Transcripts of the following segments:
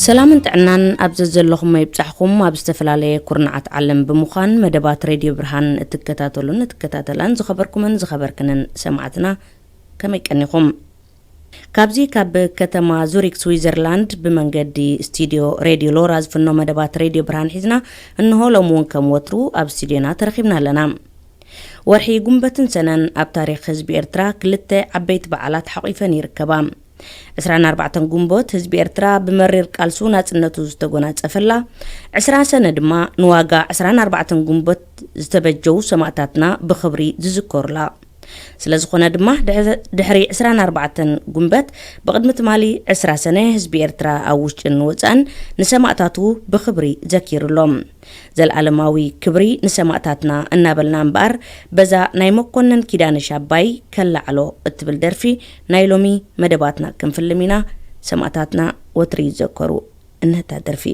ሰላምን ጥዕናን ኣብ ዘዘለኹሞ ይብጻሕኹም። ኣብ ዝተፈላለየ ኩርናዓት ዓለም ብምዃን መደባት ሬድዮ ብርሃን እትከታተሉን እትከታተላን ዝኸበርኩምን ዝኸበርክንን ሰማዕትና ከመይ ቀኒኹም? ካብዚ ካብ ከተማ ዙሪክ ስዊዘርላንድ ብመንገዲ ስቱዲዮ ሬድዮ ሎራ ዝፍኖ መደባት ሬድዮ ብርሃን ሒዝና እንሆ ሎም እውን ከም ወትሩ ኣብ ስቱዲዮና ተረኺብና ኣለና። ወርሒ ጉንበትን ሰነን ኣብ ታሪኽ ህዝቢ ኤርትራ ክልተ ዓበይቲ በዓላት ሓቒፈን ይርከባ። ዕስራን ኣርባዕተን ጉንቦት ህዝቢ ኤርትራ ብመሪር ቃልሱ ናጽነቱ ዝተጎናጸፈላ፣ ዕስራ ሰነ ድማ ንዋጋ ዕስራን ኣርባዕተን ጉንቦት ዝተበጀዉ ሰማእታትና ብኽብሪ ዝዝከሩላ። ስለ ዝኾነ ድማ ድሕ-፣ ድሕሪ ዕስራን ኣርባዕተን ጉንበት ብቕድሚ ትማሊ ዕስራ ሰነ ህዝቢ ኤርትራ ኣብ ውሽጥን ወጻእን ንሰማእታቱ ብኽብሪ ዘኪሩሎም። ዘልኣለማዊ ክብሪ ንሰማእታትና እናበልና እምበኣር፣ በዛ ናይ መኮነን ኪዳነ ሻባይ ከላዕሎ እትብል ደርፊ ናይ ሎሚ መደባትና ክንፍልም ኢና። ሰማእታትና ወትሪ ይዘከሩ። እነታ ደርፊ።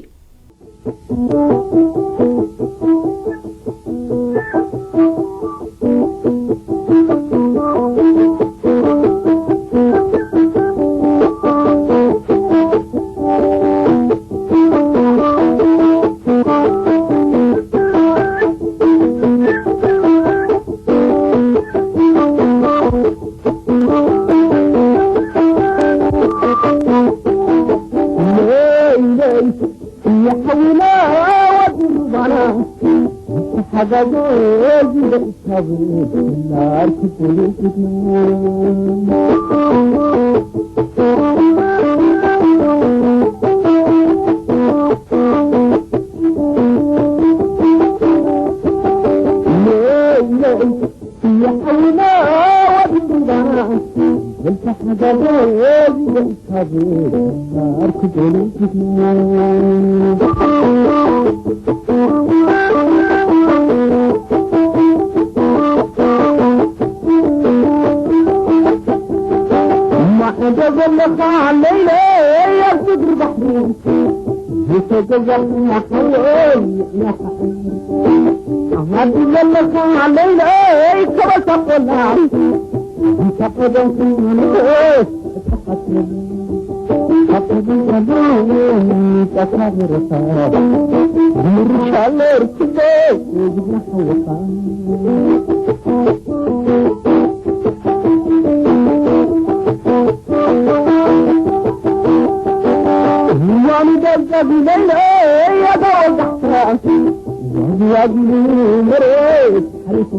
ሓጋዞ ዝደእካቡ ላርክ ፖለቲክና። ማዕዶ ዘለኻ ለይለይ ኣብ ምድሪ ባሕሪ ዝተገዛእና ሓወይ ንሕና ሓይር ዓዲ ዘለኻ ለይለይ ከበሳ ቆላ እንተ ቀደምኩም ንእስ ተሓትሩ ካብ ቀደም ቀደም ጫካ በረኻ ብምርሻ ኣሎ ርክበ ዝግና ሓወኻ ዋኑ ደብዳብ ለይለ ያዳወጋሕታ ዋጊ ዋጊ መሬት ሓሊፉ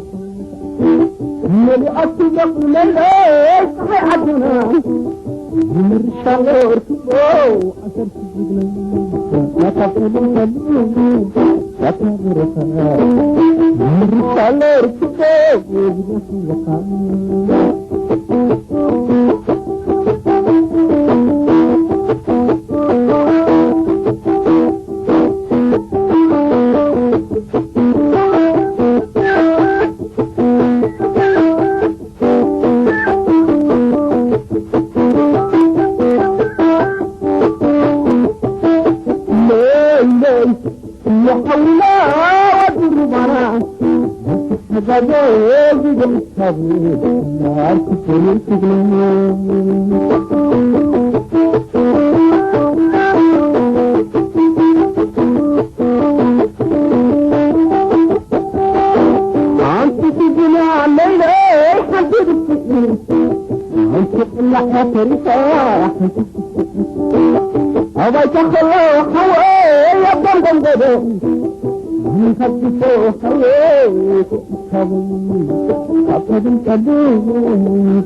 መሊኣቱ ደቕ ለይለ ፀሓይ ዓድና ብምርሻ ወርክቦ ኣሰርኪ ዝግነ ናታ ፈሉ ፈሉ ናታ በረኻ ምርሻ ወርክቦ ዝገስበኻ ሓንቲ ስጅና ለይለይ ሓንቲ ድፍኢ ሓንቲ ቅላዕ ተሪፋ ሓንቲ ኣባይታ ከሎ ሓወይ ኣብ ጎምጎም ጎዶ ንኸብቶ ሓወይ ካብ ከብን ቀዱ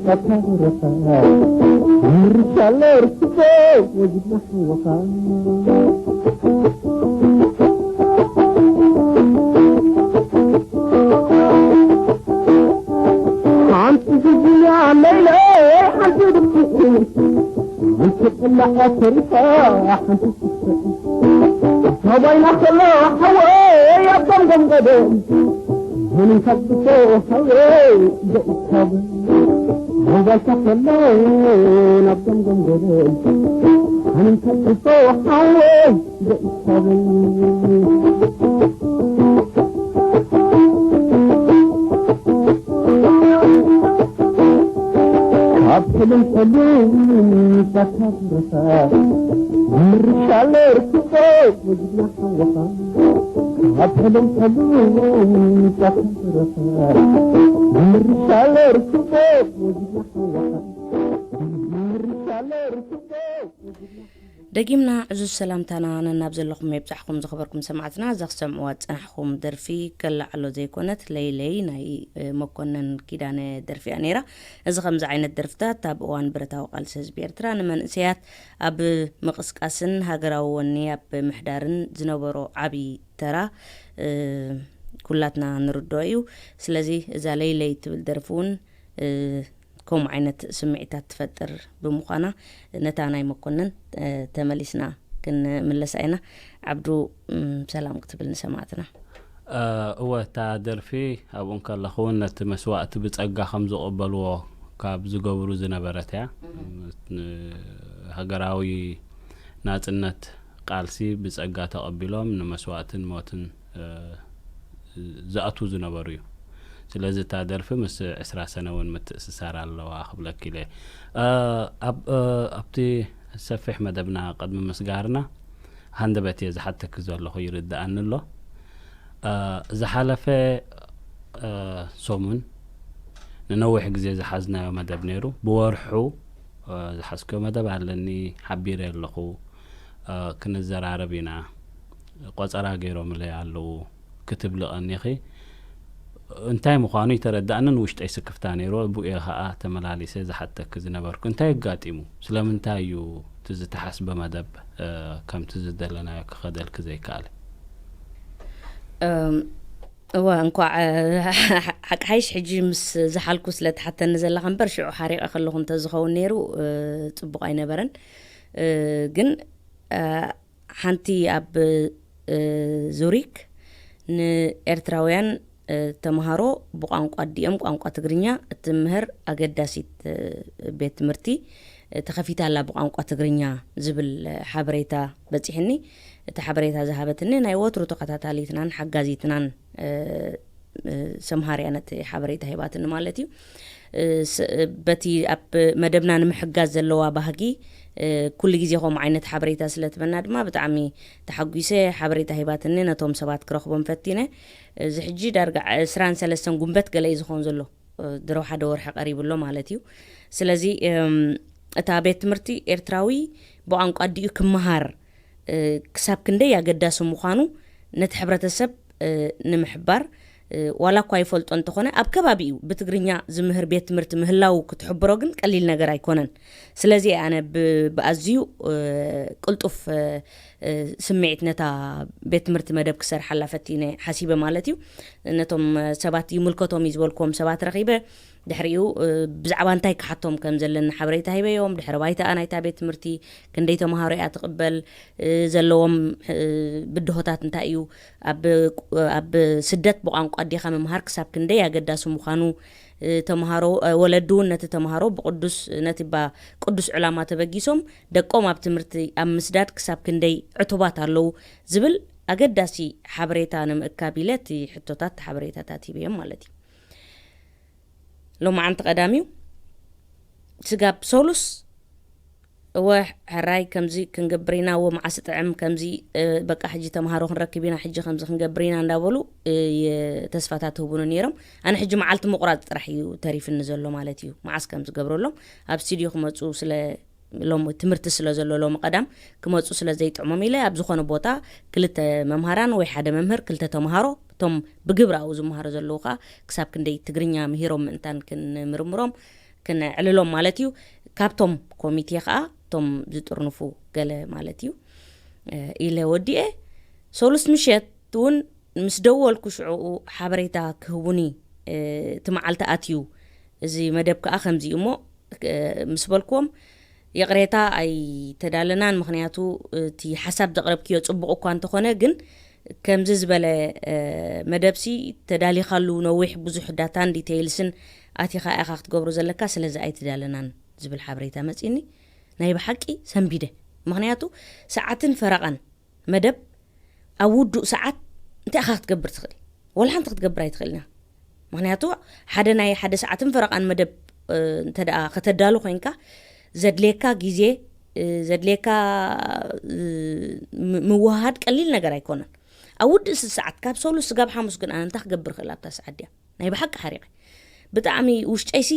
ፈታረኻ ምርሻለ ርክቦ ወጅድና ሓወኻ ሓንቲ ዝዝያ ለይለ ሓንቲ ድፍኢ ሓንቲ ቅላዕ ተሪፋ ሓንቲ ትስእ ኣባይና ከሎ ሓወይ ኣብ ጎምጎም ገደል ሆኒ ከብቶ ሓወይ ደኢካብ ሞባይልካ ከሎ ናብ ጎምጎም ገደል ሆኒ ከብቶ ሓወይ ካብ ሕልም ሕልም ባካ ትረሳ ምርሻለ ርክቦ ሙዚቃ ሓወኻ ኣብ ሕልም ሕልም ጫፍ ትረኻ። ምርሻለ ርክቦ ሙዚቃ ሓወኻ። ምርሻለ ርክቦ ሙዚቃ ደጊምና ዕዙዝ ሰላምታና ነናብ ዘለኹም የብጻሕኩም። ዝኸበርኩም ሰማዕትና፣ እዛ ክሰምዕዋ ዝጸናሕኩም ደርፊ ከላዕሎ ዘይኮነት፣ ለይለይ ናይ፣ እ፣ መኮነን ኪዳነ ደርፊ እያ ነይራ። እዚ ከምዚ ዓይነት ደርፍታት ኣብ እዋን ብረታዊ ቃልሲ ህዝቢ ኤርትራ ንመንእሰያት ኣብ ምቕስቃስን ሃገራዊ ወኒ ኣብ ምሕዳርን ዝነበሮ ዓቢ ተራ፣ እ፣ ኩላትና ንርድኦ እዩ። ስለዚ እዛ ለይለይ ትብል ደርፊ እውን፣ እ፣ ከምኡ ዓይነት ስምዒታት ትፈጥር ብምዃና፣ ነታ ናይ መኮነን፣ እ፣ ተመሊስና ክንምለሳ ኢና። ዓብዱ፣ እም፣ ሰላም ክትብል ንሰማዕትና። እ፣ እወ፣ እታ ደርፊ ኣብኡ እንከለኹ እውን ነቲ መስዋእቲ ብጸጋ ከም ዝቕበልዎ ካብ ዝገብሩ ዝነበረት እያ። ን-፣ ሃገራዊ ናጽነት ቃልሲ ብጸጋ ተቐቢሎም ንመስዋእትን ሞትን፣ እ፣ ዝኣትዉ ዝነበሩ እዩ። ስለዚ እታ ደርፊ ምስ ዕስራ ሰነ እውን ምትእስሳር ኣለዋ ክብለኪ ኢለ። እ፣ ኣብ፣ እ፣ ኣብቲ ሰፊሕ መደብና ቅድሚ ምስጋርና ሃንደበት እየ ዝሓተኪ ዘለኹ ይርድኣኒ ኣሎ። እ፣ ዝሓለፈ፣ እ፣ ሰሙን ንነዊሕ ግዜ ዝሓዝናዮ መደብ ነይሩ። ብወርሑ፣ እ፣ ዝሓዝክዮ መደብ ኣለኒ፣ ሓቢረ ኣለኹ። እ፣ ክንዘራረብ ኢና፣ ቆጸራ ገይሮምለይ ኣለዉ ክትብሊ ቀኒኺ። እንታይ ምዃኑ ይተረዳእንን ውሽጠይ ስክፍታ ነይሩ። ብኡ ኸኣ ተመላሊሰ ዝሓተኪ ዝነበርኩ፣ እንታይ ኣጋጢሙ? ስለምንታይ እዩ እቲ ዝተሓስበ መደብ፣ እ፣ ከምቲ ዝደለናዮ ክኸደልኪ ዘይከኣለ? እም፣ እወ፣ እንኳዕ፣ እ፣ ሓቂ ሓይሽ ሕጂ ምስ ዝሓልኩ ስለ ትሓተኒ ዘለኻ እምበር፣ ሽዑ ሓሪቐ ከለኹ እንተዝኸውን ነይሩ፣ እ፣ ጽቡቕ ኣይነበረን። እ፣ ግን፣ እ፣ ሓንቲ ኣብ፣ እ፣ ዙሪክ ንኤርትራውያን፣ እ፣ ተምሃሮ ብቋንቋ ኣዲኦም ቋንቋ ትግርኛ እትምህር ኣገዳሲት፣ እ፣ ቤት ትምህርቲ፣ እ፣ ተኸፊታ ኣላ ብቋንቋ ትግርኛ ዝብል፣ እ፣ ሓበሬታ በጺሕኒ። እቲ ሓበሬታ ዝሃበትኒ ናይ ወትሩ ተኸታታሊትናን ሓጋዚትናን፣ እ፣ እ፣ ሰምሃር እያ ነቲ ሓበሬታ ሂባትኒ ማለት እዩ። እ፣ ስ-፣ በቲ ኣብ መደብና ንምሕጋዝ ዘለዋ ባህጊ፣ እ፣ ኩሉ ግዜ ከምኡ ዓይነት ሓበሬታ ስለ ትበና ድማ ብጣዕሚ ተሓጒሰ። ሓበሬታ ሂባትኒ ነቶም ሰባት ክረኽቦም ፈቲነ። እዚ ሕጂ ዳርጋ ዕስራን ሰለስተን ጉንበት ገለ እዩ ዝኸውን ዘሎ። እ፣ ድሮ ሓደ ወርሒ ቀሪቡ ኣሎ ማለት እዩ። ስለዚ፣ እም፣ እታ ቤት ትምህርቲ ኤርትራዊ ብቋንቋ ኣዲኡ ክመሃር፣ እ፣ ክሳብ ክንደይ ኣገዳሲ ምዃኑ ነቲ ሕብረተሰብ፣ እ፣ ንምሕባር፣ እ፣ ዋላ እኳ ይፈልጦ እንተኾነ፣ ኣብ ከባቢኡ ብትግርኛ ዝምህር ቤት ትምህርቲ ምህላዉ ክትሕብሮ ግን ቀሊል ነገር ኣይኮነን። ስለዚ ኣነ ብ-፣ ብኣዝዩ፣ እ፣ ቅልጡፍ፣ እ፣ እ፣ ስምዒት ነታ ቤት ትምህርቲ መደብ ክሰርሓላ ፈቲነ ሓሲበ ማለት እዩ። ነቶም ሰባት ይምልከቶም እዩ ዝበልክዎም ሰባት ረኺበ። ድሕሪኡ፣ እ፣ ብዛዕባ እንታይ ክሓቶም ከም ዘለኒ ሓበሬታ ሂበዮም። ድሕሪ ባይታኣ ናይታ ቤት ትምህርቲ፣ ክንደይ ተምሃሮ እያ ትቕበል፣ እ፣ ዘለዎም፣ እ፣ ብድሆታት እንታይ እዩ፣ ኣብ፣ ኣብ ስደት ብቋንቋ ኣዴኻ ምምሃር ክሳብ ክንደይ ኣገዳሲ ምዃኑ፣ እ፣ ተምሃሮ፣ እ፣ ወለዲ እውን ነቲ ተምሃሮ ብቅዱስ፣ ነቲ ባ-፣ ቅዱስ ዕላማ ተበጊሶም ደቆም ኣብ ትምህርቲ ኣብ ምስዳድ ክሳብ ክንደይ ዕቱባት ኣለዉ ዝብል ኣገዳሲ ሓበሬታ ንምእካብ ኢለ እቲ ሕቶታት ሓበሬታታት ሂበዮም ማለት እዩ። ሎማዓንቲ ቀዳም እዩ። ስጋብ ሶሉስ፣ እወ፣ ሕራይ ከምዚ ክንገብር ኢና፣ እወ፣ መዓስ ጥዕም ከምዚ፣ እ፣ በቃ፣ ሕጂ ተምሃሮ ክንረክብ ኢና፣ ሕጂ ከምዚ ክንገብር ኢና እንዳበሉ፣ እ፣ የ-፣ ተስፋታት ህቡኑ ነይሮም። ኣነ ሕጂ መዓልቲ ምቑራጽ ጥራሕ እዩ ተሪፍኒ ዘሎ ማለት እዩ። መዓስ ከም ዝገብረሎም ኣብ ስቱድዮ ክመጹ ስለ፣ ሎም-፣ ትምህርቲ ስለ ዘሎ ሎም ቀዳም ክመጹ ስለ ዘይጥዕሞም ኢለ ኣብ ዝኾነ ቦታ ክልተ መምሃራን ወይ ሓደ መምህር ክልተ ተምሃሮ፣ እቶም ብግብራዊ ዝመሃሩ ዘለዉ ከኣ ክሳብ ክንደይ ትግርኛ ምሂሮም ምእንታን ክንምርምሮም ክነዕልሎም ማለት እዩ። ካብቶም ኮሚቴ ከኣ እቶም ዝጥርንፉ ገለ ማለት እዩ፣ እ፣ ኢለ ወዲኤ። ሶሉስ ምሸት እውን ምስ ደወልኩ ሽዑኡ ሓበሬታ ክህቡኒ፣ እ፣ እቲ መዓልቲ ኣትዩ፣ እዚ መደብ ከኣ ከምዚ እዩ እሞ፣ እ፣ ምስ በልክዎም፣ ይቕሬታ ኣይተዳለናን፣ ምኽንያቱ እቲ ሓሳብ ዘቕረብክዮ ጽቡቕ እኳ እንተኾነ፣ ግን ከምዚ ዝበለ፣ እ፣ መደብሲ ተዳሊኻሉ ነዊሕ ብዙሕ ዳታን ዲቴይልስን ኣቲኻ ኢኻ ክትገብሮ ዘለካ፣ ስለዚ ኣይተዳለናን ዝብል ሓበሬታ መጺኒ። ናይ ብሓቂ ሰንቢደ። ምኽንያቱ ሰዓትን ፈረቓን መደብ ኣብ ውዱእ ሰዓት እንታይ ኢኻ ክትገብር ትኽእል? ወላ ሓንቲ ክትገብር ኣይትኽእልን ኢኻ። ምኽንያቱ ሓደ ናይ ሓደ ሰዓትን ፈረቓን መደብ፣ እ፣ እንተ ደኣ ከተዳሉ ኮይንካ ዘድልየካ ግዜ ዘድልየካ ምውሃድ ቀሊል ነገር ኣይኮነን። ኣብ ውድእ ስሰዓት ካብ ሰሉ ስጋብ ሓሙስ ግን ኣነ እንታይ ክገብር ክእል ኣብታ ሰዓት ድያ ናይ ብሓቂ ሓሪቐ ብጣዕሚ ውሽጠይሲ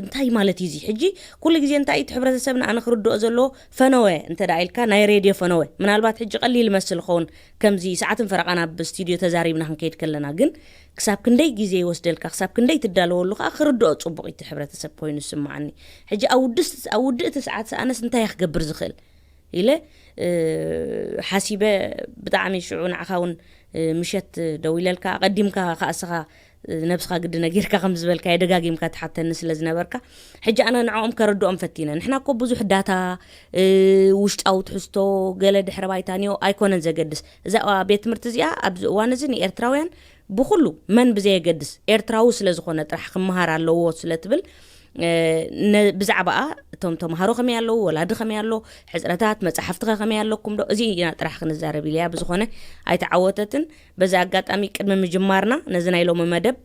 እንታይ ማለት እዩ እዚ ሕጂ? ኩሉ ግዜ እንታይ እቲ ሕብረተሰብና ኣነ ክርድኦ ዘለዎ ፈነወ እንተ ደኣ ኢልካ ናይ ሬድዮ ፈነወ ምናልባት ሕጂ ቀሊል መስል ኸውን ከምዚ ሰዓትን ፈረቓን ኣብ ስቱድዮ ተዛሪብና ክንከይድ ከለና ግን ክሳብ ክንደይ ግዜ ይወስደልካ ክሳብ ክንደይ ትዳለወሉ ከዓ ክርድኦ ፅቡቕ እቲ ሕብረተሰብ ኮይኑ ዝስማዓኒ። ሕጂ ኣብ ውድእቲ ሰዓት ሰኣነስ እንታይ ክገብር ዝኽእል ኢለ ሓሲበ ብጣዕሚ ሽዑ ንዓኻ እውን ምሸት ደው ኢለልካ ኣቐዲምካ ከኣስኻ ነብስኻ ግዲ ነጊርካ ከም ዝበልካ የደጋጊምካ ትሓተኒ ስለ ዝነበርካ ሕጂ ኣነ ንዕኦም ከረድኦም ፈቲነ ንሕና እኮ ብዙሕ ዳታ ውሽጣዊ ትሕዝቶ ገለ ድሕረ ባይታ ኒዮ ኣይኮነን ዘገድስ እዛ ቤት ትምህርቲ እዚኣ ኣብዚ እዋን እዚ ንኤርትራውያን ብኩሉ መን ብዘየገድስ ኤርትራዊ ስለ ዝኾነ ጥራሕ ክመሃር ኣለዎ ስለ ትብል ብዛዕባኣ እቶም ተምሃሮ ከመይ ኣለዉ ወላዲ ከመይ ኣሎ ሕፅረታት መፅሓፍትኸ ከመይ ኣለኩም ዶ እዚ ኢና ጥራሕ ክንዛረብ ኢለያ ብዝኾነ ኣይተዓወተትን በዚ ኣጋጣሚ ቅድሚ ምጅማርና ነዚ ናይ ሎሚ መደብ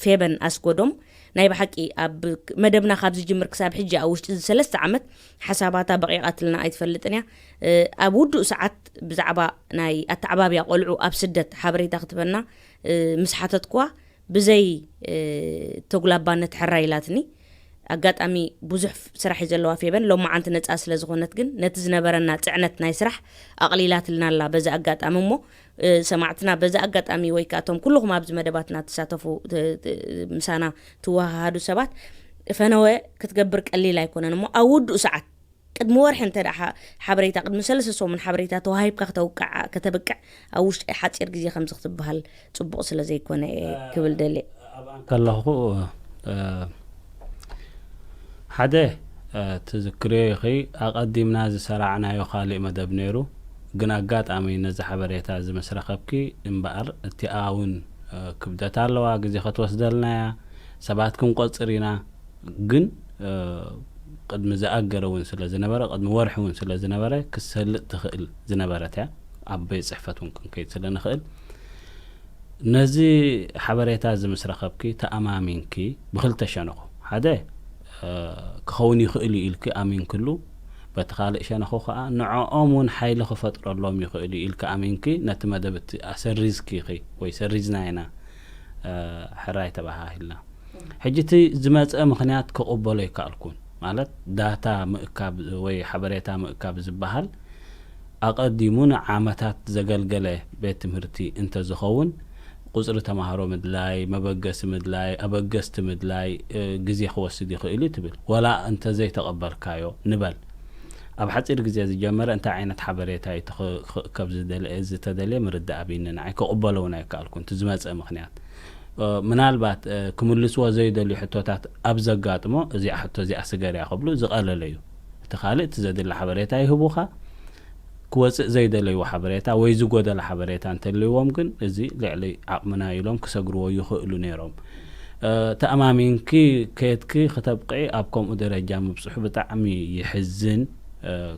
ፌበን ኣስጎዶም ናይ ብሓቂ ኣብ መደብና ካብ ዝጅምር ክሳብ ሕጂ ኣብ ውሽጢ እዚ ሰለስተ ዓመት ሓሳባታ በቂቓትልና ኣይትፈልጥን እያ ኣብ ውዱእ ሰዓት ብዛዕባ ናይ ኣተዓባብያ ቆልዑ ኣብ ስደት ሓበሬታ ክትበና ምስ ሓተትኩዋ ብዘይ ተጉላባነት ሕራ ኢላትኒ ኣጋጣሚ ብዙሕ ስራሕ እዩ ዘለዋ ፌበን ሎማዓንቲ ነፃ ስለ ዝኾነት ግን ነቲ ዝነበረና ፅዕነት ናይ ስራሕ ኣቕሊላትልና ኣላ በዚ ኣጋጣሚ እሞ ሰማዕትና በዚ ኣጋጣሚ ወይ ከዓ እቶም ኩልኹም ኣብዚ መደባትና ትሳተፉ ምሳና ትወሃሃዱ ሰባት ፈነወ ክትገብር ቀሊል ኣይኮነን እሞ ኣብ ውዱእ ሰዓት ቅድሚ ወርሒ እንተ ሓበሬታ ቅድሚ ሰለስተ ሰሙን ሓበሬታ ተዋሂብካ ከተውቅዓ ከተብቅዕ ኣብ ውሽጢ ሓፂር ግዜ ከምዚ ክትበሃል ፅቡቕ ስለ ዘይኮነ እየ ክብል ደልየ ከለኹ ሓደ ትዝክርዮ ኢኺ ኣቐዲምና ዝሰራዕናዮ ካሊእ መደብ ነይሩ ግን ኣጋጣሚ ነዚ ሓበሬታ እዚ ምስ ረኸብኪ እምበኣር እቲኣ እውን ክብደት ኣለዋ ግዜ ክትወስደልና እያ ሰባት ክንቆፅር ኢና ግን ቅድሚ ዝኣገረ እውን ስለ ዝነበረ ቅድሚ ወርሒ እውን ስለ ዝነበረ ክሰልጥ ትኽእል ዝነበረት እያ ኣብ ቤት ፅሕፈት እውን ክንከይድ ስለ ንኽእል ነዚ ሓበሬታ እዚ ምስ ረኸብኪ ተኣማሚንኪ ብክልተ ሸነኹ ሓደ ክኸውን ይኽእል እዩ ኢልኪ ኣሚንክሉ በቲ ካልእ ሸነኹ ከዓ ንዕኦም እውን ሓይሊ ክፈጥረሎም ይኽእል እዩ ኢልኪ ኣሚንኪ ነቲ መደብ እቲ ኣሰሪዝኪ ኢኺ ወይ ሰሪዝና ኢና ሕራይ ተባሃሂልና ሕጂ እቲ ዝመፀ ምኽንያት ክቕበሎ ይከኣልኩን ማለት ዳታ ምእካብ ወይ ሓበሬታ ምእካብ ዝበሃል ኣቐዲሙ ንዓመታት ዘገልገለ ቤት ትምህርቲ እንተዝኸውን ቁፅሪ ተማሃሮ ምድላይ፣ መበገሲ ምድላይ፣ ኣበገስቲ ምድላይ ግዜ ክወስድ ይኽእል እዩ ትብል። ወላ እንተዘይተቐበልካዮ ንበል። ኣብ ሓፂር ግዜ ዝጀመረ እንታይ ዓይነት ሓበሬታ እዩ ክእከብ ዝተደልየ ምርዳእ ኣብኒ ንዓይ ክቕበሎ እውን ኣይከኣልኩን። እቲ ዝመፀ ምኽንያት ምናልባት ክምልስዎ ዘይደልዩ ሕቶታት ኣብ ዘጋጥሞ እዚኣ ሕቶ እዚኣ ስገር እያ ክብሉ ዝቐለለ እዩ። እቲ ካልእ እቲ ዘድሊ ሓበሬታ ይህቡኻ። ክወፅእ ዘይደለይዎ ሓበሬታ ወይ ዝጎደለ ሓበሬታ እንተልይዎም ግን እዚ ልዕሊ ዓቕምና ኢሎም ክሰግርዎ ይኽእሉ ነይሮም። ተኣማሚንኪ ከየድኪ ክተብቅዒ ኣብ ከምኡ ደረጃ ምብፅሑ ብጣዕሚ ይሕዝን።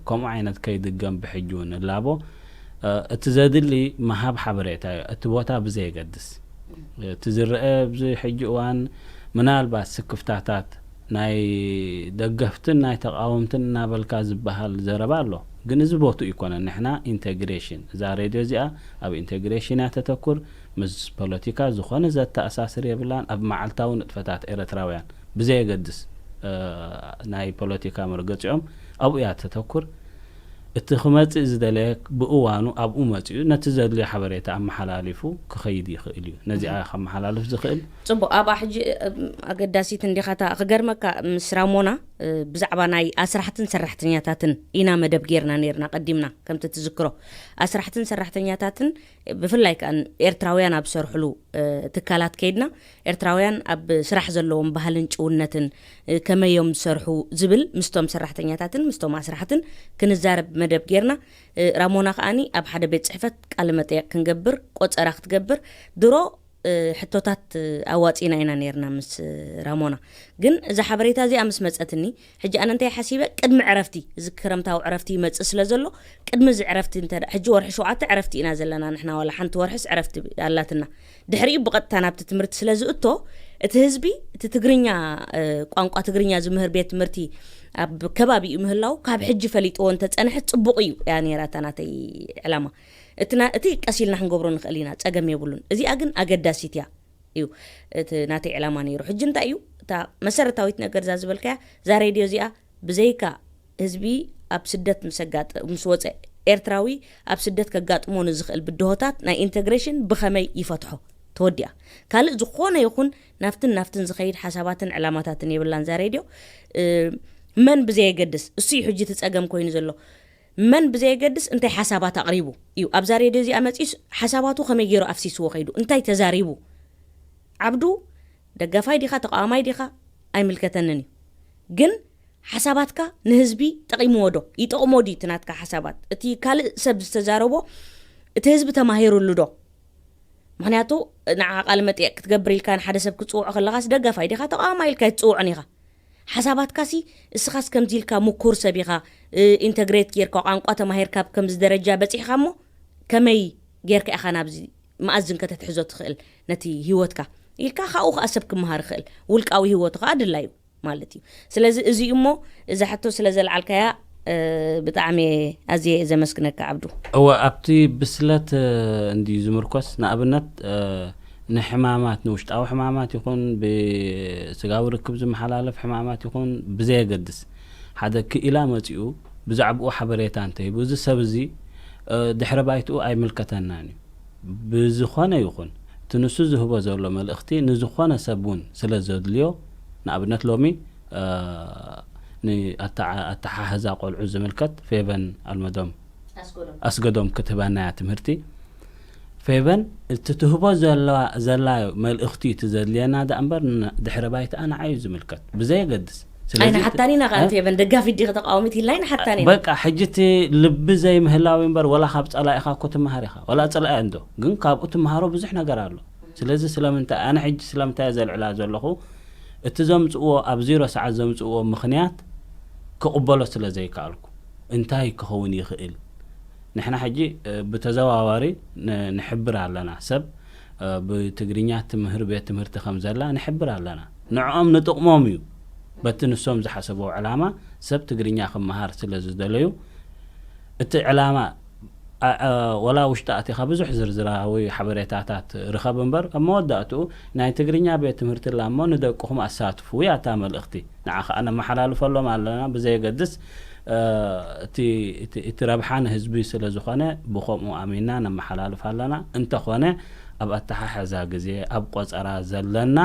ከምኡ ዓይነት ከይድገም ብሕጂ እውን እላቦ። እቲ ዘድሊ ምሃብ ሓበሬታ እዩ። እቲ ቦታ ብዘየገድስ እቲ ዝረአ ኣብዚ ሕጂ እዋን ምናልባት ስክፍታታት ናይ ደገፍትን ናይ ተቃወምትን እናበልካ ዝበሃል ዘረባ ኣሎ። ግን እዚ ቦትኡ ይኮነን። ንሕና ኢንቴግሬሽን እዛ ሬድዮ እዚኣ ኣብ ኢንቴግሬሽን እያ ተተኩር። ምስ ፖለቲካ ዝኾነ ዘተኣሳስር የብላን። ኣብ መዓልታዊ ንጥፈታት ኤረትራውያን ብዘየገድስ ናይ ፖለቲካ መርገፂኦም ኣብኡ እያ ተተኩር። እቲ ክመፅእ ዝደለየ ብእዋኑ ኣብኡ መፂኡ ነቲ ዘድልዮ ሓበሬታ ኣመሓላሊፉ ክኸይድ ይኽእል እዩ። ነዚኣ ከመሓላልፍ ዝኽእል። ፅቡቕ፣ ኣብኣ ሕጂ ኣገዳሲት እንዲኻታ ክገርመካ ምስ ራሞና ብዛዕባ ናይ ኣስራሕትን ሰራሕተኛታትን ኢና መደብ ጌርና ነርና ቀዲምና ከምቲ ትዝክሮ ኣስራሕትን ሰራሕተኛታትን ብፍላይ ከዓ ኤርትራውያን ኣብ ዝሰርሕሉ ትካላት ከይድና ኤርትራውያን ኣብ ስራሕ ዘለዎም ባህልን ጭውነትን ከመይ እዮም ዝሰርሑ ዝብል ምስቶም ሰራሕተኛታትን ምስቶም ኣስራሕትን ክንዛረብ መደብ ጌርና። ራሞና ከዓኒ ኣብ ሓደ ቤት ፅሕፈት ቃለ መጠየቅ ክንገብር ቆፀራ ክትገብር ድሮ ሕቶታት ኣዋፂና ኢና ነርና ምስ ራሞና። ግን እዛ ሓበሬታ እዚኣ ምስ መፀትኒ ሕጂ ኣነ እንታይ ሓሲበ ቅድሚ ዕረፍቲ እዚ ክረምታዊ ዕረፍቲ ይመፅእ ስለ ዘሎ ቅድሚ እዚ ዕረፍቲ እንተ ሕጂ ወርሒ ሸውዓተ ዕረፍቲ ኢና ዘለና ንሕና ዋላ ሓንቲ ወርሕስ ዕረፍቲ ኣላትና ድሕሪኡ ብቐጥታ ናብቲ ትምህርቲ ስለ ዝእቶ እቲ ህዝቢ እቲ ትግርኛ ቋንቋ ትግርኛ ዝምህር ቤት ትምህርቲ ኣብ ከባቢኡ ምህላው ካብ ሕጂ ፈሊጥዎ እንተፀንሐ ፅቡቕ እዩ እያ ነይራ እታ ናተይ ዕላማ። እቲ ቀስ ኢልና ክንገብሮ ንኽእል ኢና፣ ፀገም የብሉን። እዚኣ ግን ኣገዳሲት እያ እዩ እቲ ናተይ ዕላማ ነይሩ። ሕጂ እንታይ እዩ እታ መሰረታዊት ነገር እዛ ዝበልካያ፣ እዛ ሬድዮ እዚኣ ብዘይካ ህዝቢ ኣብ ስደት ምስ ኣጋጠ ምስ ወፀ ኤርትራዊ ኣብ ስደት ከጋጥሞ ንዝኽእል ብድሆታት ናይ ኢንተግሬሽን ብኸመይ ይፈትሖ? ተወዲኣ። ካልእ ዝኾነ ይኹን ናፍትን ናፍትን ዝኸይድ ሓሳባትን ዕላማታትን የብላን እዛ ሬድዮ። መን ብዘየገድስ እሱ እዩ ሕጂ እቲ ፀገም ኮይኑ ዘሎ። መን ብዘየገድስ እንታይ ሓሳባት ኣቕሪቡ እዩ ኣብዛ ሬድዮ እዚኣ መፂኡስ ሓሳባቱ ከመይ ገይሩ ኣፍሲስዎ ከይዱ እንታይ ተዛሪቡ? ዓብዱ ደጋፋይ ዲኻ ተቃዋማይ ዲኻ ኣይምልከተንን እዩ። ግን ሓሳባትካ ንህዝቢ ጠቒምዎ ዶ? ይጠቕሞ ድዩ እቲ ናትካ ሓሳባት? እቲ ካልእ ሰብ ዝተዛረቦ እቲ ህዝቢ ተማሂሩሉ ዶ? ምኽንያቱ ንዓ ቃለ መጠየቅ ክትገብር ኢልካ ንሓደ ሰብ ክትፅውዖ ከለኻስ ደጋፋይ ዲኻ ተቃዋማይ ኢልካ ኣይትፅውዖን ኢኻ። ሓሳባትካሲ እስኻስ ከምዚ ኢልካ ምኩር ሰብ ኢኻ፣ ኢንተግሬት ጌርካ ቋንቋ ተማሂርካ ኣብ ከምዚ ደረጃ በፂሕካ እሞ ከመይ ጌርካ ኢኻ ናብዚ መኣዝን ከተትሕዞ ትኽእል ነቲ ህይወትካ ኢልካ ካብኡ ከዓ ሰብ ክመሃር ይኽእል ውልቃዊ ህይወቱ ከዓ ድላዩ ማለት እዩ። ስለዚ እዚ እሞ እዛ ሕቶ ስለ ዘልዓልካያ ብጣዕሚ ኣዝየ ዘመስግነካ ዓብዱ። እወ ኣብቲ ብስለት እንድዩ ዝምርኮስ። ንኣብነት ንሕማማት ንውሽጣዊ ሕማማት ይኹን ብስጋዊ ርክብ ዝመሓላለፍ ሕማማት ይኹን ብዘየገድስ ሓደ ክኢላ መፂኡ ብዛዕባኡ ሓበሬታ እንተሂቡ እዚ ሰብ እዚ ድሕረ ባይትኡ ኣይምልከተናን እዩ። ብዝኾነ ይኹን እቲ ንሱ ዝህቦ ዘሎ መልእኽቲ ንዝኾነ ሰብ እውን ስለ ዘድልዮ ንኣብነት ሎሚ ንኣተሓሕዛ ቆልዑ ዝምልከት ፌቨን ኣልመዶም ኣስገዶም ክትህበና እያ ትምህርቲ። ፌቨን እቲ ትህቦ ዘላ መልእኽቲ እዩ እቲ ዘድልየና ደኣ እምበር ድሕረ ባይትኣ ንዓ እዩ ዝምልከት ብዘየገድስ። ኣይንሓታን ኢና ከዓ ፌቨን ደጋፊት ዲኺ ተቃዋሚት ኢልና ኣይንሓታን ኢና። በቃ ሕጂ እቲ ልቢ ዘይምህላው እዩ እምበር ወላ ካብ ፀላኢኻ እኮ ትመሃር ኢኻ። ወላ ፀላኢ እንዶ ግን ካብኡ ትመሃሮ ብዙሕ ነገር ኣሎ። ስለዚ ስለምንታይ ኣነ ሕጂ ስለምንታይ እየ ዘልዕላ ዘለኹ እቲ ዘምፅእዎ ኣብ ዜሮ ሰዓት ዘምፅእዎ ምኽንያት ክቕበሎ ስለ ዘይከኣልኩ እንታይ ክኸውን ይኽእል? ንሕና ሕጂ ብተዘዋዋሪ ንሕብር ኣለና። ሰብ ብትግርኛ ትምህር ቤት ትምህርቲ ከም ዘላ ንሕብር ኣለና። ንዕኦም ንጥቕሞም እዩ። በቲ ንሶም ዝሓሰብዎ ዕላማ ሰብ ትግርኛ ክመሃር ስለ ዝደለዩ እቲ ዕላማ ወላ ውሽጢ ኣቲኻ ብዙሕ ዝርዝራዊ ሓበሬታታት ርኸብ እምበር ኣብ መወዳእትኡ ናይ ትግርኛ ቤት ትምህርቲ ኣላ እሞ ንደቅኹም ኣሳትፉ እያ እታ መልእኽቲ። ንዓ ኸዓ ነመሓላልፈሎም ኣለና ብዘየገድስ እቲ ረብሓ ንህዝቢ ስለ ዝኾነ ብኸምኡ ኣሚንና ነመሓላልፍ ኣለና። እንተኾነ ኣብ ኣተሓሕዛ ግዜ ኣብ ቆፀራ ዘለና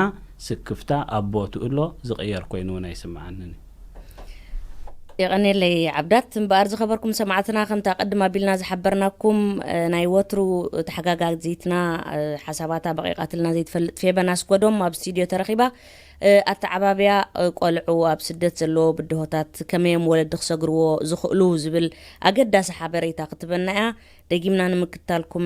ስክፍታ ኣብ ቦትኡ ኣሎ፣ ዝቕየር ኮይኑ እውን ኣይስምዓንን እዩ። የቐኔለይ ዓብዳት። እምበኣር ዝኸበርኩም ሰማዕትና ከምቲ ኣቐድም ኣቢልና ዝሓበርናኩም ናይ ወትሩ ተሓጋጋዚትና ሓሳባታ በቒቓትልና ዘይትፈልጥ ፌበን ኣስጎዶም ኣብ ስቱድዮ ተረኺባ ኣተዓባብያ ቆልዑ ኣብ ስደት ዘለዎ ብድሆታት ከመዮም ወለዲ ክሰግርዎ ዝኽእሉ ዝብል ኣገዳሲ ሓበሬታ ክትበና እያ። ደጊምና ንምክታልኩም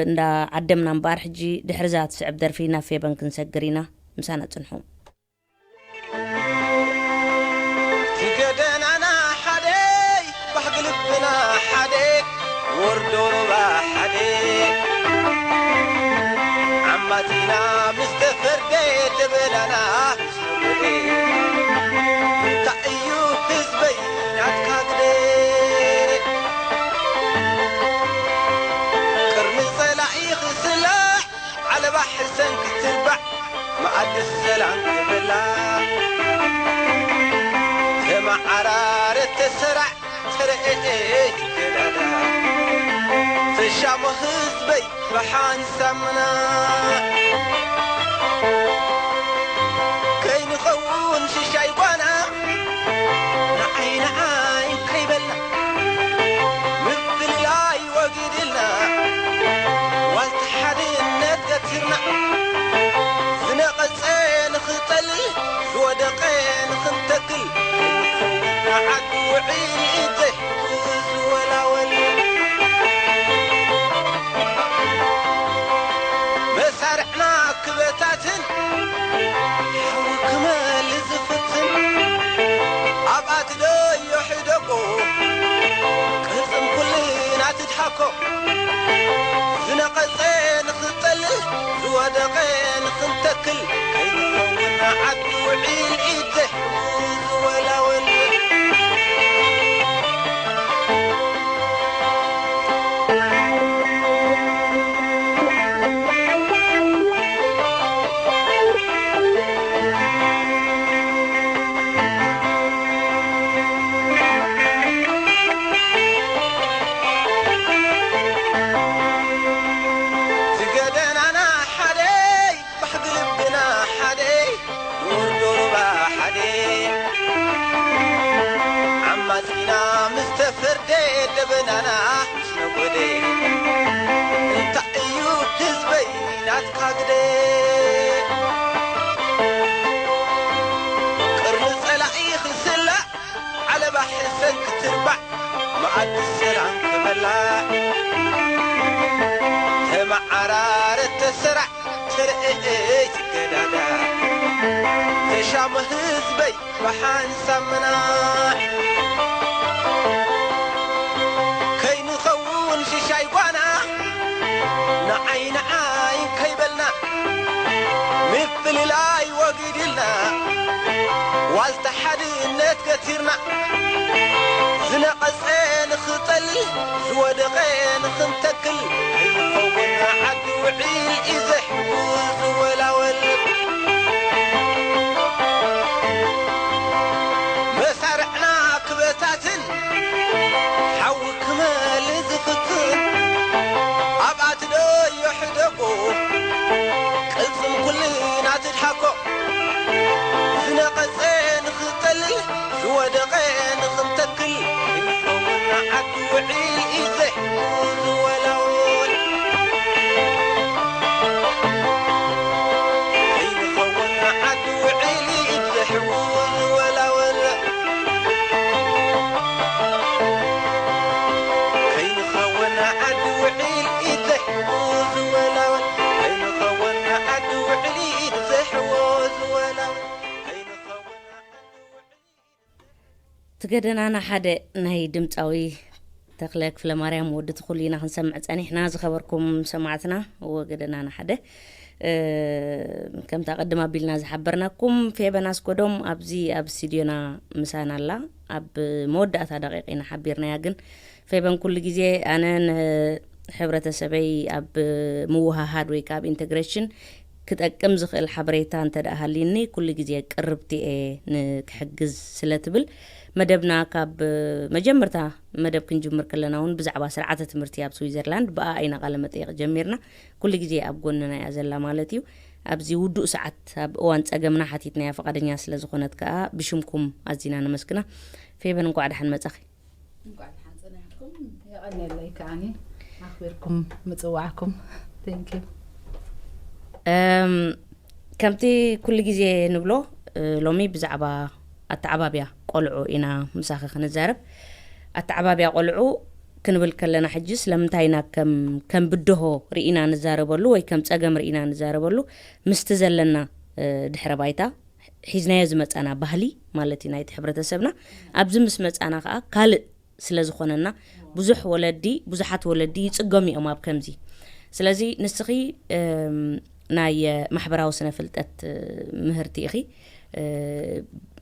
እንዳ ዓደምና እምበኣር ሕጂ ድሕርዛ ትስዕብ ደርፊ ናብ ፌበን ክንሰግር ኢና። ምሳና ጽንሑ። ትገደናና ሓደ ባህጊ ልብና ሓደ ወርዶ ሩባ ሓደ ዓማቲና ምስ ተፈርደ ተበላና እንታይ እዩ ህዝበይ ናትካ ግደ ቅርኒ ጸላኢ ክስላዕ ዓለባ ሕሰን ክትባዕ መኣዲ ሰላም ክብላ ተመዓራረ ተሰራዕ ተረኤ ክገዳዳ ተሻሞ ህዝበይ ብሓንሳምና ከይንኸውን ሽሻይ ጓና ንዓይ ንዓይ ከይበልና ምፍልላይ ወጊድልና ዋልታ ሓድነት ገቲርና ዝነቐጸ ንኽንጠልል ዝወደቐ ንኽንተክል ንዓዱ ውዒድ ዘይሕቱ ዝወላወል መሳርዕና ክበታትን ሓዊ ክመል ዝፍትን ኣብኣ ትደዮ ሕደጎ ቅርጽም ኩልና ትድሓኮ ዝነቐ ንኽንተክል ከይኸውን ዓዲ ውዒል ኢድ ዘይሕውዝ ወላወል። ዝገደናና ሓደይ፣ ባህጊ ልብና ሓደይ፣ ዱር ዱርባ ሓደይ። ዓማጺና ምስ ተፈርደ፣ ደበናና ምስ ነጎደ፣ እንታይ እዩ ህዝበይ ናትካ ግደ? ቅርኒ ጸላኢ ክስላዕ፣ ዓለባ ሕሰን ክትርባዕ፣ መኣዲ ሰላም ክበላዕ፣ ተመዓራረ ተሰራዕ፣ ተረኤ ትገዳዳ፣ ተሻመ ህዝበይ ብሓንሳብ ምናዕ። ከይንኸውን ሽሻይ ጓና፣ ንዓይ ንዓይ ከይበልና፣ ምፍልላይ ወጊድልና፣ ዋልታ ሓድነት ገቲርና፣ ዝነቐጸ ንኽጠልል፣ ዝወደቐ ንኽንተክል፣ ከይንኸውን ዓዲ ውዒል እዩ ዘሕጉዝ ዝወላወል። መሳርዕና ክበታትን፣ ሓዊ ክመል ዝፍትን፣ ኣብኣ ትደዮ ሕደጎ፣ ቅልጽም ኩልና ትድሓኮ። ዝነቐጸ ንኽጠልል፣ ዝወደቐ ንኽንተክል፣ ከይንኸውን ዓዲ ውዒል እዩ ዘሕጉዝ ዝወላወል። ከይንኸውን ዓዲ ውዒል እዩ ዘሕጉዝ ዝወላወል። ከይንኸውን ዓዲ ውዒል እዩ ዘሕጉዝ ዝወላወል። ከይንኸውን ዓዲ ውዒል እዩ ዘሕጉዝ ዝወላወል። ከይንኸውን ዓዲ ውዒል ትገደናና ሓደ ናይ ድምፃዊ ተኽለ ክፍለ ማርያም ወዲ ትኹል ኢና ክንሰምዕ ጸኒሕና። ዝኸበርኩም ሰማዕትና፣ ወገደናና ሓደ፣ እ፣ ከምታ ቅድም ኣቢልና ዝሓበርናኩም፣ ፌበን ኣስጎዶም ኣብዚ ኣብ ስቱዲዮና ምሳና ኣላ። ኣብ መወዳእታ ደቂቕ ኢና ሓቢርናያ፣ ግን ፌበን ኩሉ ግዜ ኣነ ንሕብረተሰበይ ኣብ ምውሃሃድ ወይ ከዓ ኣብ ኢንተግሬሽን ክጠቅም ዝኽእል ሓበሬታ እንተ ደኣ ሃልዩኒ፣ ኩሉ ግዜ ቅርብቲ እየ ንክሕግዝ ስለ ትብል፣ መደብና ካብ መጀመርታ መደብ ክንጅምር ከለና እውን ብዛዕባ ስርዓተ ትምህርቲ ኣብ ስዊዘርላንድ ብኣኣ ኢና ቃለ መጠይቕ ጀሚርና። ኩሉ ግዜ ኣብ ጎንና እያ ዘላ ማለት እዩ። ኣብዚ ውዱእ ሰዓት ኣብ እዋን ጸገምና ሓቲትናያ፣ ፈቓደኛ ስለ ዝኾነት ከኣ ብሽምኩም ኣዚና ነመስግና። ፌበን፣ እንኳዕ ደሓን መጻኺ። እንኳዕ ደሓን ጸናሕኩም። የቐንየለይ ከኣኒ ኣኽቢርኩም ምጽዋዕኩም። Thank you። እም፣ ከምቲ ኩሉ ግዜ ንብሎ፣ እ፣ ሎሚ ብዛዕባ ኣተዓባብያ ቆልዑ ኢና ምሳኺ ክንዛረብ። ኣተዓባብያ ቆልዑ ክንብል ከለና፣ ሕጂ ስለምንታይ ኢና ከም፣ ከም ብድሆ ርኢና ንዛረበሉ ወይ ከም ጸገም ርኢና ንዛረበሉ፣ ምስቲ ዘለና፣ እ፣ ድሕረ ባይታ፣ ሒዝናዮ ዝመጻና ባህሊ ማለት እዩ ናይቲ ሕብረተሰብና። ኣብዚ ምስ መጻና ከኣ ካልእ ስለ ዝኾነና፣ ብዙሕ ወለዲ፣ ብዙሓት ወለዲ ይጽገሙ እዮም ኣብ ከምዚ። ስለዚ ንስኺ፣ እም፣ ናይ ማሕበራዊ ስነ ፍልጠት፣ እ፣ ምህርቲ ኢኺ። እ፣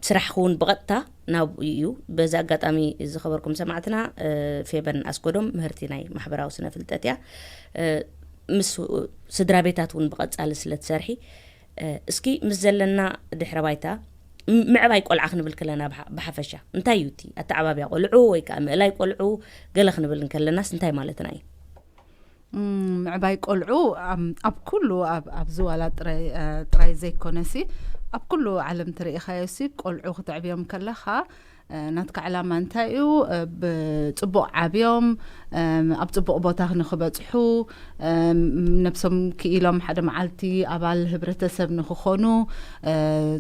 ስራሕኺ እውን ብቐጥታ ናብ እዩ። በዚ ኣጋጣሚ ዝኸበርኩም ሰማዕትና፣ እ፣ ፌበን ኣስጎዶም ምህርቲ ናይ ማሕበራዊ ስነ ፍልጠት እያ። እ፣ ምስ ስድራ ቤታት እውን ብቐጻሊ ስለ ትሰርሒ፣ እ፣ እስኪ ምስ ዘለና ድሕረ ባይታ፣ ም-፣ ምዕባይ ቆልዓ ክንብል ከለና ብሓ-፣ ብሓፈሻ እንታይ እዩ እቲ ኣተዓባብያ ቆልዑ ወይ ከኣ ምእላይ ቆልዑ ገለ ክንብል እንከለናስ እንታይ ማለትና እዩ? እም፣ ምዕባይ ቆልዑ፣ ኣም፣ ኣብ ኩሉ፣ ኣብ፣ ኣብዚ ዋላ ጥራይ፣ እ፣ ጥራይ ዘይኮነሲ፣ ኣብ ኩሉ ዓለም ትርእኻዮሲ፣ ቆልዑ ክተዕብዮም ከለኻ፣ እ፣ ናትካ ዕላማ እንታይ እዩ? እ፣ ብጽቡቕ ዓብዮም፣ እም፣ ኣብ ጽቡቕ ቦታ ንኽበጽሑ፣ እም፣ ነብሶም ክኢሎም ሓደ መዓልቲ ኣባል ህብረተሰብ ንኽኾኑ፣ እ፣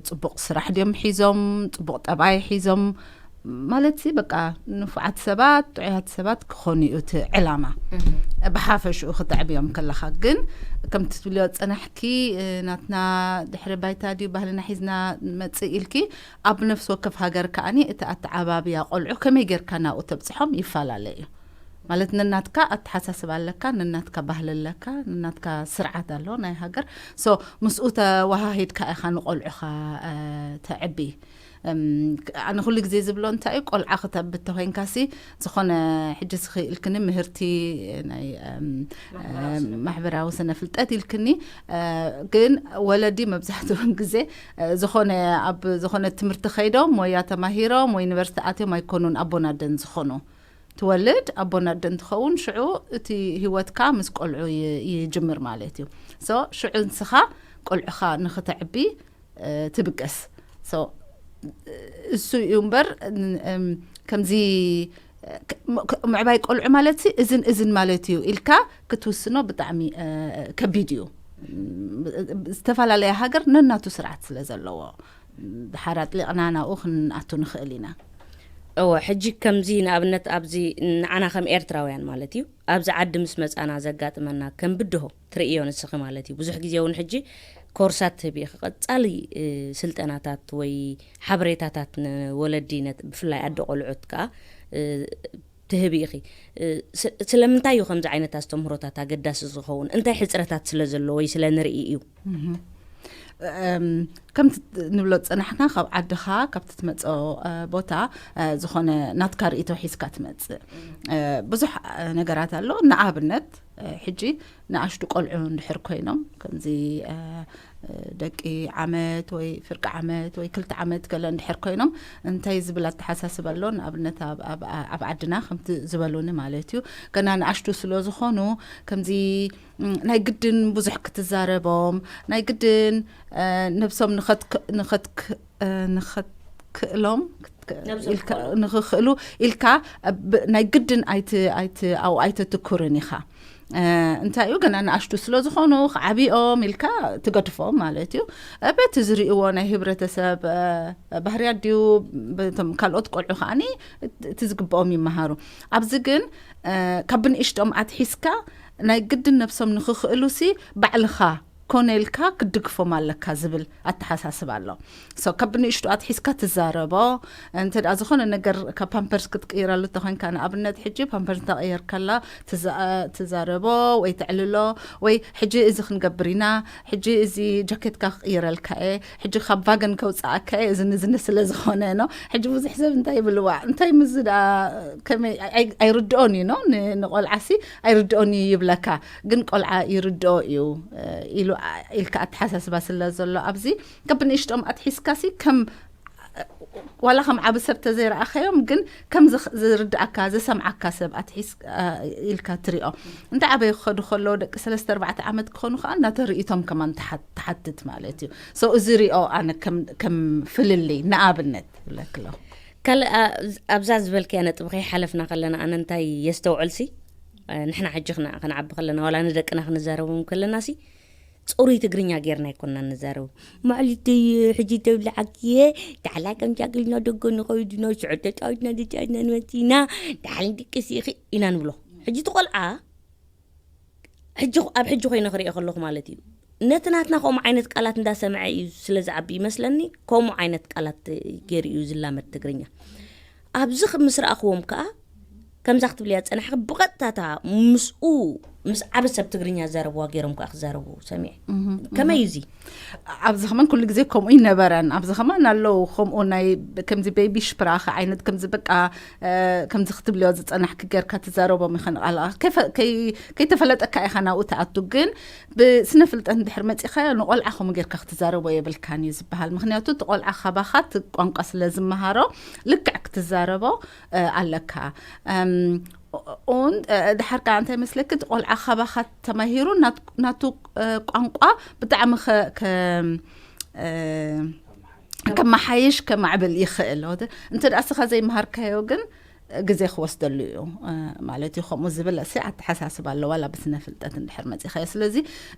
ጽቡቕ ስራሕ ድዮም ሒዞም? ጽቡቕ ጠባይ ሒዞም? ማለትሲ፣ በቃ፣ ንፉዓት ሰባት፣ ጥዑያት ሰባት ክኾኑ እዩ እቲ ዕላማ። እህ። ብሓፈሽኡ ክተዕብዮም ከለኻ ግን፣ ከምቲ ትብልዮ ጸናሕኪ፣ እ፣ ናትና ድሕሪ ባይታ ድዩ ባህልና ሒዝና ንመጽእ ኢልኪ፣ ኣብ ነፍሲ ወከፍ ሃገር ከኣኒ እቲ ኣተዓባብያ ቆልዑ ከመይ ጌርካ ናብኡ ተብጽሖም ይፈላለ እዩ። ማለት ነናትካ ኣተሓሳስባ ኣለካ፣ ነናትካ ባህሊ ኣለካ፣ ነናትካ ስርዓት ኣሎ ናይ ሃገር። ሶ ምስኡ ተወሃሂድካ ኢኻ ንቆልዑኻ ተዕቢ። ኣነ ኩሉ ግዜ ዝብሎ እንታይ እዩ፣ ቆልዓ ክተብት ተኮይንካሲ ዝኾነ ሕጂ ስኺ ኢልክኒ ምህርቲ ናይ ማሕበራዊ ስነ ፍልጠት ኢልክኒ። ግን ወለዲ መብዛሕትኦም ግዜ ዝኾነ ኣብ ዝኾነ ትምህርቲ ከይዶም ወይ ኣተማሂሮም ወይ ዩኒቨርሲቲ ኣትዮም ኣይኮኑን ኣቦን ኣደን ዝኾኑ። ትወልድ ኣቦን ኣደን ትኸውን፣ ሽዑ እቲ ህይወትካ ምስ ቆልዑ ይጅምር ማለት እዩ። ሶ ሽዑ ንስኻ ቆልዑኻ ንክተዕቢ ትብገስ። እሱ እዩ እምበር ከምዚ ምዕባይ ቆልዑ ማለት እዝን እዝን ማለት እዩ ኢልካ ክትውስኖ ብጣዕሚ ከቢድ እዩ። ዝተፈላለየ ሃገር ነናቱ ስርዓት ስለ ዘለዎ ድሓር ኣጥሊቕና ናብኡ ክንኣቱ ንኽእል ኢና። እወ፣ ሕጂ ከምዚ ንኣብነት ኣብዚ ንዓና ከም ኤርትራውያን ማለት እዩ፣ ኣብዚ ዓዲ ምስ መጻና ዘጋጥመና ከም ብድሆ ትርእዮ ንስኺ ማለት እዩ። ብዙሕ ግዜ እውን ሕጂ ኮርሳት ትህቢ ኢኺ፣ ቀጻሊ ስልጠናታት ወይ ሓበሬታታት ንወለዲ ብፍላይ ኣደ ቆልዑት ከኣ ትህቢ ኢኺ። ስለምንታይ እዩ ከምዚ ዓይነት ኣስተምህሮታት ኣገዳሲ ዝኸውን? እንታይ ሕፅረታት ስለ ዘሎ ወይ ስለ ንርኢ እዩ? ከምቲ ንብሎ ዝፀናሕካ ካብ ዓድኻ ካብቲ ትመፅኦ ቦታ ዝኾነ ናትካ ርእይቶ ሒዝካ ትመፅእ። ብዙሕ ነገራት ኣሎ። ንኣብነት ሕጂ ንኣሽቱ ቆልዑ እንድሕር ኮይኖም ከምዚ ደቂ ዓመት ወይ ፍርቂ ዓመት ወይ ክልተ ዓመት ገለ እንድሕር ኮይኖም እንታይ ዝብል ኣተሓሳስብ ኣሎ? ንኣብነት ኣብ ዓድና ከምቲ ዝበሉኒ ማለት እዩ፣ ገና ንኣሽቱ ስለ ዝኾኑ ከምዚ ናይ ግድን ብዙሕ ክትዛረቦም ናይ ግድን ነብሶም ንኸትክእሎም ንኽኽእሉ ኢልካ ናይ ግድን ኣብኡ ኣይተትኩርን ኢኻ። እንታይ እዩ ገና ንኣሽቱ ስለ ዝኾኑ ክዓብኦም ኢልካ ትገድፎም ማለት እዩ። በቲ ዝርእዎ ናይ ህብረተሰብ ባህርያት ድዩ፣ በቶም ካልኦት ቆልዑ ከዓኒ እቲ ዝግብኦም ይመሃሩ። ኣብዚ ግን ካብ ብንእሽቶም ኣትሒዝካ ናይ ግድን ነብሶም ንኽኽእሉ ሲ ባዕልኻ ኮነ ኢልካ ክትድግፎም ኣለካ ዝብል ኣተሓሳስባ ኣሎ። ሶ ካብ ብንእሽቱ ኣትሒዝካ ትዛረቦ። እንተ ደኣ ዝኾነ ነገር ካብ ፓምፐርስ ክትቅይረሉ ተኾይንካ፣ ንኣብነት ሕጂ ፓምፐርስ እንተቐየርካላ ትዛረቦ ወይ ተዕልሎ ወይ ሕጂ እዚ ክንገብር ኢና፣ ሕጂ እዚ ጃኬትካ ክቕይረልካ እየ፣ ሕጂ ካብ ቫገን ከውፅኣካ እየ፣ እዝን እዝን ስለ ዝኾነ ነው። ሕጂ ብዙሕ ሰብ እንታይ ይብል፣ ዋዕ እንታይ ምዚ ደኣ ከመይ ኣይርድኦን እዩ ነው ንቆልዓሲ ኣይርድኦን እዩ ይብለካ። ግን ቆልዓ ይርድኦ እዩ ኢሉ ኢልካ ኣተሓሳስባ ስለ ዘሎ ኣብዚ ካብ ብንእሽቶም ኣትሒዝካሲ ከም ዋላ ከም ዓቢ ሰብ ተዘይረኣኸዮም ግን ከም ዝርድኣካ ዘሰምዓካ ሰብ ኣትሒዝ ኢልካ ትሪኦ። እንተ ዓበዩ ክኸዱ ከለዉ ደቂ ሰለስተ ኣርባዕተ ዓመት ክኾኑ ከዓ እናተርእይቶም ከማን ትሓትት ማለት እዩ። ሶ እዚ ሪኦ ኣነ ከም ፍልልይ ንኣብነት ይብለክሎ። ካልእ ኣብዛ ዝበልክያ ነጥቢ ከይሓለፍና ከለና ኣነ እንታይ የስተውዕልሲ ንሕና ሕጂ ክንዓቢ ከለና ዋላ ንደቅና ክንዛረቦም ከለና ሲ ፅሩይ ትግርኛ ጌርና ኣይኮና ንዛረቡ። ማዕልቲ ሕጂ ተብልዓክየ ዳሕላ ከም ጃግልና ደጎ ንኸይድና ሽዑ ተጫዊትና ተጫዊትና ንመፂና ዳሕል ድቅስ ኢኺ ኢና ንብሎ። ሕጂ ትቆልዓ ሕጂ ኣብ ሕጂ ኮይነ ክሪኦ ከለኹ ማለት እዩ ነቲ ናትና ከምኡ ዓይነት ቃላት እንዳሰምዐ እዩ ስለ ዝዓቢ ይመስለኒ ከምኡ ዓይነት ቃላት ገይሩ እዩ ዝላመድ ትግርኛ። ኣብዚ ምስ ረኣኽዎም ከዓ ከምዛ ክትብል እያ ዝፀናሕኪ ብቐጥታታ ምስኡ ምስ ዓቢ ሰብ ትግርኛ ዝዛረብዋ ገይሮም ከዓ ክዛረቡ ሰሚዐ። ከመይ እዩ እዚ? ኣብዚ ከማን ኩሉ ግዜ ከምኡ ይነበረን ኣብዚ ከማን ኣለዉ ከምኡ ናይ ከምዚ ቤቢ ሽፕራኸ ዓይነት ከምዚ በቃ ከምዚ ክትብልዮ ዝፀናሕኪ ጌርካ ትዛረቦም ይኸን ቃል ከይተፈለጠካ ኢኻ ናብኡ ትኣቱ ግን ብስነ ፍልጠት እንድሕር መፂኻዮ ንቆልዓ ከምኡ ጌርካ ክትዛረቦ የብልካን እዩ ዝበሃል። ምክንያቱ እቲ ቆልዓ ካባኻ እቲ ቋንቋ ስለ ዝመሃሮ ልክዕ ክትዛረቦ ኣለካ። ኡን ድሓር ከዓ እንታይ መስለኪ እቲ ቆልዓ ካባኻ ተማሂሩ ናቱ ቋንቋ ብጣዕሚ ከመሓይሽ ከማዕብል ይኽእል። እንተ ደኣ ስኻ ዘይመሃርካዮ ግን ግዜ ክወስደሉ እዩ ማለት እዩ። ከምኡ ዝብል ሲ ኣተሓሳስባ ኣለዋ ላ ብስነ ፍልጠት እንድሕር መፂኻዮ። ስለዚ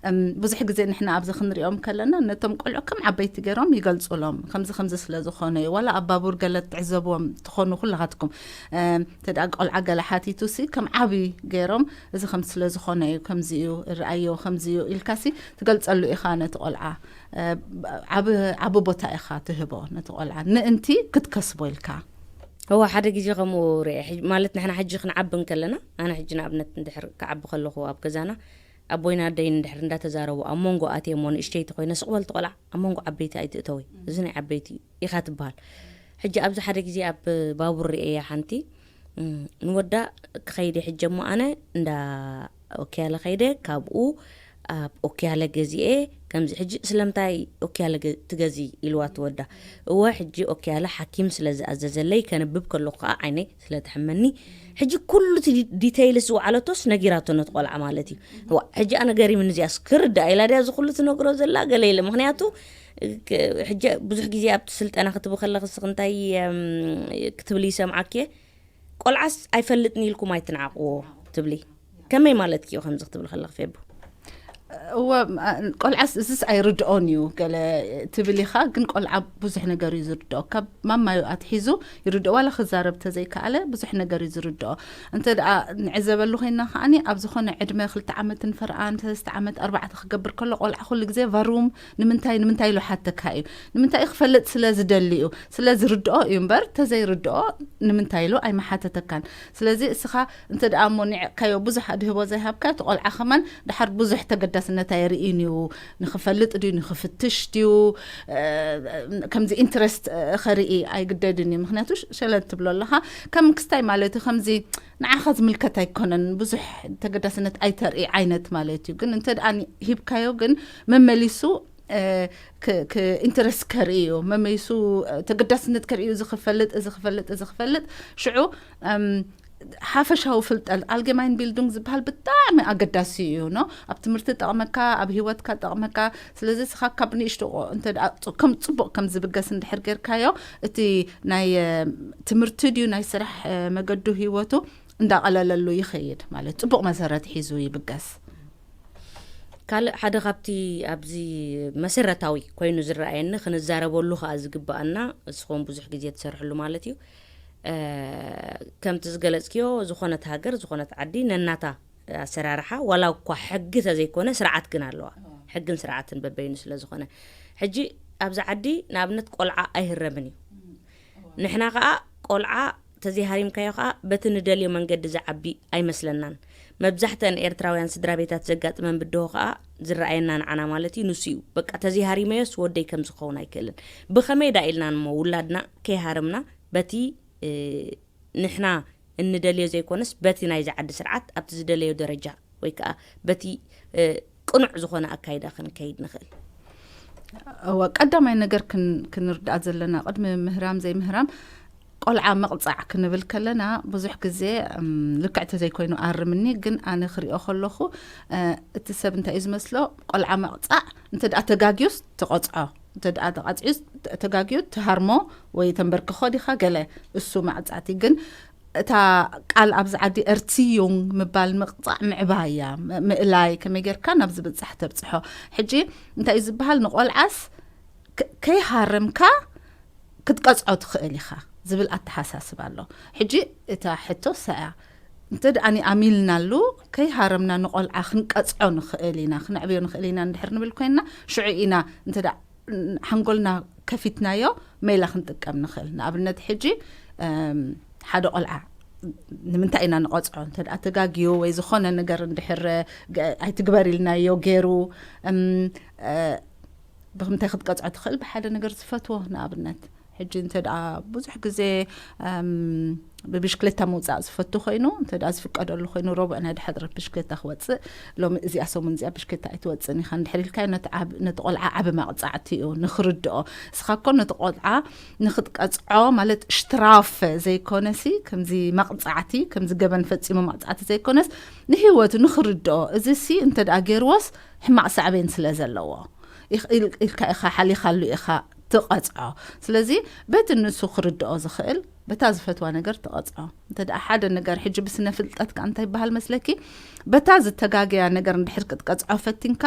ብዙሕ ግዜ ንሕና ኣብዚ ክንሪኦም ከለና ነቶም ቆልዑ ከም ዓበይቲ ገይሮም ይገልፁሎም። ከምዚ ከምዚ ስለ ዝኾነ እዩ። ዋላ ኣብ ባቡር ገለ ትዕዘብዎም ትኾኑ ኩላኻትኩም እንተ ደኣ ቆልዓ ገለ ሓቲቱ ሲ ከም ዓብዪ ገይሮም እዚ ከም ስለ ዝኾነ እዩ፣ ከምዚ እዩ፣ ርኣዮ፣ ከምዚ እዩ ኢልካ ሲ ትገልፀሉ ኢኻ ነቲ ቆልዓ። ዓቢ ቦታ ኢኻ ትህቦ ነቲ ቆልዓ ምእንቲ ክትከስቦ ኢልካ። እዋ፣ ሓደ ግዜ ከምኡ ርኤ። ሕጅ-፣ ማለት ንሕና ሕጂ ክንዓቢ እንከለና፣ ኣነ ሕጂ ንኣብነት እንድሕር ክዓቢ ከለኹ ኣብ ገዛና ኣቦይን ኣደይን እንድሕር እንዳተዛረቡ ኣብ መንጎ ኣትየ እሞ ንእሽተይቲ ኮይነ፣ "ስቕ በል እቲ ቆልዓ፣ ኣብ መንጎ ዓበይቲ ኣይትእተዊ፣ እዚ ናይ ዓበይቲ እዩ" ኢኻ ትበሃል። ሕጂ ኣብዚ ሓደ ግዜ ኣብ ባቡር ርእየያ ሓንቲ፣ እም፣ ንወዳ ክኸይድ እየ ሕጂ እሞ ኣነ እንዳ ኦኪያለ ከይደ ካብኡ ኣብ ኦኪያለ ገዚኤ ከምዚ። ሕጂ "ስለምንታይ ኦኪያለ ገ-፣ ትገዚ?" ኢልዋ ትወዳ። "እወ፣ ሕጂ ኦኪያለ ሓኪም ስለ ዝኣዘዘለይ ከንብብ ከለኹ ከኣ ዓይነይ ስለ ትሕመኒ፣ ሕጂ ኩሉ እቲ ዲ-፣ ዲተይልስ ዝወዓለቶስ ነጊራቶ ነቲ ቆልዓ ማለት እዩ። እዋ፣ ሕጂ ኣነ ገሪምኒ እዚኣስ ክርዳእ ኢላ ድያ እዚ ኩሉ ትነግሮ ዘላ?" ገለ ኢለ። ምኽንያቱ ክ-፣ ሕጂ ብዙሕ ግዜ ኣብቲ ስልጠና ክትብ ከለኺ ንስኺ እንታይ፣ እም፣ ክትብሊ ይሰምዓኪ እየ? "ቆልዓስ ኣይፈልጥን ኢልኩም ኣይትንዓቕዎ" ትብሊ። ከመይ ማለትኪ እዩ ከምዚ ክትብሊ ከለኺ ፌቡ? እወ፣ ም-፣ ኣ-፣ ቆልዓስ እዝስ ኣይርድኦን እዩ ገለ ትብል ኢኻ፣ ግን ቆልዓ ብዙሕ ነገር እዩ ዝርድኦ። ካብ ማማዩ ኣትሒዙ ይርድኦ፣ ዋላ ክዛረብ ተዘይከኣለ ብዙሕ ነገር እዩ ዝርድኦ። እንተ ደኣ ንዕዘበሉ ኮይና ከኣኒ፣ ኣብ ዝኾነ ዕድመ ክልተ ዓመትን ፈርኣን፣ ሰለስተ ዓመት፣ ኣርባዕተ ክገብር ከሎ፣ ቆልዓ ኩሉ ግዜ ቫሩም፣ ንምንታይ፣ ንምንታይ ኢሉ ሓተካ እዩ። ንምንታይ ክፈልጥ ስለ ዝደሊ እዩ፣ ስለ ዝርድኦ እዩ እምበር፣ ተዘይርድኦ ንምንታይ ኢሉ ኣይመሓተተካን። ስለዚ እስኻ እንተ ደኣ እሞ ንዕቕካዮ ብዙሕ ኣድህቦ ዘይሃብካ፣ እቲ ቆልዓ ከማን ድሓር ብዙሕ ተገዳስነት ኣይርእን እዩ። ንኽፈልጥ ድዩ፣ ንኽፍትሽ ድዩ፣ እ፣ ከምዚ ኢንትረስት፣ እ፣ ኸርኢ ኣይግደድን እዩ። ምኽንያቱ ሸ-፣ ሸለል ትብሎ ኣለኻ። ከም ክስታይ ማለት እዩ፣ ከምዚ ንዓኻ ዝምልከት ኣይኮነን፣ ብዙሕ ተገዳስነት ኣይተርኢ ዓይነት ማለት እዩ። ግን እንተ ደኣ ሂብካዮ ግን መመሊሱ፣ እ፣ ክ-፣ ክ-፣ ኢንትረስት ከርኢ እዩ፣ መመሊሱ፣ እ፣ ተገዳስነት ከርኢ እዩ። እዚ ክፈልጥ፣ እዚ ክፈልጥ፣ እዚ ክፈልጥ። ሽዑ፣ እም፣ ሓፈሻዊ ፍልጠት፣ ኣልጌማይን ቢልዱንግ ዝበሃል ብጣዕሚ ኣገዳሲ እዩ፣ ኖ? ኣብ ትምህርቲ ጠቕመካ፣ ኣብ ህይወትካ ጠቕመካ። ስለዚ እስኻ ካብ ንእሽቶ ቆ-፣ እንተ ደኣ ጽ-፣ ከም ጽቡቕ ከም ዝብገስ እንድሕር ጌርካዮ፣ እቲ ናይ፣ እ፣ ትምህርቲ ድዩ ናይ ስራሕ፣ እ፣ መገዱ ህይወቱ እንዳቐለለሉ ይኸይድ፣ ማለት ጽቡቕ መሰረት ሒዙ ይብገስ። ካልእ ሓደ ካብቲ ኣብዚ መሰረታዊ ኮይኑ ዝረኣየኒ፣ ክንዛረበሉ ከኣ ዝግበኣና፣ እስኹም ብዙሕ ግዜ ትሰርሕሉ ማለት እዩ። እ፣ ከምቲ ዝገለጽክዮ፣ ዝኾነት ሃገር፣ ዝኾነት ዓዲ ነናታ ኣሰራርሓ፣ ዋላ እኳ ሕጊ ተዘይኮነ፣ ስርዓት ግን ኣለዋ። ሕግን ስርዓትን በበይኑ ስለ ዝኾነ። ሕጂ ኣብዚ ዓዲ ንኣብነት ቆልዓ ኣይህረምን እዩ። ንሕና ከኣ ቆልዓ ተዘይሃሪምካዮ ከኣ በቲ ንደልዮ መንገዲ ዝዓቢ ኣይመስለናን። መብዛሕተን ኤርትራውያን ስድራ ቤታት ዘጋጥመን ብድሆ ከኣ ዝረኣየና ንዓና ማለት እዩ፣ ንሱ እዩ። በቃ ተዘይሃሪመዮስ ወደይ ከም ዝኸውን ኣይክእልን። ብኸመይ ዳ ኢልና እሞ ውላድና ከይሃረምና በቲ፣ እ፣ ንሕና እንደልዮ ዘይኮነስ በቲ ናይዚ ዓዲ ስርዓት ኣብቲ ዝደለዮ ደረጃ ወይ ከኣ በቲ፣ እ፣ ቅኑዕ ዝኾነ ኣካይዳ ክንከይድ ንኽእል? እወ፣ ቀዳማይ ነገር ክን-፣ ክንርዳእ ዘለና ቅድሚ ምህራም ዘይምህራም ቆልዓ መቕጻዕ ክንብል ከለና ብዙሕ ግዜ፣ እም፣ ልክዕ ተዘይኮይኑ ኣርምኒ፣ ግን ኣነ ክሪኦ ከለኹ፣ እ፣ እቲ ሰብ እንታይ እዩ ዝመስሎ? ቆልዓ መቕጻዕ እንተ ደኣ ተጋግዩስ ትቐጽዖ፣ እንተ ደኣ ተቐጺዑስ ተ-፣ ተጋግዩ ትሃርሞ ወይ ተንበርክኾ ዲኻ ገለ፣ እሱ መቕጻዕቲ። ግን እታ ቃል ኣብዚ ዓዲ እርትዩንግ ምባል ምቕጻዕ ምዕባይ እያ፣ ም-፣ ምእላይ፣ ከመይ ጌርካ ናብ ዝብጻሕ ተብጽሖ። ሕጂ እንታይ እዩ ዝበሃል? ንቆልዓስ ከ-፣ ከይሃረምካ ክትቀጽዖ ትኽእል ኢኻ ዝብል ኣተሓሳስባ ኣሎ። ሕጂ እታ ሕቶ እሳ እያ። እንተ ደኣ ኣሚልናሉ፣ ከይሃረምና ንቆልዓ ክንቀጽዖ ንኽእል ኢና፣ ክነዕብዮ ንኽእል ኢና እንድሕር ንብል ኮይንና፣ ሽዑ ኢና እንተ ደኣ ሓንጎልና ከፊትናዮ ሜላ ክንጥቀም ንኽእል። ንኣብነት ሕጂ፣ እም፣ ሓደ ቆልዓ ንምንታይ ኢና ንቐጽዖ? እንተ ደኣ ተጋግዩ ወይ ዝኾነ ነገር እንድሕር ገ-፣ ኣይትግበር ኢልናዮ ገይሩ፣ እም፣ እ፣ ብምንታይ ክትቀጽዖ ትኽእል? ብሓደ ነገር ዝፈትዎ ንኣብነት። ሕጂ እንተ ደኣ ብዙሕ ግዜ፣ እም፣ ብብሽክሌታ ምውጻእ ዝፈቱ ኮይኑ፣ እንተ ደኣ ዝፍቀደሉ ኮይኑ፣ ረቡዕ ናይ ድሕረት ብሽክሌታ ክወጽእ፣ ሎሚ እዚኣ ሰሙን እዚኣ ብሽክሌታ ኣይትወጽእን ኢኻ እንድሕር ኢልካዮ፣ ነቲ ዓብ-፣ ነቲ ቆልዓ ዓቢ መቕጻዕቲ እዩ ንኽርድኦ። እስኻ እኮ ነቲ ቆልዓ ንኽትቀጽዖ ማለት ሽትራፍ ዘይኮነሲ፣ ከምዚ መቕጻዕቲ፣ ከምዚ ገበን ፈጺሙ መቕጻዕቲ ዘይኮነስ፣ ንህይወቱ ንኽርድኦ። እዚሲ እንተ ደኣ ገይርዎስ ሕማቕ ሳዕቤን ስለ ዘለዎ። ኢኽ-፣ ኢል-፣ ኢልካ ኢኻ ሓሊኻሉ ኢኻ ትቐጽዖ። ስለዚ በቲ ንሱ ክርድኦ ዝኽእል፣ በታ ዝፈትዋ ነገር ትቐጽዖ። እንተ ደኣ ሓደ ነገር ሕጂ ብስነ ፍልጠት ከኣ እንታይ ይበሃል መስለኪ? በታ ዝተጋገያ ነገር እንድሕር ክትቀጽዖ ፈቲንካ፣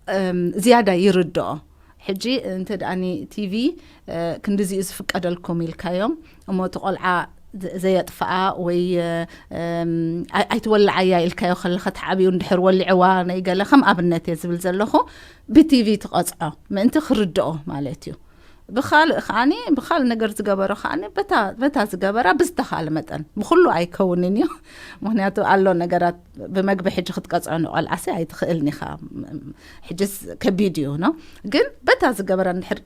እም፣ ዝያዳ ይርድኦ። ሕጂ እንተ ደኣኒ ቲቪ፣ እ፣ ክንድዚኡ ዝፍቀደልኩም ኢልካዮም፣ እሞ እቲ ቆልዓ ዘ-፣ ዘየጥፍኣ ወይ፣ እ፣ እም፣ ኣይ-፣ ኣይትወልዓያ ኢልካዮ ከለኻ ተዓብዩ እንድሕር ወሊዕዋ፣ ናይ ገለ ከም ኣብነት እየ ዝብል ዘለኹ፣ ብቲቪ ትቐጽዖ ምእንቲ ክርድኦ ማለት እዩ። ብኻልእ ከዓኒ ብኻልእ ነገር ዝገበሮ ከዓኒ በታ በታ ዝገበራ ብዝተኻለ መጠን ብኩሉ ኣይከውንን እዩ። ምክንያቱ ኣሎ ነገራት ብመግቢ ሕጂ ክትቀጽዖ ንቆልዓሲ ኣይትኽእልን ኢኻ። ሕጅስ ከቢድ እዩ ነው። ግን በታ ዝገበራ እንድሕር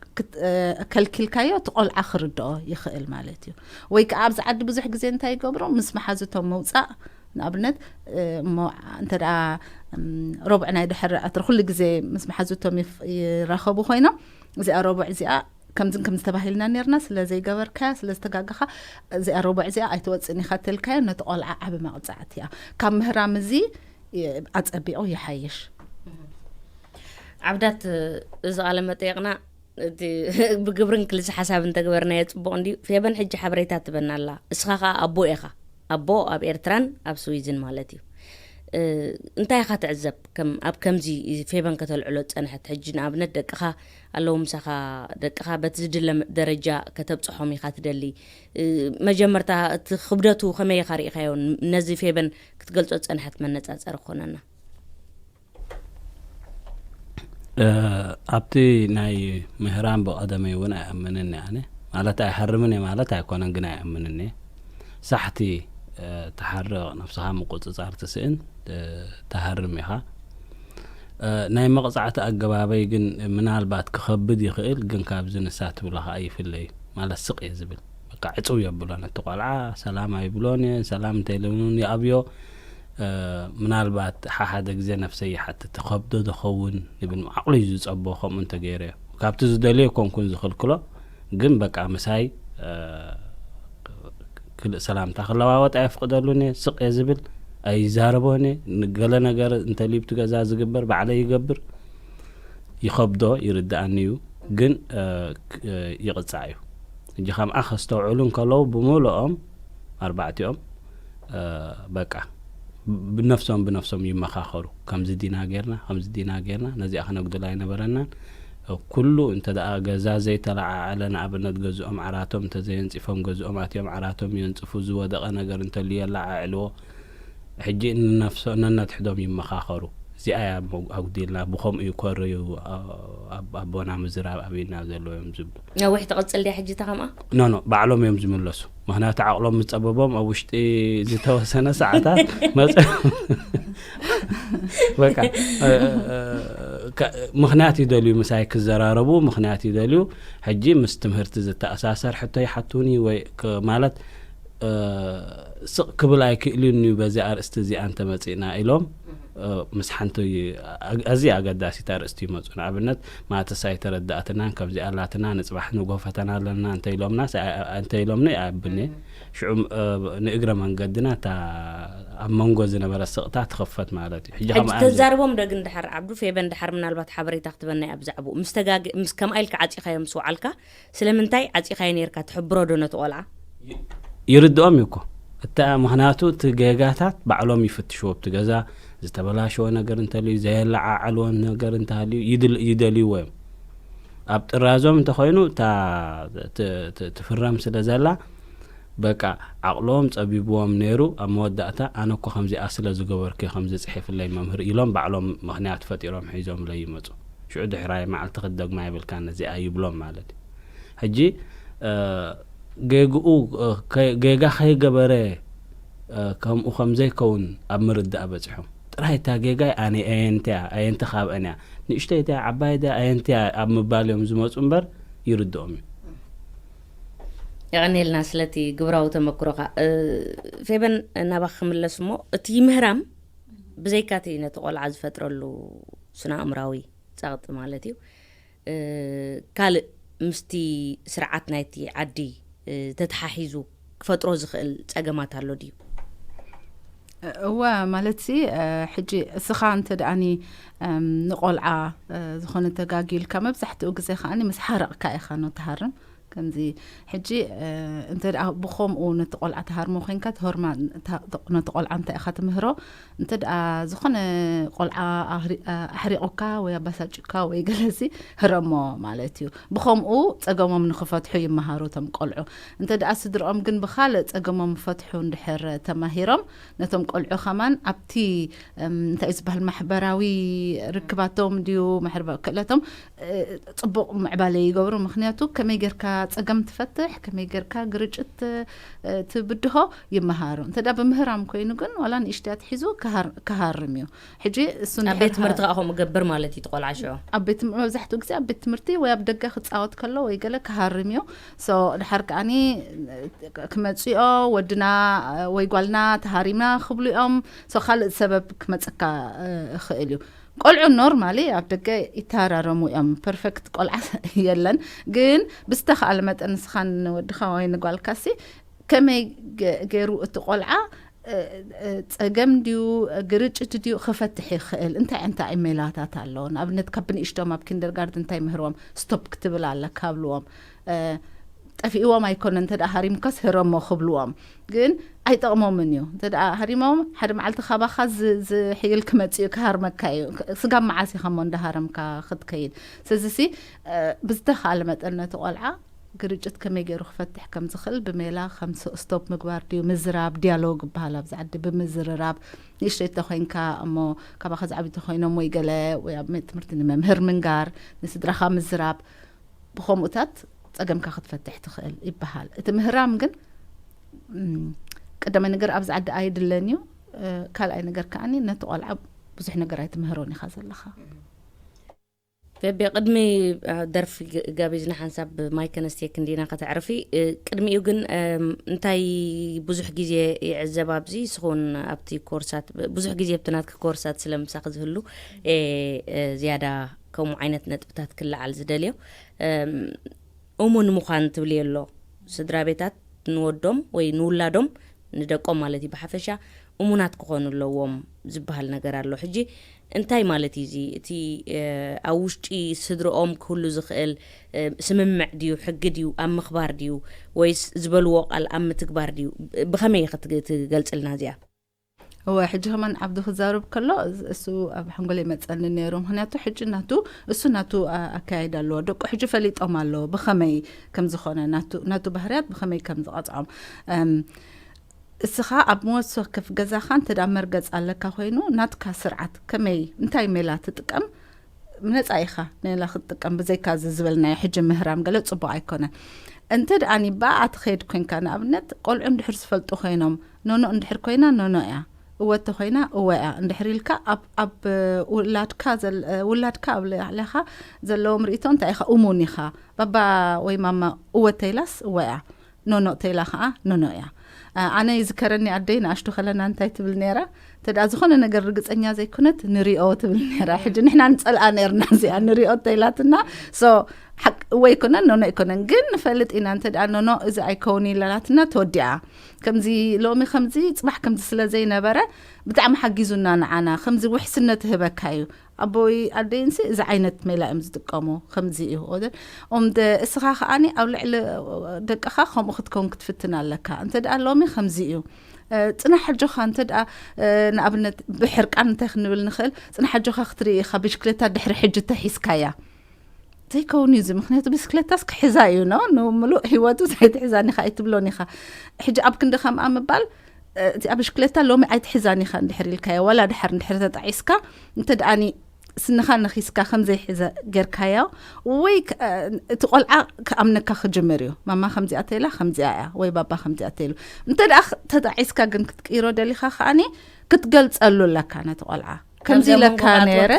ከልኪልካዮ እቲ ቆልዓ ክርድኦ ይኽእል ማለት እዩ። ወይ ከዓ ኣብዚ ዓዲ ብዙሕ ግዜ እንታይ ይገብሩ? ምስ መሓዙቶም ምውፃእ ንኣብነት እሞ እንተ ደኣ ረቡዕ ናይ ድሕሪ ቀትሪ ኩሉ ግዜ ምስ መሓዙቶም ይራኸቡ ኮይኖም እዚኣ ረቡዕ እዚኣ ከምዝን ከም ዝተባሂልና ነርና ስለ ዘይገበርካያ ስለ ዝተጋገኻ እዚኣ ረቡዕ እዚኣ ኣይትወፅእን ኢኻ ተልካዮ ነቲ ቆልዓ ዓብ መቕፃዕቲ እያ። ካብ ምህራም እዚ ኣፀቢቑ ይሓይሽ። ዓብዳት፣ እዚ ቃለ መጠየቕና እቲ ብግብርን ክልሲ ሓሳብ እንተግበርናዮ ፅቡቕ እንድዩ። ፌበን ሕጂ ሓበሬታ ትበና ኣላ። እስኻ ከዓ ኣቦ ኢኻ። ኣቦ ኣብ ኤርትራን ኣብ ስዊዝን ማለት እዩ። እንታይ ኢኻ ትዕዘብ? ከም ኣብ ከምዚ ፌበን ከተልዕሎ ዝጸንሐት ሕጂ ንኣብነት ደቅኻ ኣለዉ ምሳኻ፣ ደቅኻ በቲ ዝድለ ደረጃ ከተብጽሖም ኢኻ ትደሊ። መጀመርታ እቲ ክብደቱ ከመይ ኢኻ ርኢኻዮ? ነዚ ፌበን ክትገልጾ ዝጸንሐት መነጻጸሪ ክኾነና። ኣብቲ ናይ ምህራም ብቐደመይ እውን ኣይኣምንን እየ ኣነ። ማለት ኣይሃርምን እየ ማለት ኣይኮነን፣ ግን ኣይኣምንን እየ። ሳሕቲ ትሓርቕ፣ ነብስኻ ምቁጽጻር ትስእን ትሃርም ኢኻ። ናይ መቕጻዕቲ ኣገባበይ ግን ምናልባት ክኸብድ ይኽእል፣ ግን ካብዚ ንሳ ትብሎ ኸኣ ይፍለ እዩ። ማለት ስቕ እየ ዝብል። በቃ ዕጽው የብሎ ነቲ ቆልዓ፣ ሰላም ኣይብሎን እየ፣ ሰላም እንተይለውንን ይኣብዮ። ምናልባት ሓሓደ ግዜ ነፍሰይ ይሓትት፣ ትኸብዶ ዶ ኸውን ይብል። ዓቕሉ እዩ ዝጸቦ ከምኡ እንተገይረዮ። ካብቲ ዝደልዮ ኣይኮንኩን ዝኽልክሎ፣ ግን በቃ ምሳይ ክልእ ሰላምታ ክለዋወጥ ኣየፍቅደሉን እየ። ስቕ እየ ዝብል፣ ኣይዛረቦን እየ። ንገለ ነገር እንተልዩ ኣብቲ ገዛ ዝግበር ባዕለይ ይገብር። ይኸብዶ ይርድኣኒ እዩ፣ ግን ይቕጻዕ እዩ። ሕጂ ከምኣ ከስተውዕሉ እንከለዉ ብምልኦም ኣርባዕቲኦም በቃ ብነፍሶም ብነፍሶም ይመኻኸሩ። ከምዚ ዲና ጌርና፣ ከምዚ ዲና ጌርና፣ ነዚኣ ክነጉድላ ኣይነበረናን። ኩሉ እንተ ደኣ ገዛ ዘይተለዓዓለ፣ ንኣብነት ገዝኦም ዓራቶም እንተዘየንጺፎም፣ ገዝኦም ኣትዮም ዓራቶም የንጽፉ፣ ዝወደቐ ነገር እንተልዩ የለዓዕልዎ። ሕጂ ንነፍሶ ነነትሕዶም ይመኻኸሩ። እዚኣ እያ ኣጉዲልና፣ ብኸምኡ ይኮርዩ፣ ኣቦና ምዝራብ ኣብና ዘሎ እዮም ዝብሉ። ነዊሕ ትቕጽል ድያ ሕጂ እታ ከምኣ? ኖ ኖ፣ ባዕሎም እዮም ዝምለሱ። ምኽንያቱ ዓቕሎም ምስ ጸበቦም ኣብ ውሽጢ ዝተወሰነ ሰዓታት መጽ በቃ ምኽንያት ይደልዩ፣ ምሳይ ክዘራረቡ ምኽንያት ይደልዩ። ሕጂ ምስ ትምህርቲ ዝተኣሳሰር ሕቶ ይሓቱኒ ወይ ማለት ስቕ ክብል ኣይክእልን እዩ በዚ ኣርእስቲ እዚኣ እንተመፂእና ኢሎም ምስ ሓንቲ ኣዝያ ኣገዳሲት ኣርእስቲ ይመፁ። ንኣብነት ማተስ ኣይተረዳእትናን ከምዚኣ ኣላትና ንፅባሕ ንጎ ፈተና ኣለና እንተኢሎምና እንተኢሎምኒ ኣይኣብኔ ሽዑ ንእግረ መንገድና እታ ኣብ መንጎ ዝነበረ ስቕታ ትኽፈት ማለት እዩ። ሕጂ ከምኣ ተዛርቦም ዶ ግን ድሓር ዓብዱ ፌበን ድሓር ምናልባት ሓበሬታ ክትበና እያ ብዛዕባኡ ምስ ተጋግ ምስ ከምኣ ኢልካ ዓፂኻዮ ምስ ወዓልካ ስለምንታይ ዓፂኻዮ ነርካ ትሕብሮ ዶ ነቲ ቆልዓ? ይርድኦም እዩ እኮ እታ ምክንያቱ እቲ ጌጋታት ባዕሎም ይፍትሽዎ ኣብቲ ገዛ ዝተበላሸወ ነገር እንተልዩ ዘየለዓዓልዎ ነገር እንተሃልዩ ይደልይዎ እዮም። ኣብ ጥራዞም እንተኮይኑ እታ ትፍረም ስለ ዘላ በቃ ዓቕሎም ጸቢብዎም ነይሩ። ኣብ መወዳእታ ኣነ እኮ ከምዚኣ ስለ ዝገበርኩ ከምዚ ጽሒፍለይ መምህር ኢሎም ባዕሎም ምክንያት ፈጢሮም ሒዞምለይ ይመጹ። ሽዑ ድሕራይ መዓልቲ ክትደግማ የብልካ ነዚኣ ይብሎም ማለት እዩ። ሕጂ ጌግኡ ጌጋ ከይገበረ ከምኡ ከም ዘይከውን ኣብ ምርዳእ በጺሖም። ጥራይ እታ ጌጋይ ኣነ ኣየንቲያ ኣየንቲ ካብአን እያ ንእሽተይ ድያ ዓባይ ድያ ኣየንቲያ ኣብ ምባል እዮም ዝመፁ እምበር ይርድኦም እዩ። የቐኔልና ስለቲ ግብራዊ ተመክሮኻ። ፌበን ናባኺ ክምለስ እሞ እቲ ምህራም ብዘይካቲ ነቲ ቆልዓ ዝፈጥረሉ ስነ ኣእምራዊ ጸቕጢ ማለት እዩ ካልእ ምስቲ ስርዓት ናይቲ ዓዲ ተተሓሒዙ ክፈጥሮ ዝኽእል ጸገማት ኣሎ ድዩ? እወ ማለት ሲ ሕጂ እስኻ እንተ ደኣኒ ንቆልዓ ዝኾነ ተጋጊልካ መብዛሕትኡ ግዜ ከዓኒ ምስ ሓረቕካ ኢኻ ነው ትሃርም ከምዚ ሕጂ እንተ ብኸምኡ ነቲ ቆልዓ ትሃርሞ ኮይንካ፣ ነቲ ቆልዓ እንታይ ኢኻ ትምህሮ? እንተ ዝኾነ ቆልዓ ኣሕሪቑካ ወይ ኣባሳጭካ ወይ ገለሲ፣ ህረሞ ማለት እዩ። ብኸምኡ ጸገሞም ንኽፈትሑ ይመሃሩ እቶም ቆልዑ። እንተ ደኣ ስድርኦም ግን ብኻልእ ጸገሞም ፈትሑ እንድሕር ተማሂሮም፣ ነቶም ቆልዑ ከማን ኣብቲ እንታይ ዝበሃል ማሕበራዊ ርክባቶም ድዩ ማሕበራዊ ክእለቶም ጽቡቕ ምዕባለ ይገብሩ። ምክንያቱ ከመይ ጌርካ ጸገም ትፈትሕ፣ ከመይ ጌርካ ግርጭት ትብድሆ ይመሃሩ። እንተ ደኣ ብምህራም ኮይኑ ግን ዋላ ንእሽተይ ኣትሒዙ ክሃርም እዩ። ሕጂ እሱ ኣብ ቤት ትምህርቲ ከዓ ከምኡ ገብር ማለት እዩ። ቆልዓ ሽዑ ኣብ ቤት መብዛሕትኡ ግዜ ኣብ ቤት ትምህርቲ ወይ ኣብ ደገ ክጻወት ከሎ ወይ ገለ ክሃርም እዩ። ሶ ድሓር ከዓኒ ክመጽኦ ወድና ወይ ጓልና ተሃሪምና ክብሉ እዮም። ሶ ካልእ ሰበብ ክመጸካ ይኽእል እዩ። ቆልዑ ኖርማሊ ኣብ ደገ ይተሃራረሙ እዮም። ፐርፌክት ቆልዓ የለን። ግን ብዝተኻለ መጠን ንስኻን ንወድኻ ወይ ንጓልካሲ ከመይ ገይሩ እቲ ቆልዓ ጸገም ድዩ ግርጭት ድዩ ክፈትሕ ይኽእል? እንታይ እንታይ ሜላታት ኣለዎ? ንኣብነት ካብ ብንእሽቶም ኣብ ኪንደርጋርደን እንታይ ምህርዎም? ስቶፕ ክትብል ኣለካ ኣብልዎም። ጠፊእዎም ኣይኮነ እንተ ደኣ ሃሪምካስ ህረሞ ክብልዎም ግን ኣይጠቕሞምን እዩ። እንተ ደኣ ሃሪሞም ሓደ መዓልቲ ካባኻ ዝሕይል ክመጽእ እዩ፣ ክሃርመካ እዩ። ስጋብ መዓስ ኢኻ እሞ እንዳሃረምካ ክትከይድ? ስለዚሲ ብዝተኻለ መጠን ነቲ ቆልዓ ግርጭት ከመይ ገይሩ ክፈትሕ ከም ዝኽእል ብሜላ ከም ስቶፕ ምግባር ድዩ ምዝራብ፣ ዲያሎግ ይበሃል ኣብዚ ዓዲ። ብምዝርራብ ንእሽተይ ተኾይንካ እሞ ካባኻ ዝዓብዩ ተኾይኖም ወይ ገለ ወይ ኣብ ቤት ትምህርቲ ንመምህር ምንጋር፣ ንስድራኻ ምዝራብ፣ ብኸምኡታት ጸገምካ ክትፈትሕ ትኽእል ይበሃል። እቲ ምህራም ግን ቀዳማይ ነገር ኣብዚ ዓዲ ኣይድለን እዩ። ካልኣይ ነገር ከዓኒ ነቲ ቆልዓ ብዙሕ ነገር ኣይትምህሮን ኢኻ ዘለኻ። በቢ ቅድሚ ደርፊ ጋቢዝና ሓንሳብ ማይ ከነስቴክ እንዲና ከተዕርፊ። ቅድሚኡ ግን እንታይ ብዙሕ ግዜ ይዕዘብ ኣብዚ ስኹን ኣብቲ ኮርሳት ብዙሕ ግዜ ኣብቲ ናትኪ ኮርሳት ስለምሳኺ ዝህሉ ዝያዳ ከምኡ ዓይነት ነጥብታት ክለዓል ዝደልዮ። እሙን ምዃን ትብልዮ ኣሎ። ስድራ ቤታት ንወዶም ወይ ንውላዶም ንደቆም ማለት እዩ ብሓፈሻ እሙናት ክኾኑ ኣለዎም ዝበሃል ነገር ኣሎ። ሕጂ እንታይ ማለት እዩ እዚ? እቲ ኣብ ውሽጢ ስድርኦም ክህሉ ዝኽእል ስምምዕ ድዩ፣ ሕጊ ድዩ፣ ኣብ ምኽባር ድዩ፣ ወይስ ዝበልዎ ቃል ኣብ ምትግባር ድዩ? ብኸመይ ኢኺ ትገልጽልና እዚኣ? እወ፣ ሕጂ ከማን ዓብዱ ክዛረብ ከሎ እሱ ኣብ ሓንጎለይ መጸኒ ነይሩ። ምክንያቱ ሕጂ ናቱ እሱ ናቱ ኣካያይዳ ኣለዎ። ደቁ ሕጂ ፈሊጦም ኣለዎ ብኸመይ ከም ዝኾነ፣ ናቱ ባህርያት ብኸመይ ከም ዝቐጽዖም። እስኻ ኣብ መወሰ ከፍ ገዛኻ እንተ ደኣ መርገጽ ኣለካ ኮይኑ ናትካ ስርዓት ከመይ እንታይ ሜላ ትጥቀም ምነጻ ኢኻ ሜላ ክትጥቀም ብዘይካ እዚ ዝበልናዮ ሕጂ ምህራም ገለ ጽቡቕ ኣይኮነ። እንተ ደኣ ኒባ ኣትኸይድ ኮንካ ንኣብነት ቆልዑ እንድሕር ዝፈልጡ ኮይኖም ኖኖ እንድሕር ኮይና ኖኖ እያ፣ እወ ተኮይና እወ እያ እንድሕር ኢልካ ኣብ ውላድካ ውላድካ ኣብ ላዕሌኻ ዘለዎም ርእይቶ እንታይ ኢኻ እሙን ኢኻ ባባ ወይ ማማ እወ ተይላስ እወ እያ ኖኖ ተይላ ከዓ ኖኖ እያ። ኣነ ይዝከረኒ ኣደይ ንኣሽቱ ከለና እንታይ ትብል ነይራ? ተዳ ዝኾነ ነገር ርግፀኛ ዘይኮነት ንሪኦ ትብል ነይራ። ሕጂ ንሕና ንፀልኣ ነርና እዚኣ ንሪኦ ተይላትና ሶ ሓቅ ወይ ኮነን ኖኖ ኣይኮነን ግን ንፈልጥ ኢና። እንተ ደኣ ኖኖ እዚ ኣይከውን ኢላላትና ተወዲኣ። ከምዚ ሎሚ ከምዚ ፅባሕ ከምዚ ስለ ዘይነበረ ብጣዕሚ ሓጊዙና ንዓና ከምዚ ውሕስነት ህበካ እዩ። ኣቦይ ኣደይንሲ እዚ ዓይነት ሜላ እዮም ዝጥቀሙ ከምዚ እዩ ኦደር ኦም እስኻ ከዓኒ ኣብ ልዕሊ ደቅኻ ከምኡ ክትከውን ክትፍትን ኣለካ። እንተ ደኣ ሎሚ ከምዚ እዩ ፅናሕ ኣጆኻ እንተ ደኣ ንኣብነት ብሕርቃን እንታይ ክንብል ንኽእል? ፅናሕ ኣጆኻ ክትርኢ ኢኻ ብሽክሌታ ድሕሪ ሕጂ ተሒዝካያ ዘይከውን እዩ እዚ። ምክንያቱ ብስክሌታስ ክሕዛ እዩ ኖ ንምሉእ ህይወቱ ዘይትሕዛን ኢኻ ኣይትብሎን ኢኻ። ሕጂ ኣብ ክንዲ ከምኣ ምባል እቲኣ ብሽክሌታ ሎሚ ኣይትሕዛን ኢኻ እንድሕር ኢልካዮ ዋላ ድሓር እንድሕር ተጣዒስካ እንተ ደኣኒ ስንኻ ነኺስካ ከም ዘይሕዘ ጌርካዮ ወይ እቲ ቆልዓ ክኣምነካ ክጅምር እዩ። ማማ ከምዚኣ ተይላ ከምዚኣ እያ ወይ ባባ ከምዚኣ ተይሉ እንተ ደኣ ተጣዒስካ ግን ክትቅይሮ ደሊኻ ከኣኒ ክትገልጸሉ ኣለካ ነቲ ቆልዓ ከምዚ ኢለካ ነይረ።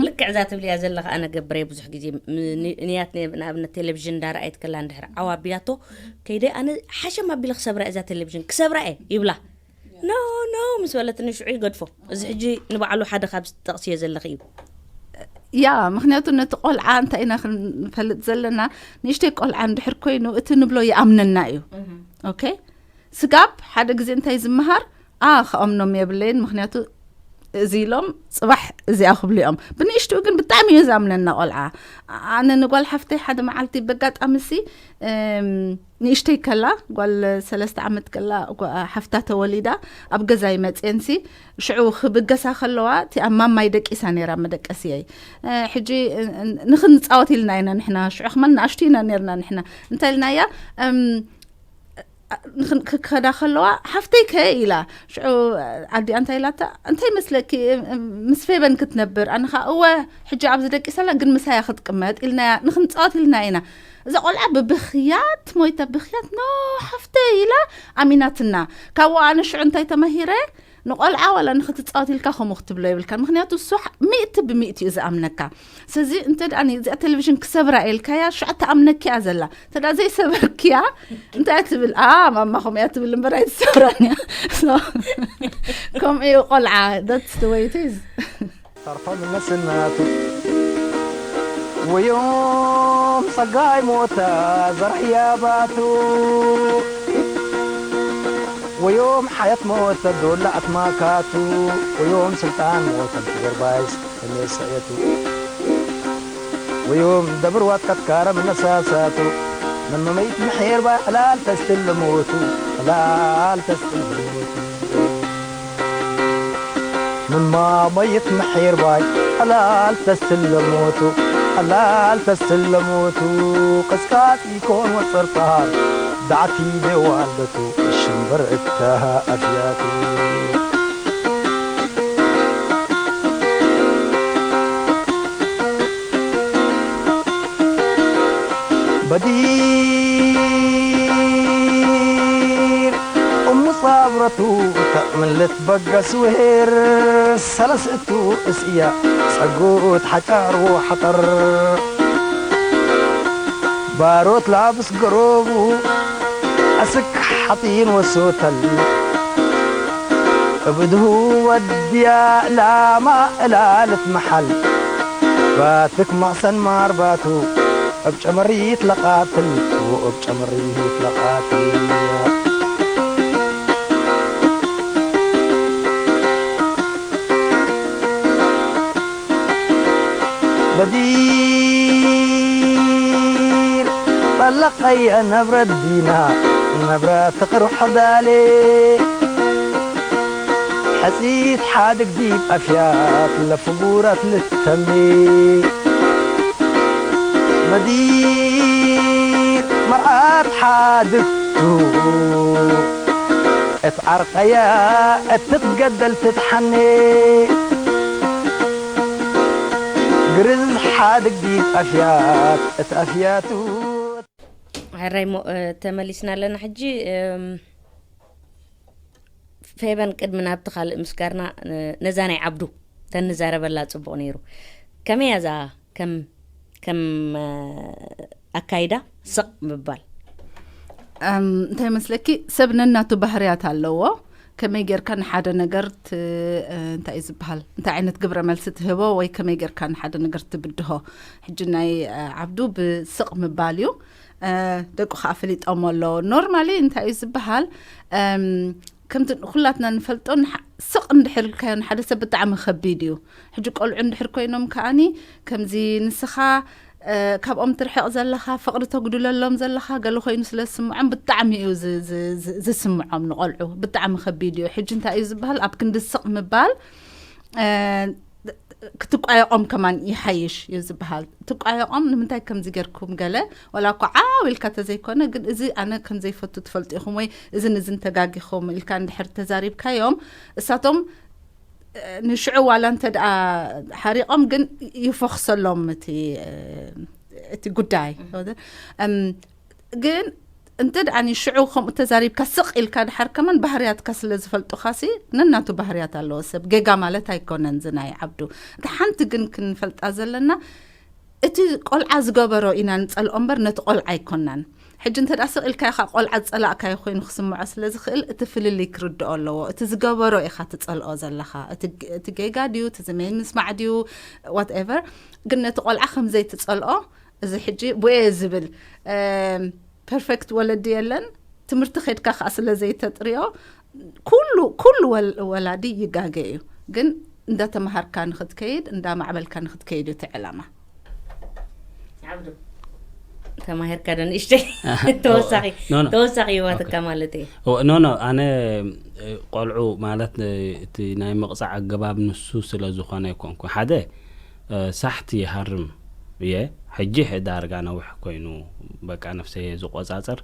ልክዕ እዛ ትብልያ ዘለኻ ኣነ ገብረ ብዙሕ ግዜ ንያት ንኣብነት ቴሌቪዥን እንዳረኣየት ከላ እንድሕር ዓው ኣቢላቶ ከይደ ኣነ ሓሸም ኣቢለ ክሰብራ እዛ ቴሌቪዥን ክሰብራ እየ ይብላ። ኖ ኖ ምስ በለትኒ ሽዑ ይገድፎ። እዚ ሕጂ ንባዕሉ ሓደ ካብ ጠቕስዮ ዘለኺ እዩ። ያ ምክንያቱ ነቲ ቆልዓ እንታይ ኢና ክንፈልጥ ዘለና ንእሽተይ ቆልዓ እንድሕር ኮይኑ እቲ ንብሎ ይኣምነና እዩ። ኦኬ ስጋብ ሓደ ግዜ እንታይ ዝመሃር ኣ ክኣምኖም የብለይን ምክንያቱ እዚ ኢሎም ጽባሕ እዚኣ ክብሉ እዮም። ብንእሽትኡ ግን ብጣዕሚ እዩ ዛምነና ቆልዓ። ኣነ ንጓል ሓፍተይ ሓደ መዓልቲ በጋጣሚ ሲ ንእሽተይ ከላ፣ ጓል ሰለስተ ዓመት ከላ ሓፍታ ተወሊዳ፣ ኣብ ገዛ ይመፅየንሲ ሽዑ ክብገሳ ከለዋ እቲ ኣብ ማማይ ደቂሳ ነይራ መደቀስየይ። ሕጂ ንኽንፃወት ኢልና ኢና ንሕና፣ ሽዑ ክመን ንኣሽቱ ኢና ነርና ንሕና። እንታይ ኢልናያ? ክኸዳ ከለዋ ሓፍተይ ከ ኢላ። ሽዑ ኣዲኣ እንታይ ኢላታ? እንታይ መስለኪ? ምስ ፌበን ክትነብር። ኣነ ኸዓ እወ፣ ሕጂ ኣብዚ ደቂሰላ ግን ምሳያ ክትቅመጥ ኢልናያ። ንኽንፃወት ኢልና ኢና። እዛ ቆልዓ ብብኽያት ሞይታ፣ ብኽያት ኖ ሓፍተይ ኢላ ኣሚናትና። ካብኡ ኣነ ሽዑ እንታይ ተማሂረ? ንቆልዓ ዋላ ንኽትፃወት ኢልካ ከምኡ ክትብሎ የብልካን። ምኽንያቱ እሱ ሚእቲ ብሚእቲ እዩ ዝኣምነካ። ስለዚ እንተ ደኣ እዚኣ ቴሌቪዥን ክሰብራ ኢልካያ ሽዑ ትኣምነኪያ ዘላ። እንተ ደኣ ዘይሰበርክያ እንታይ ትብል? ኣ ማማ ከምኡ እያ ትብል እምበር ኣይትሰብራን እያ። ከምኡ እዩ ቆልዓ። That's the way it is. ተርፎም ነስናቱ ወዮም ጸጋይ ሞታ ዘርሕያ ባቱ ወዮም ሓያት ሞተ ዶላ ኣትማካቱ ወዮም ስልጣን ሞተ ጀርባይስ ተመሰየቱ ወዮም ደብርዋት ቀትካረ መነሳሳቱ ምን መመይት ምሕር ባይ ዕላል ተስትል ሞቱ ዕላል ተስትል ሞቱ ምን ማመይት ምሒር ባይ ዕላል ተስለሞቱ ዕላል ተስለሞቱ ቅስቃስ ይኮን ወፅርፃር ዳዕቲ ደዋለቱ ሽምብር እተሃ ኣፍያቱ በዲር እሙ ሳብረቱ ተእምልት በገስ ውሄር ሰለስእቱ እስእያ ጸጉት ሓጫርዎ ሓጠር ባሮት ላብስ ገሮቡ ኣስክ ሓጢን ወሶተል እብድሁ ወድያ ላማ እላልት መሓል ባትክ ማእሰን ማርባቱ እብ ጨመሪት ለቃትል ወእብ ጨመሪት ለቃትል በዲር ጠለቀየ ነብረ ዲና ነብረ ፍቅር ሕዳሌ ሕፂት ሓድግ ዲብ ኣፍያት ለፍጉረት ልተሜ በዲር መርዓት ሓድግቱ እት ዓርቀያ እትትገደል ትትሓኔ ግርዝ ሓድግ ዲብ ኣፍያት እት ኣፍያቱ ሕራይ ሞ ተመሊስና ኣለና ሕጂ። ፌበን ቅድሚ ናብቲ ካልእ ምስጋርና ነዛ ናይ ዓብዱ ተንዛረበላ ጽቡቕ ነይሩ። ከመይ እያ እዛ ከም ከም ኣካይዳ ስቕ ምባል? እንታይ መስለኪ? ሰብ ነናቱ ባህርያት ኣለዎ። ከመይ ጌርካ ንሓደ ነገር እንታይ እዩ ዝበሃል፣ እንታይ ዓይነት ግብረ መልሲ ትህቦ ወይ ከመይ ጌርካ ንሓደ ነገር ትብድሆ። ሕጂ ናይ ዓብዱ ብስቕ ምባል እዩ። ደቁ ከዓ ፈሊጦሞ ኣለዎ። ኖርማሊ እንታይ እዩ ዝበሃል? ከምቲ ኩላትና ንፈልጦ ስቕ እንድሕር ኢልካዮ ንሓደ ሰብ ብጣዕሚ ከቢድ እዩ። ሕጂ ቆልዑ እንድሕር ኮይኖም ከዓኒ ከምዚ ንስኻ ካብኦም ትርሕቕ ዘለኻ፣ ፍቕሪ ተጉድለሎም ዘለኻ ገለ ኮይኑ ስለ ዝስምዖም ብጣዕሚ እዩ ዝስምዖም ንቆልዑ። ብጣዕሚ ከቢድ እዩ። ሕጂ እንታይ እዩ ዝበሃል? ኣብ ክንዲ ስቕ ምባል ክትቋየቖም ከማን ይሓይሽ እዩ ዝበሃል። ትቋየቖም ንምንታይ ከምዚ ጌርኩም ገለ ዋላ እኳ ዓው ኢልካ ተዘይኮነ ግን እዚ ኣነ ከምዘይፈቱ ትፈልጡ ኢኹም ወይ እዝን እዝን ተጋጊኹም ኢልካ እንድሕር ተዛሪብካዮም እሳቶም ንሽዑ ዋላ እንተ ደኣ ሓሪቖም ግን ይፈኽሰሎም እቲ እቲ ጉዳይ ግን እንተ ደኣ ሽዑ ከምኡ ተዛሪብካ ስቕ ኢልካ ድሓር ከማን ባህርያትካ ስለ ዝፈልጡኻ ሲ ነናቱ ባህርያት ኣለዎ ሰብ ጌጋ ማለት ኣይኮነን ዝናይ ዓብዱ እቲ ሓንቲ ግን ክንፈልጣ ዘለና እቲ ቆልዓ ዝገበሮ ኢና ንጸልኦ እምበር ነቲ ቆልዓ ኣይኮናን ሕጂ እንተ ደኣ ስቕ ኢልካ ኢኻ ቆልዓ ዝጸላእካዮ ኮይኑ ክስምዖ ስለ ዝኽእል እቲ ፍልልይ ክርድኦ ኣለዎ እቲ ዝገበሮ ኢኻ ትጸልኦ ዘለኻ እቲ ጌጋ ድዩ እቲ ዝመይ ምስማዕ ድዩ whatever ግን ነቲ ቆልዓ ከም ዘይትጸልኦ እዚ ሕጂ ቦየ ዝብል perfect ወለዲ የለን ትምህርቲ ከድካ ከዓ ስለ ዘይተጥርዮ ኩሉ ኩሉ ወላዲ ይጋገ እዩ ግን እንዳተማሃርካ ንክትከይድ፣ እንዳማዕበልካ ንክትከይድ እዩ እቲ ዕላማ። ተማሂርካ ዶ ንእሽተይ ተወሳኺ No, no. ተወሳኺ ይዋትካ ማለት እዩ። ኖ ኖ ኣነ እ፣ ቆልዑ ማለት እ፣ እቲ ናይ ምቕፃዕ ኣገባብ ንሱ ስለ ዝኾነ ኣይኮንኩ ሓደ እ፣ ሳሕቲ ይሃርም እየ። ሕጂ ዳርጋ ነዊሕ ኮይኑ በቃ ነፍሰይ ዝቆፃፀር፣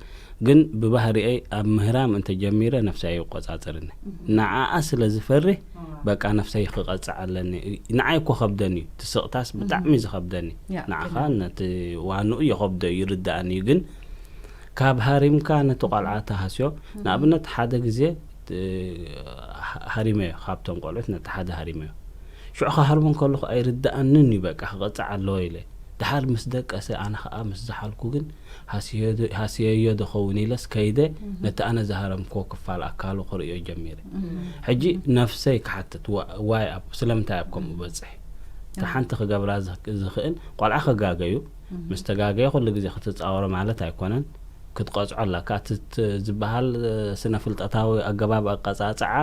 ግን ብባህሪኤይ ኣብ ምህራም እንተጀሚረ ነፍሰይ ኣይቆፃፀርኒ። ንዓኣ ስለ ዝፈርህ በቃ ነፍሰይ ክቐፅዕ ኣለኒ። ንዓይ እኮ ከብደኒ እዩ፣ ትስቕታስ ብጣዕሚ ዝኸብደኒ። ያ፣ ንዓኻ ትክክል። ነቲ ዋንኡ የኸብዶ ይርዳእኒ እዩ፣ ግን ካብ ሃሪምካ ነቲ ቆልዓ ተሃስዮ። ንኣብነት ሓደ ግዜ እ፣ ሃ- ሃሪመዮ፣ ካብቶም ቆልዑት ነቲ ሓደ ሃሪመዮ። ሽዑ ክሃርሞ ከለኹ ኣይርዳእንን እዩ፣ በቃ ክቐፅዕ ኣለዎ ኢለ። ድሓር ምስ ደቀሰ ኣነ ከዓ ምስ ዝሓልኩ ግን ሃስየዮ ዶ- ሃስየዮ ዶኸውን ኢለስ ከይደ ነቲ ኣነ ዝሃረምክዎ ክፋል ኣካሉ ክርእዮ ጀሚረ። ሕጂ ነፍሰይ ክሓትት ዋ- ዋይ ኣብ ስለምንታይ ኣብ ከምኡ በፅሕ ሓንቲ ክገብራ ዝክ- ዝኽእል ቆልዓ ክጋገዩ ምስ ተጋገየ ኩሉ ግዜ ክትፃወሮ ማለት ኣይኮነን። ክትቀፅዖ ኣለካ። እቲ ት- ዝበሃል እ፣ ስነ ፍልጠታዊ ኣገባብ ኣቀፃፅዓ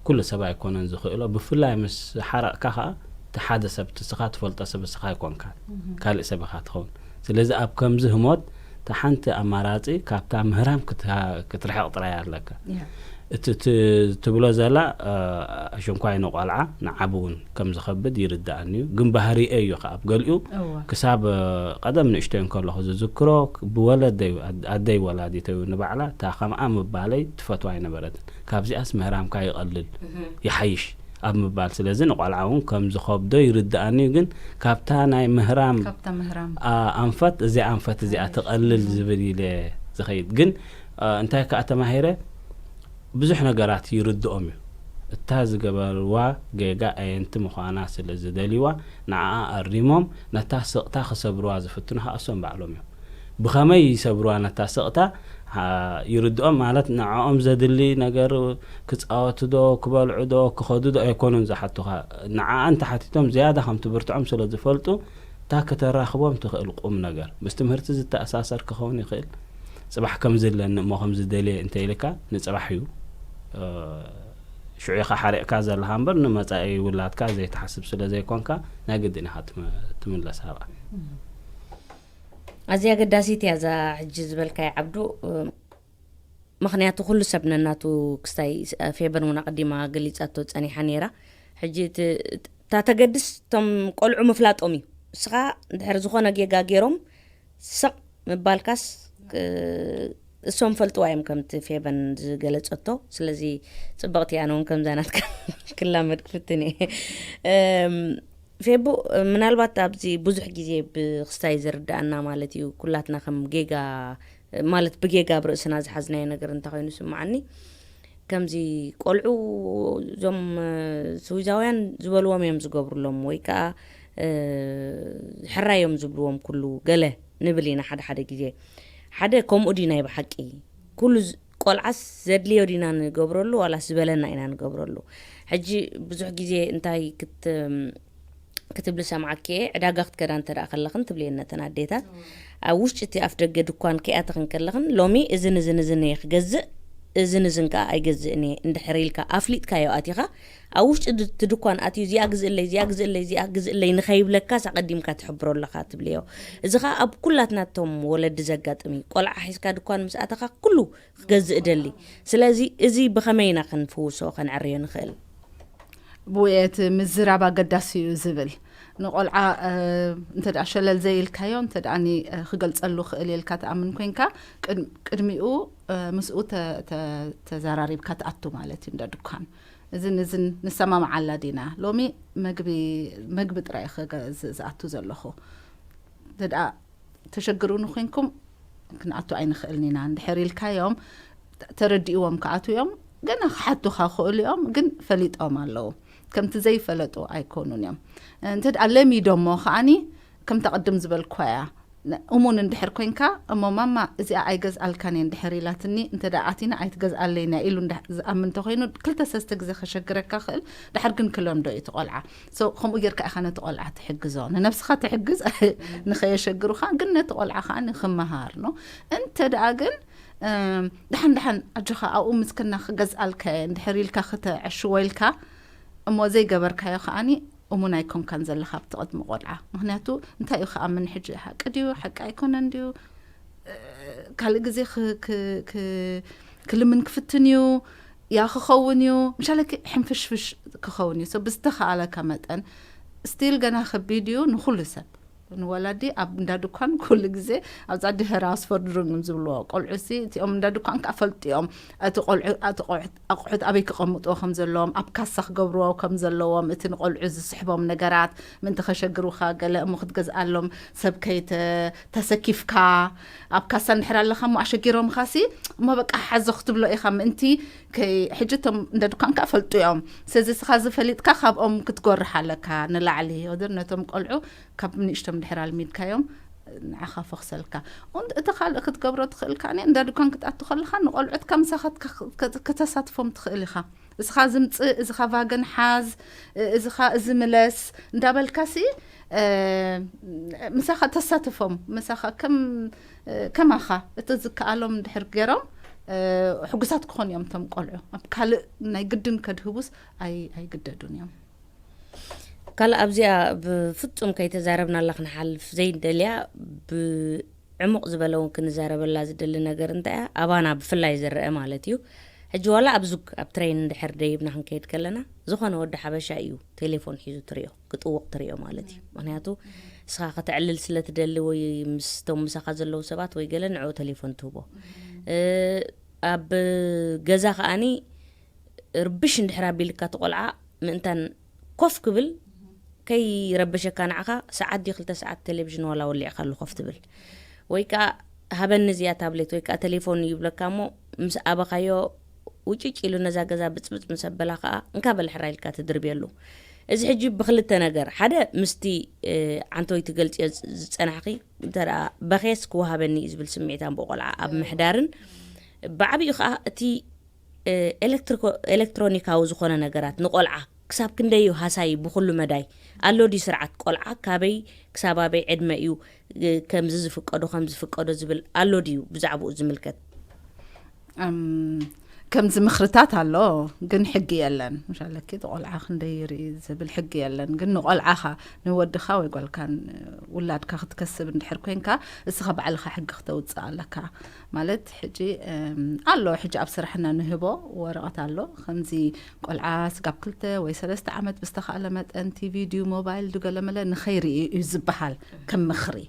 ኩሉ ሰብ ኣይኮነን ዝኽእሎ። ብፍላይ ምስ ሓረቕካ ከዓ እቲ ሓደ ሰብ እቲ ስኻ ትፈልጦ ሰብ ስኻ ኣይኮንካን፣ ካልእ ሰብ ኢኻ ትኸውን። ስለዚ ኣብ ከምዚ ህሞት እቲ ሓንቲ ኣማራፂ ካብታ ምህራም ክትሃ- ክትርሕቕ ጥራይ ኣለካ። ያ። እቲ ት- ትብሎ ዘላ እ፣ ኣሸንኳይ ንቆልዓ ንዓብ እውን ከም ዝኸብድ ይርዳእኒ እዩ። ግን ባህሪኤ እዩ ከኣ ኣብ ገሊኡ እወ። ክሳብ እ፣ ቀደም ንእሽተይ እንከለኹ ዝዝክሮ ክ- ብወለደይ ኣድ- ኣደይ ወላዲተይ ንባዕላ እታ ከምኣ ምባለይ ትፈትዋ ኣይነበረትን። ካብዚኣስ ምህራምካ ይቐልል ይሓይሽ ኣብ ምባል፣ ስለዚ ንቆልዓ እውን ከም ዝኸብዶ ይርዳእኒ እዩ። ግን ካብታ ናይ ምህራም ካብታ ምህራም ኣ- ኣንፈት እዚኣ ኣንፈት እዚኣ ትቐልል ዝብል ኢለ ዝኸይድ። ግን እ፣ እንታይ ከኣ ተማሂረ ብዙሕ ነገራት ይርድኦም እዩ። እታ ዝገበርዋ ጌጋ ኣየንቲ ምዃና ስለ ዝደልይዋ ንዓኣ ኣሪሞም ነታ ስቕታ ክሰብርዋ ዝፍትኑ ከኣ እሶም ባዕሎም እዮም። ብኸመይ ይሰብርዋ ነታ ስቕታ? ሃ- ይርድኦም ማለት ንዕኦም ዘድሊ ነገር ክፃወቱ ዶ ክበልዑ ዶ ክኸዱ ዶ ኣይኮኑን ዝሓቱኻ። ንዓኣ እንተሓቲቶም ዝያዳ ከም ትብርትዖም ስለ ዝፈልጡ እታ ከተራኽቦም ትኽእል ቁም ነገር ምስ ትምህርቲ ዝተኣሳሰር ክኸውን ይኽእል። ፅባሕ ከምዚ ኣለኒ እሞ ከምዚ ደልየ እንተ ኢልካ ንፅባሕ እዩ። እ፣ ሽዑ ኢኻ ሓሪቕካ ዘለኻ እምበር ንመፃኢ ውላድካ ዘይትሓስብ ስለ ዘይኮንካ ናይ ግድን ኢኻ ትም- ትምለስ ኣብኣ። ኣዝያ ኣገዳሲት እያ እዛ ሕጂ ዝበልካይ ዓብዱ። እ፣ ምኽንያቱ ኩሉ ሰብ ነናቱ ክስታይ ስ- ፌበን እውን ኣቐዲማ ገሊፃቶ ፀኒሓ ነይራ። ሕጂ እቲ- እታ ተገድስ እቶም ቆልዑ ምፍላጦም እዩ። እስኻ እንድሕር ዝኾነ ጌጋ ገይሮም ስቕ ምባልካስ እ፣ እሶም ፈልጥዋ እዮም ከምቲ ፌበን ዝገለፀቶ። ስለዚ ፅብቕቲ ኣነ እውን ከምዛ ናትካ ክላመድ ክፍትን እየ። እም፣ ፌቡ ምናልባት ኣብዚ ብዙሕ ግዜ ብክስታይ ዝርዳእና ማለት እዩ ኩላትና ከም ጌጋ ማለት ብጌጋ ኣብ ርእስና ዝሓዝናዮ ነገር እንታይ ኮይኑ ስምዓኒ ከምዚ ቆልዑ እዞም እ፣ ስዊዛውያን ዝበልዎም እዮም ዝገብሩሎም ወይ ከዓ እ፣ ሕራይ እዮም ዝብልዎም ኩሉ ገለ ንብል ኢና ሓደ ሓደ ግዜ ሓደ ከምኡ ድዩ ናይ ብሓቂ ኩሉ ዝ- ቆልዓስ ዘድልዮ ዲና ንገብረሉ ዋላስ ዝበለና ኢና ንገብረሉ ሕጂ ብዙሕ ግዜ እንታይ ክት ክትብሊ ሰምዓኪ እየ ዕዳጋ ክትከዳ እንተ ደኣ ከለኽን ትብልየን ነተን ኣዴታት ኣብ ውሽጢ እቲ ኣፍ ደገ ድኳን ከይኣተኽን ከለኽን ሎሚ እዝን እዝን እዝን እየ ክገዝእ እዝን እዝን ከኣ ኣይገዝእን እየ እንድሕር ኢልካ ኣፍሊጥካዮ ኣቲኻ ኣብ ውሽጢ ድ- እቲ ድኳን ኣትዩ እዚኣ ግዝእለይ እዚኣ ግዝእለይ እዚኣ ግዝእለይ ንኸይብለካስ ኣቐዲምካ ትሕብሮ ኣለኻ ትብልዮ እዚ ኸኣ ኣብ ኩላትና እቶም ወለዲ ዘጋጥም እዩ ቆልዓ ሒዝካ ድኳን ምስ ኣተኻ ኩሉ ክገዝእ ደሊ ስለዚ እዚ ብኸመይ ኢና ክንፍውሶ ከነዕርዮ ንኽእል ብውየት ምዝራብ ኣገዳሲ እዩ ዝብል ንቆልዓ እ፣ እንተ ደኣ ሸለል ዘይልካዮ እንተ ደኣ ኒ- እ፣ ክገልጸሉ ክእል ኢልካ ትኣምን ኮንካ ቅድ- ቅድሚኡ እ፣ ምስኡ ተ- ተ- ተዘራሪብካ ትኣቱ ማለት እዩ እንደ ድኳን እዝን እዝን ንሰማምዓላ ዲና ሎሚ መግቢ መግቢ ጥራይ ክገ- ዝ- ዝኣቱ ዘለኹ እንተ ደኣ ተሸግሩኒ ኮንኩም ክንኣቱ ኣይንኽእልን ኢና እንድሕር ኢልካዮም ተረዲእዎም ክኣቱ እዮም ገና ክሓቱኻ ክእሉ እዮም ግን ፈሊጦም ኣለዉ ከምቲ ዘይፈለጡ ኣይኮኑን እዮም እንተ ደኣ ለሚዶሞ ከዓኒ ከምታ ቅድም ዝበልኳያ እሙን እንድሕር ኮንካ እሞ ማማ እዚኣ ኣይገዝኣልካን እየ እንድሕር ኢላትኒ እንተ ደኣ ኣቲና ኣይትገዝኣለይን እያ ኢሉ እንዳ- ዝኣምን እንተኮይኑ ክልተ ሰለስተ ግዜ ከሸግረካ ክእል ድሓር ግን ክለምዶ እዩ እቲ ቆልዓ So ከምኡ ጌርካ ኢኻ ነቲ ቆልዓ ትሕግዞ ንነብስኻ ትሕግዝ ንኸየሸግሩኻ ግን ነቲ ቆልዓ ከዓ ንክመሃር ነው እንተ ደኣ ግን እም፣ ደሓን ደሓን ኣጆኻ ኣብኡ ምስክና ክገዝኣልካ እየ እንድሕር ኢልካ ክተዕሽዎ ኢልካ እሞ ዘይገበርካዮ ከዓኒ እሙን ኣይኮንካን ዘለኻ ኣብቲ ቅድሚ ቆልዓ። ምኽንያቱ እንታይ እዩ ክኣምን ሕጂ? ሓቂ ድዩ ሓቂ ኣይኮነን ድዩ? ካልእ ግዜ ክልምን ክፍትን እዩ። ያ ክኸውን እዩ ምሻለኪ ሕንፍሽፍሽ ክኸውን እዩ። ብዝተኸኣለካ መጠን ስቲል ገና ከቢድ እዩ ንኩሉ ሰብ። ንወላዲ ኣብ እንዳ ድኳን ኩሉ ግዜ ኣብዛ ድህር ኣስፈርድሩን እዮም ዝብልዎ። ቆልዑ ሲ እቲኦም እንዳ ድኳን ከዓ ፈልጡ እዮም። እቲ ቆልዑ ኣቑሑት ኣበይ ክቐምጥዎ ከም ዘለዎም፣ ኣብ ካሳ ክገብርዎ ከም ዘለዎም፣ እቲ ንቆልዑ ዝስሕቦም ነገራት ምእንቲ ከሸግሩኻ ገለ እሞ ክትገዝኣሎም ሰብ ከይተ ተሰኪፍካ ኣብ ካሳ እንድሕር ኣለኻ እሞ ኣሸጊሮምኻ ሲ እሞ በቃ ሓዞ ክትብሎ ኢኻ ምእንቲ። ሕጂ እቶም እንደ ድኳን ከዓ ፈልጡ እዮም። ስለዚ ስኻ ዝፈሊጥካ ካብኦም ክትጎርሕ ኣለካ ንላዕሊ ወድር ነቶም ቆልዑ ካብ ንእሽቶም ድሕር ኣልሚድካዮም ንዓኻ ፈኽሰልካ። እቲ ካልእ ክትገብሮ ትኽእል ከኣ እንዳ ድኳን ክትኣቱ ከለኻ ንቆልዑት ከምሳኻ ከተሳትፎም ትኽእል ኢኻ። እስኻ ዝምጽእ፣ እስኻ ቫገን ሓዝ፣ እስኻ እዚ ምለስ እንዳበልካሲ ምሳኻ ተሳትፎም፣ ምሳኻ ከም ከማኻ እቲ ዝከኣሎም ድሕር ገይሮም ሕጉሳት ክኾኑ እዮም። እቶም ቆልዑ ኣብ ካልእ ናይ ግድን ከድህቡስ ኣይግደዱን እዮም። ካልእ ኣብዚኣ ብፍጹም ከይተዛረብናላ ክንሓልፍ ዘይንደልያ ብዕሙቕ ዝበለ እውን ክንዛረበላ ዝደሊ ነገር እንታይ እያ? ኣባና ብፍላይ ዝረአ ማለት እዩ። ሕጂ ዋላ ኣብ ዙግ ኣብ ትሬን እንድሕር ደይብና ክንከይድ ከለና ዝኾነ ወዲ ሓበሻ እዩ ቴሌፎን ሒዙ ትሪኦ፣ ክጥውቕ ትሪኦ ማለት እዩ። ምክንያቱ እስኻ ከተዕልል ስለ ትደሊ ወይ ምስቶም ምሳኻ ዘለዉ ሰባት ወይ ገለ ንዕኡ ቴሌፎን ትህቦ። ኣብ ገዛ ከኣኒ ርብሽ እንድሕር ኣቢልካ እቲ ቆልዓ ምእንታን ኮፍ ክብል ከይረብሸካ ንዓኻ ሰዓት ድዩ ክልተ ሰዓት ቴሌቪዥን ዋላ ወሊዕካሉ ኮፍ ትብል ወይ ከዓ ሃበኒ እዚኣ ታብሌት ወይ ከዓ ቴሌፎን ይብለካ እሞ ምስ ኣበኻዮ ውጭጭ ኢሉ ነዛ ገዛ ብፅብፅ ምስ ኣበላ ከዓ እንካ በል ሕራ ኢልካ ትድርብየሉ። እዚ ሕጂ ብክልተ ነገር ሓደ ምስቲ ዓንተወይ ትገልፅዮ ዝፀናሕኪ እንተ በኬስ ክወሃበኒ እዩ ዝብል ስምዒት ኣንቦ ቆልዓ ኣብ ምሕዳርን ብዓብኡ ከዓ እቲ ኤሌክትሮኒካዊ ዝኾነ ነገራት ንቆልዓ ክሳብ ክንደይ እዩ ሃሳይ ብኩሉ መዳይ ኣሎ ድዩ ስርዓት ቆልዓ ካበይ ክሳብ ኣበይ ዕድመ እዩ ከምዚ ዝፍቀዶ ከምዚ ዝፍቀዶ ዝብል ኣሎ ድዩ ብዛዕባኡ ዝምልከት? ከምዚ ምኽርታት ኣሎ ግን ሕጊ የለን። ምሻለኪ ቆልዓ ክንደይ ይርኢ ዝብል ሕጊ የለን። ግን ንቆልዓኻ ንወድኻ ወይ ጓልካን ውላድካ ክትከስብ እንድሕር ኮንካ እስኻ ባዕልኻ ሕጊ ክተውፅእ ኣለካ። ማለት ሕጂ ኣሎ ሕጂ ኣብ ስራሕና ንህቦ ወረቐት ኣሎ ከምዚ ቆልዓ ስጋብ ክልተ ወይ ሰለስተ ዓመት ብዝተኻእለ መጠን ቲቪ ድዩ ሞባይል ድዩ ገለመለ ንኸይርኢ እዩ ዝበሃል ከም ምኽሪ።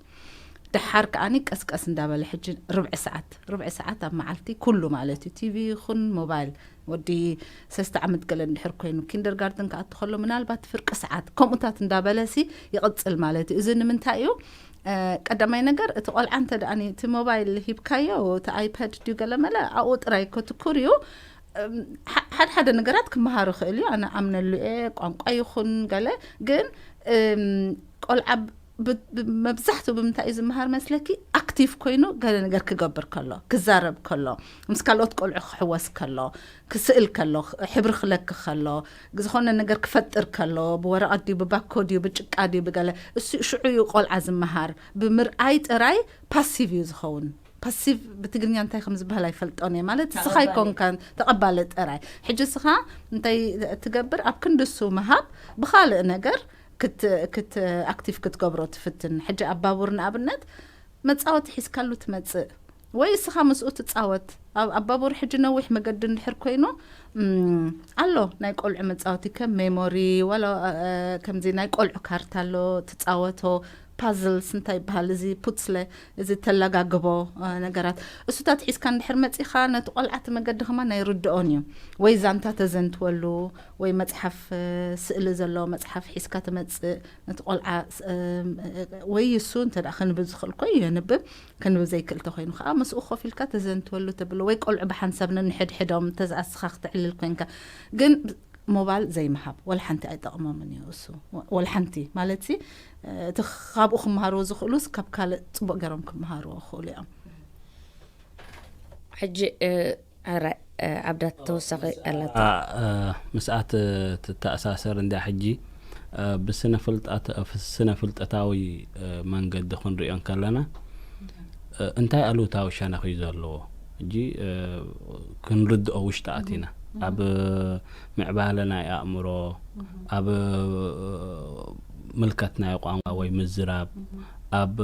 ደሓር ከዓኒ ቀስቀስ እንዳበለ ሕጂ ርብዒ ሰዓት ርብዒ ሰዓት ኣብ መዓልቲ ኩሉ ማለት እዩ ቲቪ ይኹን ሞባይል ወዲ ሰለስተ ዓመት ገለ እንድሕር ኮይኑ ኪንደርጋርደን ክኣቱ ከሎ ምናልባት ፍርቂ ሰዓት ከምኡታት እንዳበለሲ ይቕፅል ማለት እዩ። እዚ ንምንታይ እዩ? ቀዳማይ ነገር እቲ ቆልዓ እንተ ደኣ እቲ ሞባይል ሂብካዮ እቲ ኣይፓድ ድዩ ገለ መለ ኣብኡ ጥራይ ከትኩር እዩ። ሓደ ሓደ ነገራት ክመሃር ይኽእል እዩ ኣነ ኣምነሉ እየ ቋንቋ ይኹን ገለ ግን ቆልዓ መብዛሕትኡ ብምንታይ እዩ ዝመሃር መስለኪ ኣክቲቭ ኮይኑ ገለ ነገር ክገብር ከሎ ክዛረብ ከሎ ምስ ካልኦት ቆልዑ ክሕወስ ከሎ ክስእል ከሎ ሕብሪ ክለክ ከሎ ዝኾነ ነገር ክፈጥር ከሎ ብወረቐት ድዩ ብባኮ ድዩ ብጭቃ ድዩ ብገለ እሱ ሽዑ እዩ ቆልዓ ዝመሃር ብምርኣይ ጥራይ ፓሲቭ እዩ ዝኸውን። ፓሲቭ ብትግርኛ እንታይ ከም ዝበሃል ኣይፈልጦን እየ ማለት እስኻ ኣይኮንካን ተቐባለ ጥራይ ሕጂ እስኻ እንታይ ትገብር ኣብ ክንዲ እሱ ምሃብ ብኻልእ ነገር ክት ክት ኣክቲቭ ክትገብሮ ትፍትን ሕጂ ኣብ ባቡር ንኣብነት መጻወቲ ሒዝካሉ ትመጽእ ወይ እስኻ ምስኡ ትጻወት ኣብ ባቡር ሕጂ ነዊሕ መገዲ እንድሕር ኮይኑ ኣሎ ናይ ቆልዑ መጻወቲ ከም ሜሞሪ ዋላ ከምዚ ናይ ቆልዑ ካርታ ኣሎ ትጻወቶ ፓዝልስ እንታይ ይበሃል እዚ ፑትስለ እዚ ተለጋግቦ ነገራት እሱታት ሒዝካ እንድሕር መጺኻ ነቲ ቆልዓ እቲ መገዲ ከማን ኣይርድኦን እዩ ወይ ዛንታ ተዘንትወሉ ወይ መጽሓፍ ስእሊ ዘሎ መጽሓፍ ሒዝካ ትመጽእ ነቲ ቆልዓ ወይ እሱ እንተ ከንብብ ዝኽእል ኮይ የንብብ ከንብብ ዘይክእል ተኮይኑ ከዓ ምስኡ ኮፍ ኢልካ ተዘንትወሉ ተብሎ ወይ ቆልዑ ብሓንሳብ ነንሕድሕዶም ተዝኣስኻ ክትዕልል ኮንካ ግን ሞባይል ዘይምሃብ ወላ ሓንቲ ኣይጠቕሞምን እዩ እሱ ወላ ሓንቲ ማለት ሲ እቲ ካብኡ ክመሃርዎ ዝኽእሉስ ካብ ካልእ ፅቡቅ ገይሮም ክመሃርዎ ክኽእሉ እዮም ሕጂ ሕራይ ኣብዳት ተወሳኺ ኣላታ ምስኣት ትተኣሳሰር እንዳ ሕጂ ብስነ ፍልጠታዊ መንገዲ ክንሪኦ እንከለና እንታይ ኣሉታዊ ሸነኽ እዩ ዘለዎ ሕጂ ክንርድኦ ውሽጢ ኣቲና ኣብ ምዕባለ ናይ ኣእምሮ፣ ኣብ ምልከት ናይ ቋንቋ ወይ ምዝራብ፣ ኣብ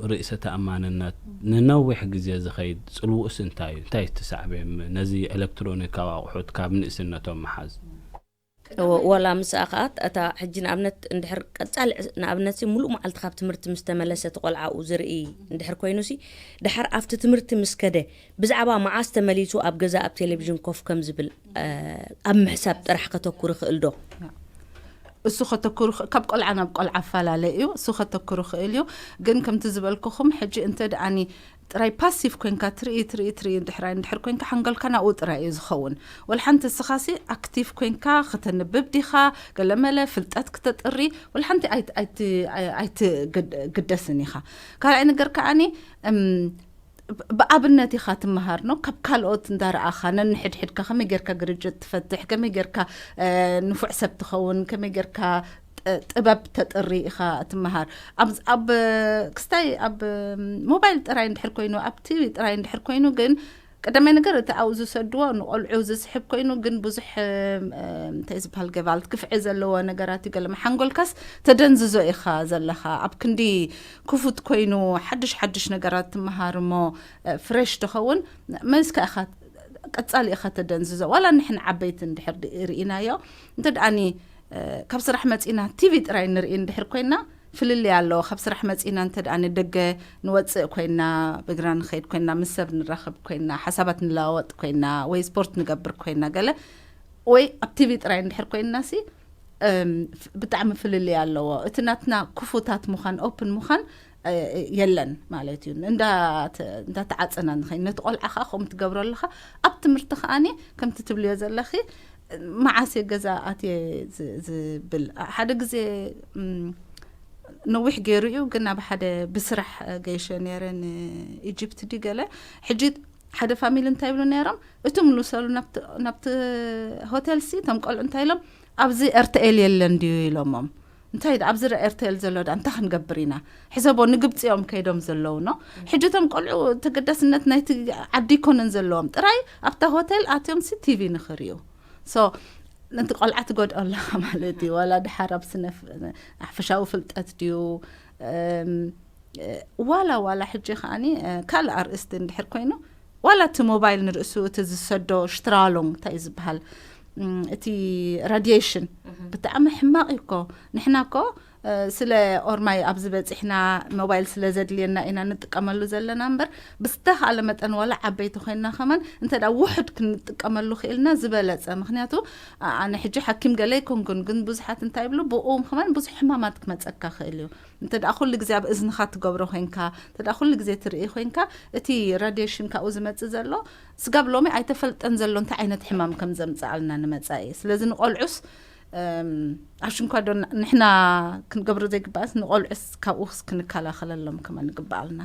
ርእሰ ተኣማንነት ንነዊሕ ግዜ ዝኸይድ ጽልውኡስ እንታይ እዩ? እንታይ እዩ እቲ ሳዕቤን ነዚ ኤሌክትሮኒካዊ ኣቑሑት ካብ ንእስነቶም ምሓዝ? ወላ ምስኣ ከዓ እታ ሕጂ ንኣብነት እንድሕር ቀጻሊ ንኣብነት ሙሉእ መዓልቲ ካብ ትምህርቲ ምስ ተመለሰ እቲ ቆልዓኡ ዝርኢ እንድሕር ኮይኑ ሲ ድሓር ኣብቲ ትምህርቲ ምስ ከደ ብዛዕባ መዓስ ተመሊሱ ኣብ ገዛ ኣብ ቴሌቪዥን ኮፍ ከም ዝብል ኣብ ምሕሳብ ጥራሕ ከተኩር ይኽእል ዶ? እሱ ከተኩሩ ካብ ቆልዓ ናብ ቆልዓ ኣፈላለ እዩ። እሱ ከተኩሩ ክእል እዩ። ግን ከምቲ ዝበልኩኹም ሕጂ እንተ ደኣኒ ጥራይ ፓሲቭ ኮንካ ትርኢ ትርኢ ትርኢ ድሕራይ እንድሕር ኮንካ ሓንጎልካ ናብኡ ጥራይ እዩ ዝኸውን። ወላ ሓንቲ እስኻሲ ኣክቲቭ ኮንካ ከተንብብ ዲኻ፣ ገለመለ ፍልጠት ክተጥሪ፣ ወላ ሓንቲ ኣይትግደስን ኢኻ። ካልኣይ ነገር ከዓኒ ብኣብነት ኢኻ ትመሃር ነው። ካብ ካልኦት እንዳረኣኻ ነንሕድሕድካ ከመይ ጌርካ ግርጭት ትፈትሕ፣ ከመይ ጌርካ ንፉዕ ሰብ ትኸውን፣ ከመይ ጌርካ ጥበብ ተጥሪ ኢኻ ትመሃር። ኣብ ክስታይ ኣብ ሞባይል ጥራይ እንድሕር ኮይኑ፣ ኣብ ቲቪ ጥራይ እንድሕር ኮይኑ ግን ቀዳማይ ነገር እቲ ኣብኡ ዝሰድዎ ንቆልዑ ዝስሕብ ኮይኑ ግን ብዙሕ እንታይ ዝበሃል ገባልት ክፍዒ ዘለዎ ነገራት እዩ። ገለ ሓንጎልካስ ተደንዝዞ ኢኻ ዘለኻ። ኣብ ክንዲ ክፉት ኮይኑ ሓድሽ ሓድሽ ነገራት ትመሃር እሞ ፍሬሽ ትኸውን መስካ ኢኻ ቀጻሊ ኢኻ ተደንዝዞ። ዋላ ንሕና ዓበይቲ እንድሕር ርኢናዮ እንተ ደኣኒ ካብ ስራሕ መጺና ቲቪ ጥራይ ንርኢ እንድሕር ኮይና ፍልልይ ኣለዎ። ካብ ስራሕ መጺና እንተ ደኣ ንደገ ንወጽእ ኮይና ብእግራ ንኸይድ ኮይና ምስ ሰብ ንራኸብ ኮይና ሓሳባት ንለዋወጥ ኮይና ወይ ስፖርት ንገብር ኮይና ገለ ወይ ኣብ ቲቪ ጥራይ እንድሕር ኮይና ሲ ብጣዕሚ ፍልልይ ኣለዎ። እቲ ናትና ክፉታት ምዃን ኦፕን ምዃን የለን ማለት እዩ። እንዳተዓፀና ንኸይድ ነቲ ቆልዓ ከዓ ከምኡ ትገብሮ ኣለኻ። ኣብ ትምህርቲ ከዓኒ ከምቲ ትብልዮ ዘለኺ መዓስ እየ ገዛ ኣትየ ዝብል ሓደ ግዜ ነዊሕ ገይሩ እዩ። ግን ኣብ ሓደ ብስራሕ ገይሸ ነይረ ንኢጅፕት ድዩ ገለ ሕጂ ሓደ ፋሚሊ እንታይ ይብሉ ነይሮም እቶም ልውሰሉ ናብቲ ሆቴል ሲ እቶም ቆልዑ እንታይ ኢሎም ኣብዚ ኤርትኤል የለን ድዩ ኢሎሞም። እንታይ ኣብዚ ረ ኤርትኤል ዘሎ ዳ እንታይ ክንገብር ኢና? ሕሰቦ ንግብፂ እዮም ከይዶም ዘለዉ ኖ። ሕጂ እቶም ቆልዑ ተገዳስነት ናይቲ ዓዲ ይኮነን ዘለዎም ጥራይ ኣብታ ሆቴል ኣትዮም ሲ ቲቪ ንኽርእዩ። ሶ ነቲ ቆልዓ ትጎድኦ ኣለኻ ማለት እዩ። ዋላ ድሓር ኣብ ስነ ሓፈሻዊ ፍልጠት ድዩ ዋላ ዋላ ሕጂ ከዓኒ ካልእ ኣርእስቲ እንድሕር ኮይኑ ዋላ እቲ ሞባይል ንርእሱ እቲ ዝሰዶ ሽትራሎንግ እንታይ እዩ ዝበሃል እቲ ራዲሽን ብጣዕሚ ሕማቕ እዩ እኮ። ንሕና እኮ ስለ ኦርማይ ኣብዚ በፂሕና ሞባይል ስለ ዘድልየና ኢና ንጥቀመሉ ዘለና እምበር ብዝተኻለ መጠን ዋላ ዓበይቲ ኮይንና ከማን እንተ ውሕድ ክንጥቀመሉ ክኢልና ዝበለፀ። ምክንያቱ ኣነ ሕጂ ሓኪም ገለ ይኮንኩን ግን ብዙሓት እንታይ ይብሉ ብኡ ከማን ብዙሕ ሕማማት ክመፀካ ክእል እዩ። እንተ ደኣ ኩሉ ግዜ ኣብ እዝንኻ ትገብሮ ኮይንካ እንተ ደኣ ኩሉ ግዜ ትርኢ ኮይንካ እቲ ራዲሽን ካብኡ ዝመፅእ ዘሎ ስጋብ ሎሚ ኣይተፈልጠን ዘሎ እንታይ ዓይነት ሕማም ከም ዘምፅኣልና ንመፃኢ። ስለዚ ንቆልዑስ ኣሽንኳ ዶ ንሕና ክንገብሮ ዘይግባእስ ንቆልዑስ ካብኡስ ክንከላኸለሎም ከመ ንግባኣልና።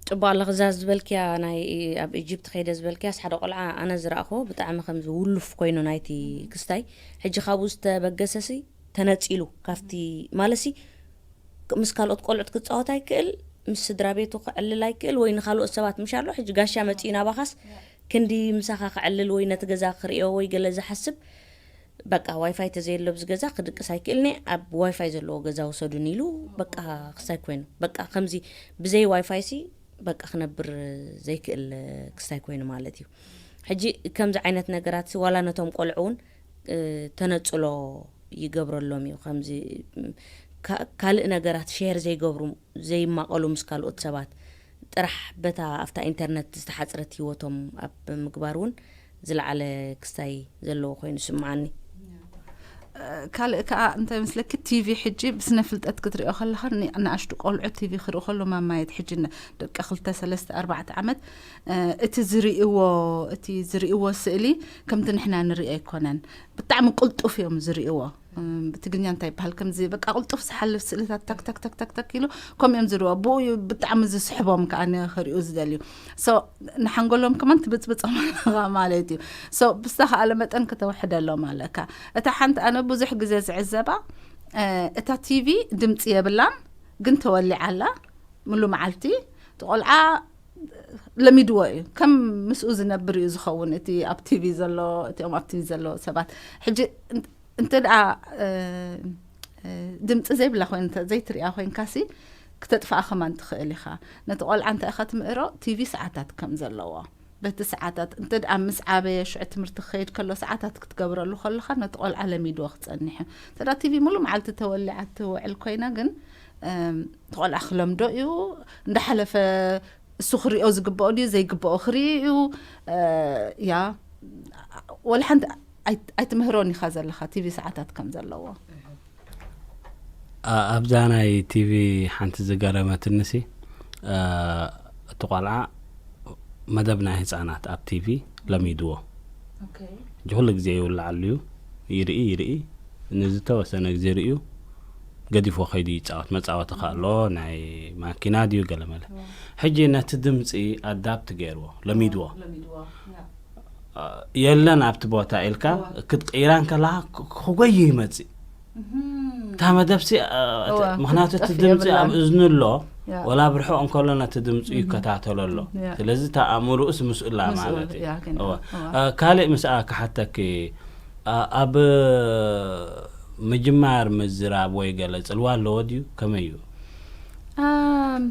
ፅቡቅ ኣለኽዛ ዝበልክያ ናይ ኣብ ኢጅፕት ከይደ ዝበልክያስ ሓደ ቆልዓ ኣነ ዝረእኽዎ ብጣዕሚ ከም ዝውሉፍ ኮይኑ ናይቲ ክስታይ ሕጂ ካብኡ ዝተበገሰሲ ተነፂሉ ካብቲ ማለሲ ምስ ካልኦት ቆልዑት ክፃወት ኣይክእል ምስ ስድራ ቤቱ ክዕልል ኣይክእል ወይ ንካልኦት ሰባት ምሻሎ ሕጂ ጋሻ መፂኡ ናባኻስ ክንዲ ምሳኻ ክዕልል ወይ ነቲ ገዛ ክርእዮ ወይ ገለ ዝሓስብ በቃ ዋይፋይ ተዘየሎ ኣብዚ ገዛ ክድቅስ ኣይክእልኒ ኣብ ዋይፋይ ዘለዎ ገዛ ውሰዱን ኢሉ በቃ ክስታይ ኮይኑ በቃ ከምዚ ብዘይ ዋይፋይ ሲ በቃ ክነብር ዘይክእል ክስታይ ኮይኑ ማለት እዩ። ሕጂ ከምዚ ዓይነት ነገራት ሲ ዋላ ነቶም ቆልዑ እውን ተነፅሎ ይገብረሎም እዩ። ከምዚ ካልእ ነገራት ሸር ዘይገብሩ ዘይማቐሉ ምስ ካልኦት ሰባት ጥራሕ በታ ኣብታ ኢንተርነት ዝተሓፅረት ህይወቶም ኣብ ምግባር እውን ዝለዓለ ክስታይ ዘለዎ ኮይኑ ይስምዓኒ። ካልእ ከዓ እንታይ መስለኪ ቲቪ ሕጂ ብስነ ፍልጠት ክትሪኦ ከለካ ንኣሽቱ ቆልዑ ቲቪ ክርኢ ከሎ ማማየት ሕጂ ደቂ ክልተ ሰለስተ ኣርባዕተ ዓመት እቲ ዝርእዎ እቲ ዝርእዎ ስእሊ ከምቲ ንሕና ንሪኦ ኣይኮነን። ብጣዕሚ ቅልጡፍ እዮም ዝርእዎ። ብትግርኛ እንታይ ይበሃል ከምዚ በቃ ቅልጡፍ ዝሓልፍ ስእልታት ታክ ታክ ታክ ታክ ታክ ኢሉ ከምኡ እዮም ዝርእዎ። ብኡ እዩ ብጣዕሚ ዝስሕቦም ከዓ ንክርእዩ ዝደልዩ። ሶ ንሓንጎሎም ከማን ትብፅብፆም ኣለኻ ማለት እዩ። ሶ ብዝተኸኣለ መጠን ከተውሕደሎም ኣለካ። እታ ሓንቲ ኣነ ብዙሕ ግዜ ዝዕዘባ እታ ቲቪ ድምፂ የብላን ግን ተወሊዓ ኣላ። ሙሉ መዓልቲ እቲ ቆልዓ ለሚድዎ እዩ። ከም ምስኡ ዝነብር እዩ ዝኸውን፣ እቲ ኣብ ቲቪ ዘሎ፣ እቲኦም ኣብ ቲቪ ዘለዉ ሰባት። ሕጂ እን-፣ እንተ ደኣ፣ እ፣ እ፣ ድምጺ ዘይብላ ኮይን-፣ እንተ ዘይትሪኣ ኮይንካሲ፣ ክተጥፍኣ ከማን ትኽእል ኢኻ። ነቲ ቆልዓ እንታይ ኢኻ ትምህሮ? ቲቪ ሰዓታት ከም ዘለዎ። በቲ ሰዓታት፣ እንተ ደኣ ምስ ዓበየ፣ ሽዑ ትምህርቲ ክኸይድ ከሎ፣ ሰዓታት ክትገብረሉ ከለኻ፣ ነቲ ቆልዓ ለሚድዎ ክጸንሕ እዩ። እንተ ደኣ ቲቪ ሙሉ መዓልቲ ተወሊዓ ትውዕል ኮይና ግን፣ እም፣ እቲ ቆልዓ ክለምዶ እዩ። እንዳሓለፈ እሱ ክሪኦ ዝግብኦ ድዩ ዘይግብኦ ክርኢ እዩ። እ፣ ያ፣ ወላ ሓንቲ ኣይ-፣ ኣይትምህሮን ኢኻ ዘለኻ፣ ቲቪ ሰዓታት ከም ዘለዎ። ኣ-፣ ኣብዛ ናይ ቲቪ ሓንቲ ዝገረመትንሲ፣ እ፣ እቲ ቆልዓ መደብ ናይ ህፃናት ኣብ ቲቪ ለሚድዎ። ሕጂ ኩሉ ግዜ ይውልዓሉ እዩ፣ ይርኢ፣ ይርኢ፣ ንዝተወሰነ ግዜ ርእዩ ገዲፎ ከይዱ ይጻወት። መጻወቲ ከ ኣሎ፣ ናይ ማኪና ድዩ ገለመለ። ሕጂ ነቲ ድምጺ ኣዳፕት ገይርዎ፣ ለሚድዎ። ለሚድዎ። ያ። አ፣ የለን ኣብቲ ቦታ ኢልካ እዋ። ክትቅይራ እንከለኻ ክ-፣ ክጎዩ ይመጽእ። እታ መደብሲ፣ አ፣ እተ-፣ እዋ። ምኽንያቱ እቲ ክጠፍእ ድምጺ የብላን። ኣብ እዝኑ ኣሎ፣ ያ። ወላ ብርሑቕ እንከሎ ነቲ ድምጺ ይከታተሎ ኣሎ። ያ። ስለዚ እታ ኣእምሮኡስ ምስኡ ኣላ ምስኡ፣ ማለት እዩ። ያ፣ ግን፣ እዋ። እዋ። አ፣ ካልእ ምስኣ ክሓተኪ፣ ኣ-፣ ኣብ ምጅማር ምዝራብ ወይ ገለ ጽልዋ ኣለዎ ድዩ? ከመይ እዩ? ኣም፣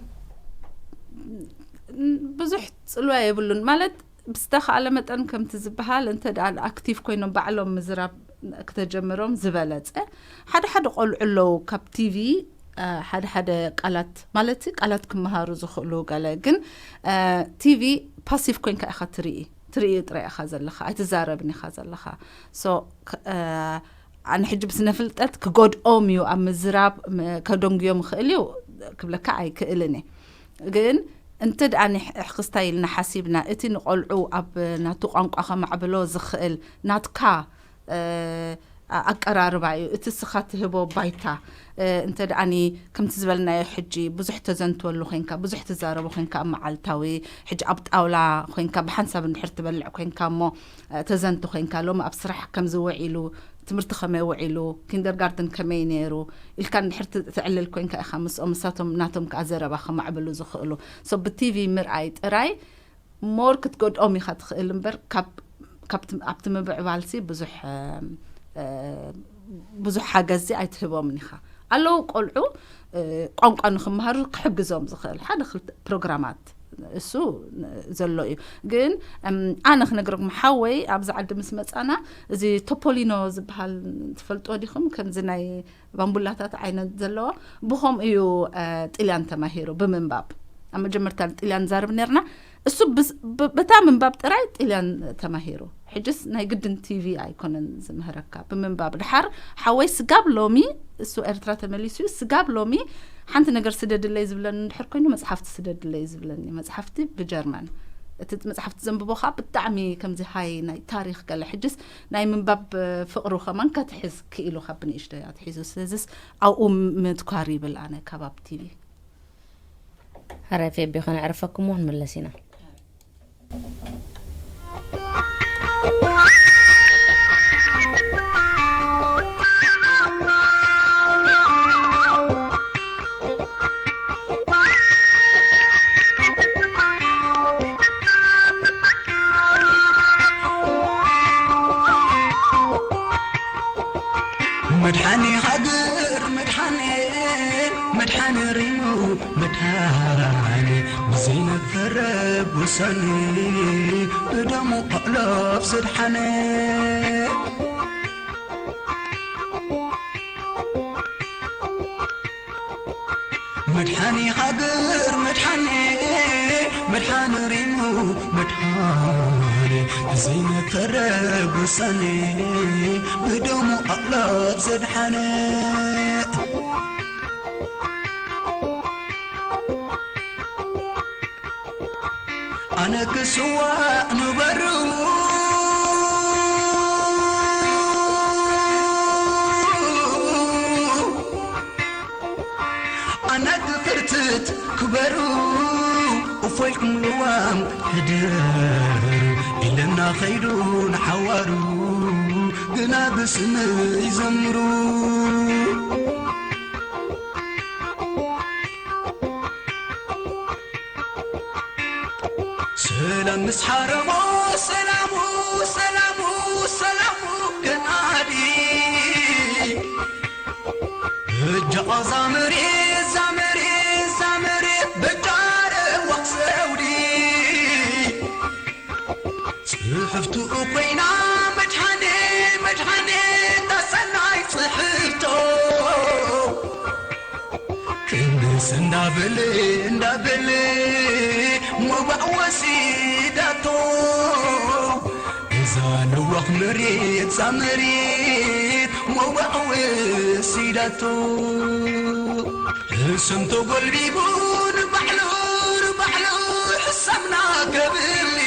ብዙሕ ጽልዋ የብሉን። ማለት፣ ብዝተኻእለ መጠን ከምቲ ዝበሃል፣ እንተ ደኣ ኣክቲቭ ኮይኖም ባዕሎም ምዝራብ ክተጀምሮም ዝበለጸ። ሓደ ሓደ ቆልዑ ኣለዉ፣ ካብ ቲቪ፣ ኣ፣ ሓደ ሓደ ቃላት፣ ማለት፣ ቃላት ክመሃሩ ዝኽእሉ ገለ። ግን፣ ኣ፣ ቲቪ ፓሲቭ ኮይንካ ኢኻ ትርኢ። ትርእዩ ጥራይ ኢኻ ዘለኻ፣ ኣይትዛረብን ኢኻ ዘለኻ። ሶ፣ ክ-፣ እ፣ ኣነ ሕጂ ብስነ ፍልጠት ክጎድኦም እዩ ኣብ ምዝራብ፣ ም-፣ ከደንጉዮም ይኽእል እዩ ክብለካ ኣይክእልን እየ። ግን እንተ ደኣ ኒ-፣ ሕኽስታ ኢልና ሓሲብና፣ እቲ ንቆልዑ ኣብ ናቱ ቋንቋ ከማዕብሎ ዝኽእል ናትካ፣ እ፣ ኣ-፣ ኣቀራርባ እዩ። እቲ እስኻ ትህቦ ባይታ፣ እ፣ እንተ ደኣኒ ከምቲ ዝበልናዮ ሕጂ ብዙሕ ተዘንትወሉ ኮይንካ፣ ብዙሕ ትዛረቦ ኮይንካ ኣብ መዓልታዊ፣ ሕጂ ኣብ ጣውላ ኮይንካ ብሓንሳብ እንድሕር ትበልዕ ኮይንካ እሞ፣ እ፣ ተዘንቱ ኮይንካ፣ ሎሚ ኣብ ስራሕ ከምዚ ውዒሉ፣ ትምህርቲ ከመይ ውዒሉ፣ ኪንደርጋርተን ከመይ ነይሩ ኢልካ እንድሕር ት-፣ ትዕልል ኮይንካ ኢኻ ምስኦም፣ ንሳቶም ናቶም ከኣ ዘረባ ከማዕብሉ ዝኽእሉ። ሶ ብቲቪ ምርኣይ ጥራይ ሞር ክትጎድኦም ኢኻ ትኽእል እምበር፣ ካብ፣ ካብቲ፣ ኣብቲ ምብዕባልሲ ብዙሕ፣ እ፣ እ፣ ብዙሕ ሓገዝሲ ኣይትህቦምን ኢኻ። ኣለዉ ቆልዑ፣ እ፣ ቋንቋ ንኽመሃሩ ክሕግዞም ዝኽእል ሓደ ክልተ ፕሮግራማት እሱ ዘሎ እዩ። ግን፣ እም፣ ኣነ ክነግረኩም፣ ሓወይ ኣብዚ ዓዲ ምስ መጻና፣ እዚ ቶፖሊኖ ዝበሃል ትፈልጥዎ ዲኹም? ከምዚ ናይ ባምቡላታት ዓይነት ዘለዎ፣ ብኸምኡ እዩ፣ እ፣ ጥልያን ተማሂሩ ብምንባብ። ኣብ መጀመርታ ጥልያን ንዛረብ ነርና። እሱ ብስ-፣ ብ-፣ በታ ምንባብ ጥራይ ጥልያን ተማሂሩ። ሕጅስ ናይ ግድን ቲቪ ኣይኮነን ዝምህረካ፣ ብምንባብ። ድሓር ሓወይ ስጋብ ሎሚ፣ እሱ ኤርትራ ተመሊሱ እዩ፣ ስጋብ ሎሚ ሓንቲ ነገር ስደድለይ ዝብለኒ እንድሕር ኮይኑ፣ መጽሓፍቲ ስደድለይ ዝብለኒ፣ መጽሓፍቲ ብጀርመን። እቲ መጽሓፍቲ ዘንብቦ ኸኣ ብጣዕሚ ከምዚ ሃይ ናይ ታሪኽ ገለ። ሕጅስ ናይ ምንባብ ፍቕሩ ከማን ከትሕዝ ክኢሉ ካብ ብንእሽቶይ ኣትሒዙ። ስለዚስ ኣብኡ ምትኳር ይብል ኣነ ካብ ኣብ ቲቪ። ሕራይ ፌቢ፣ ከነዕርፈኩም ውን ክንምለስ ኢና። መድሓኒ ሃገር መድሓኒ፣ መድሓኒ ሪሙ መድሓኒ፣ ብዘይነፈረ ውሳኒ፣ ብደሙ ኣእላፍ ዘድሓነ። መድሓኒ ሃገር መድሓኒ፣ መድሓኒ ሪሙ መድሓኒ፣ ብዘይነፈረ ውሳኒ፣ ብደሙ ኣእላፍ ዘድሓነ። ኣነ ክስዋእ ንበሩ፣ ኣነ ክፍርትት ክበሩ፣ እፎይ ክምልዋም ሕደሩ፣ ኢለና ኸይዱ ንሓዋሩ፣ ግና ብስመይ ዘምሩ። ለምስ ሓረሞ ሰላሙ ሰላሙ ሰላሙ ከናዲ እጃ ዛምሪ ዛምሪ ዛምሪ በጃረ ወኽሰውዲ ጽሕፍቱ ኮይና መድሓኔ መድሓኔ ታሰናይ ጽሕፍቶ ክንስ እንዳበለ እንዳበለ ሞባእ ወሲዳቶ እዛ ለዋኽ መሬት እዛ መሬት ሞባእ ወሲዳቶ ስም ተጎልቢቡ ንባዕሉ ንባዕሉ ሕሳብና ገብሊ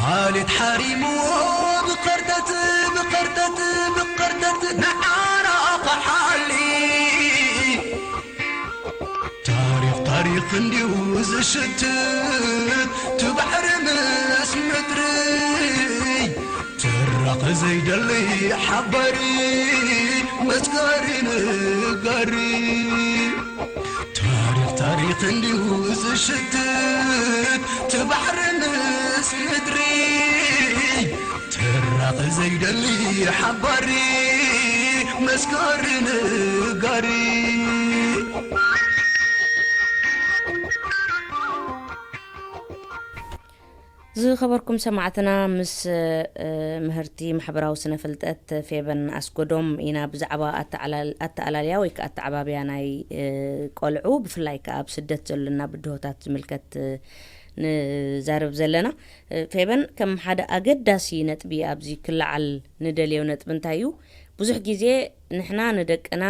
ሓሊት ሓሪምዎ ብኸርተት ብኸርተት ብኸርተት ንዓና ኸሓሊ ታሪኽ ታሪኽ እንዲዩ ዝሽትት ትባሕሪ ምስ ምድሪ ትራኸ ዘይደሊ ሓባሪ መስጋሪ ንጋሪ ታሪኽ ታሪኽ እንዲዩ ዝሽትት ትባሕሪ ምስ ምድሪ ትራኸ ዘይደሊ ሓባሪ መስጋሪ ንጋሪ ዝኸበርኩም ሰማዕትና ምስ ምህርቲ ማሕበራዊ ስነ ፍልጠት ፌበን ኣስጎዶም ኢና ብዛዕባ ኣተኣላልያ ወይ ከዓ ኣተዓባብያ ናይ ቆልዑ ብፍላይ ከዓ ኣብ ስደት ዘሎና ብድሆታት ዝምልከት ንዛረብ ዘለና። ፌበን ከም ሓደ ኣገዳሲ ነጥቢ ኣብዚ ክለዓል ንደልዮ ነጥቢ እንታይ እዩ? ብዙሕ ግዜ ንሕና ንደቅና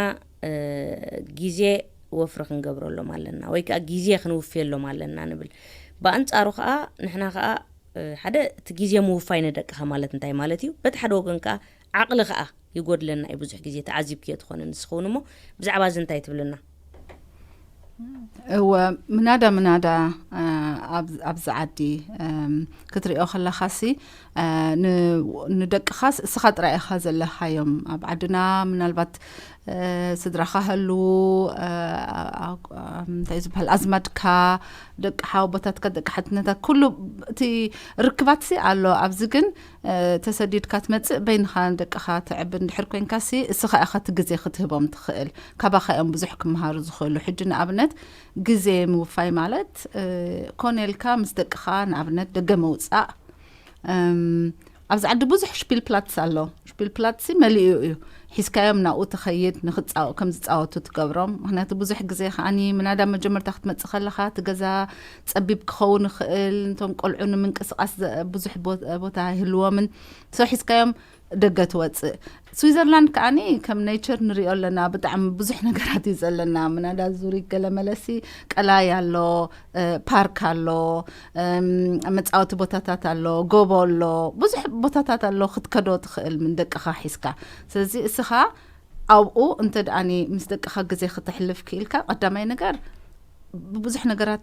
ግዜ ወፍሪ ክንገብረሎም ኣለና ወይ ከዓ ግዜ ክንውፍየሎም ኣለና ንብል። ብኣንፃሩ ከዓ ንሕና ከዓ ሓደ እቲ ግዜ ምውፋይ ንደቅኻ ማለት እንታይ ማለት እዩ? በቲ ሓደ ወገን ከዓ ዓቕሊ ከዓ ይጎድለና እዩ። ብዙሕ ግዜ ተዓዚብክዮ ትኾነ ንስኸውን እሞ ብዛዕባ እዚ እንታይ ትብልና? እወ ምናዳ ምናዳ ኣብዚ ዓዲ ክትሪኦ ከለኻሲ ንደቅኻስ እስኻ ጥራይ ኢኻ ዘለኻዮም ኣብ ዓድና ምናልባት ስድራኻ ህልዉ እንታይ ዝበሃል ኣዝማድካ ደቂ ሓወቦታትካ ደቂ ሓትነታት ኩሉ እቲ ርክባት ሲ ኣሎ ኣብዚ ግን ተሰዲድካ ትመፅእ በይንኻ ደቅኻ ትዕቢ እንድሕር ኮይንካ ሲ እስኻ ኢኻ እቲ ግዜ ክትህቦም ትኽእል ካባኻ እዮም ብዙሕ ክመሃሩ ዝኽእሉ ሕጂ ንኣብነት ግዜ ምውፋይ ማለት ኮነ ኢልካ ምስ ደቅኻ ንኣብነት ደገ ምውፃእ ኣብዚ ዓዲ ብዙሕ ሽፒል ፕላትስ ኣሎ ሽፒል ፕላትስ መሊኡ እዩ ሒዝካዮም ናብኡ ትኸይድ ንክፃወ ከም ዝፃወቱ ትገብሮም ምክንያቱ ብዙሕ ግዜ ከዓኒ ምናዳ መጀመርታ ክትመፅእ ከለካ እቲ ገዛ ፀቢብ ክኸውን ይኽእል እንቶም ቆልዑ ንምንቅስቃስ ብዙሕ ቦታ ይህልዎምን so ሒዝካዮም ደገ ትወፅእ ስዊዘርላንድ ከዓኒ ከም ኔቸር ንሪኦ ኣለና ብጣዕሚ ብዙሕ ነገራት እዩ ዘለና ምናዳ ዙሪ ገለመለሲ ቀላይ ኣሎ ፓርክ ኣሎ መፃወቲ ቦታታት ኣሎ ጎቦ ኣሎ ብዙሕ ቦታታት ኣሎ ክትከዶ ትኽእል ምን ደቅኻ ሒዝካ ስለዚ እስኻ ኣብኡ እንተ ደኣኒ ምስ ደቅኻ ግዜ ክተሕልፍ ክኢልካ ቀዳማይ ነገር ብብዙሕ ነገራት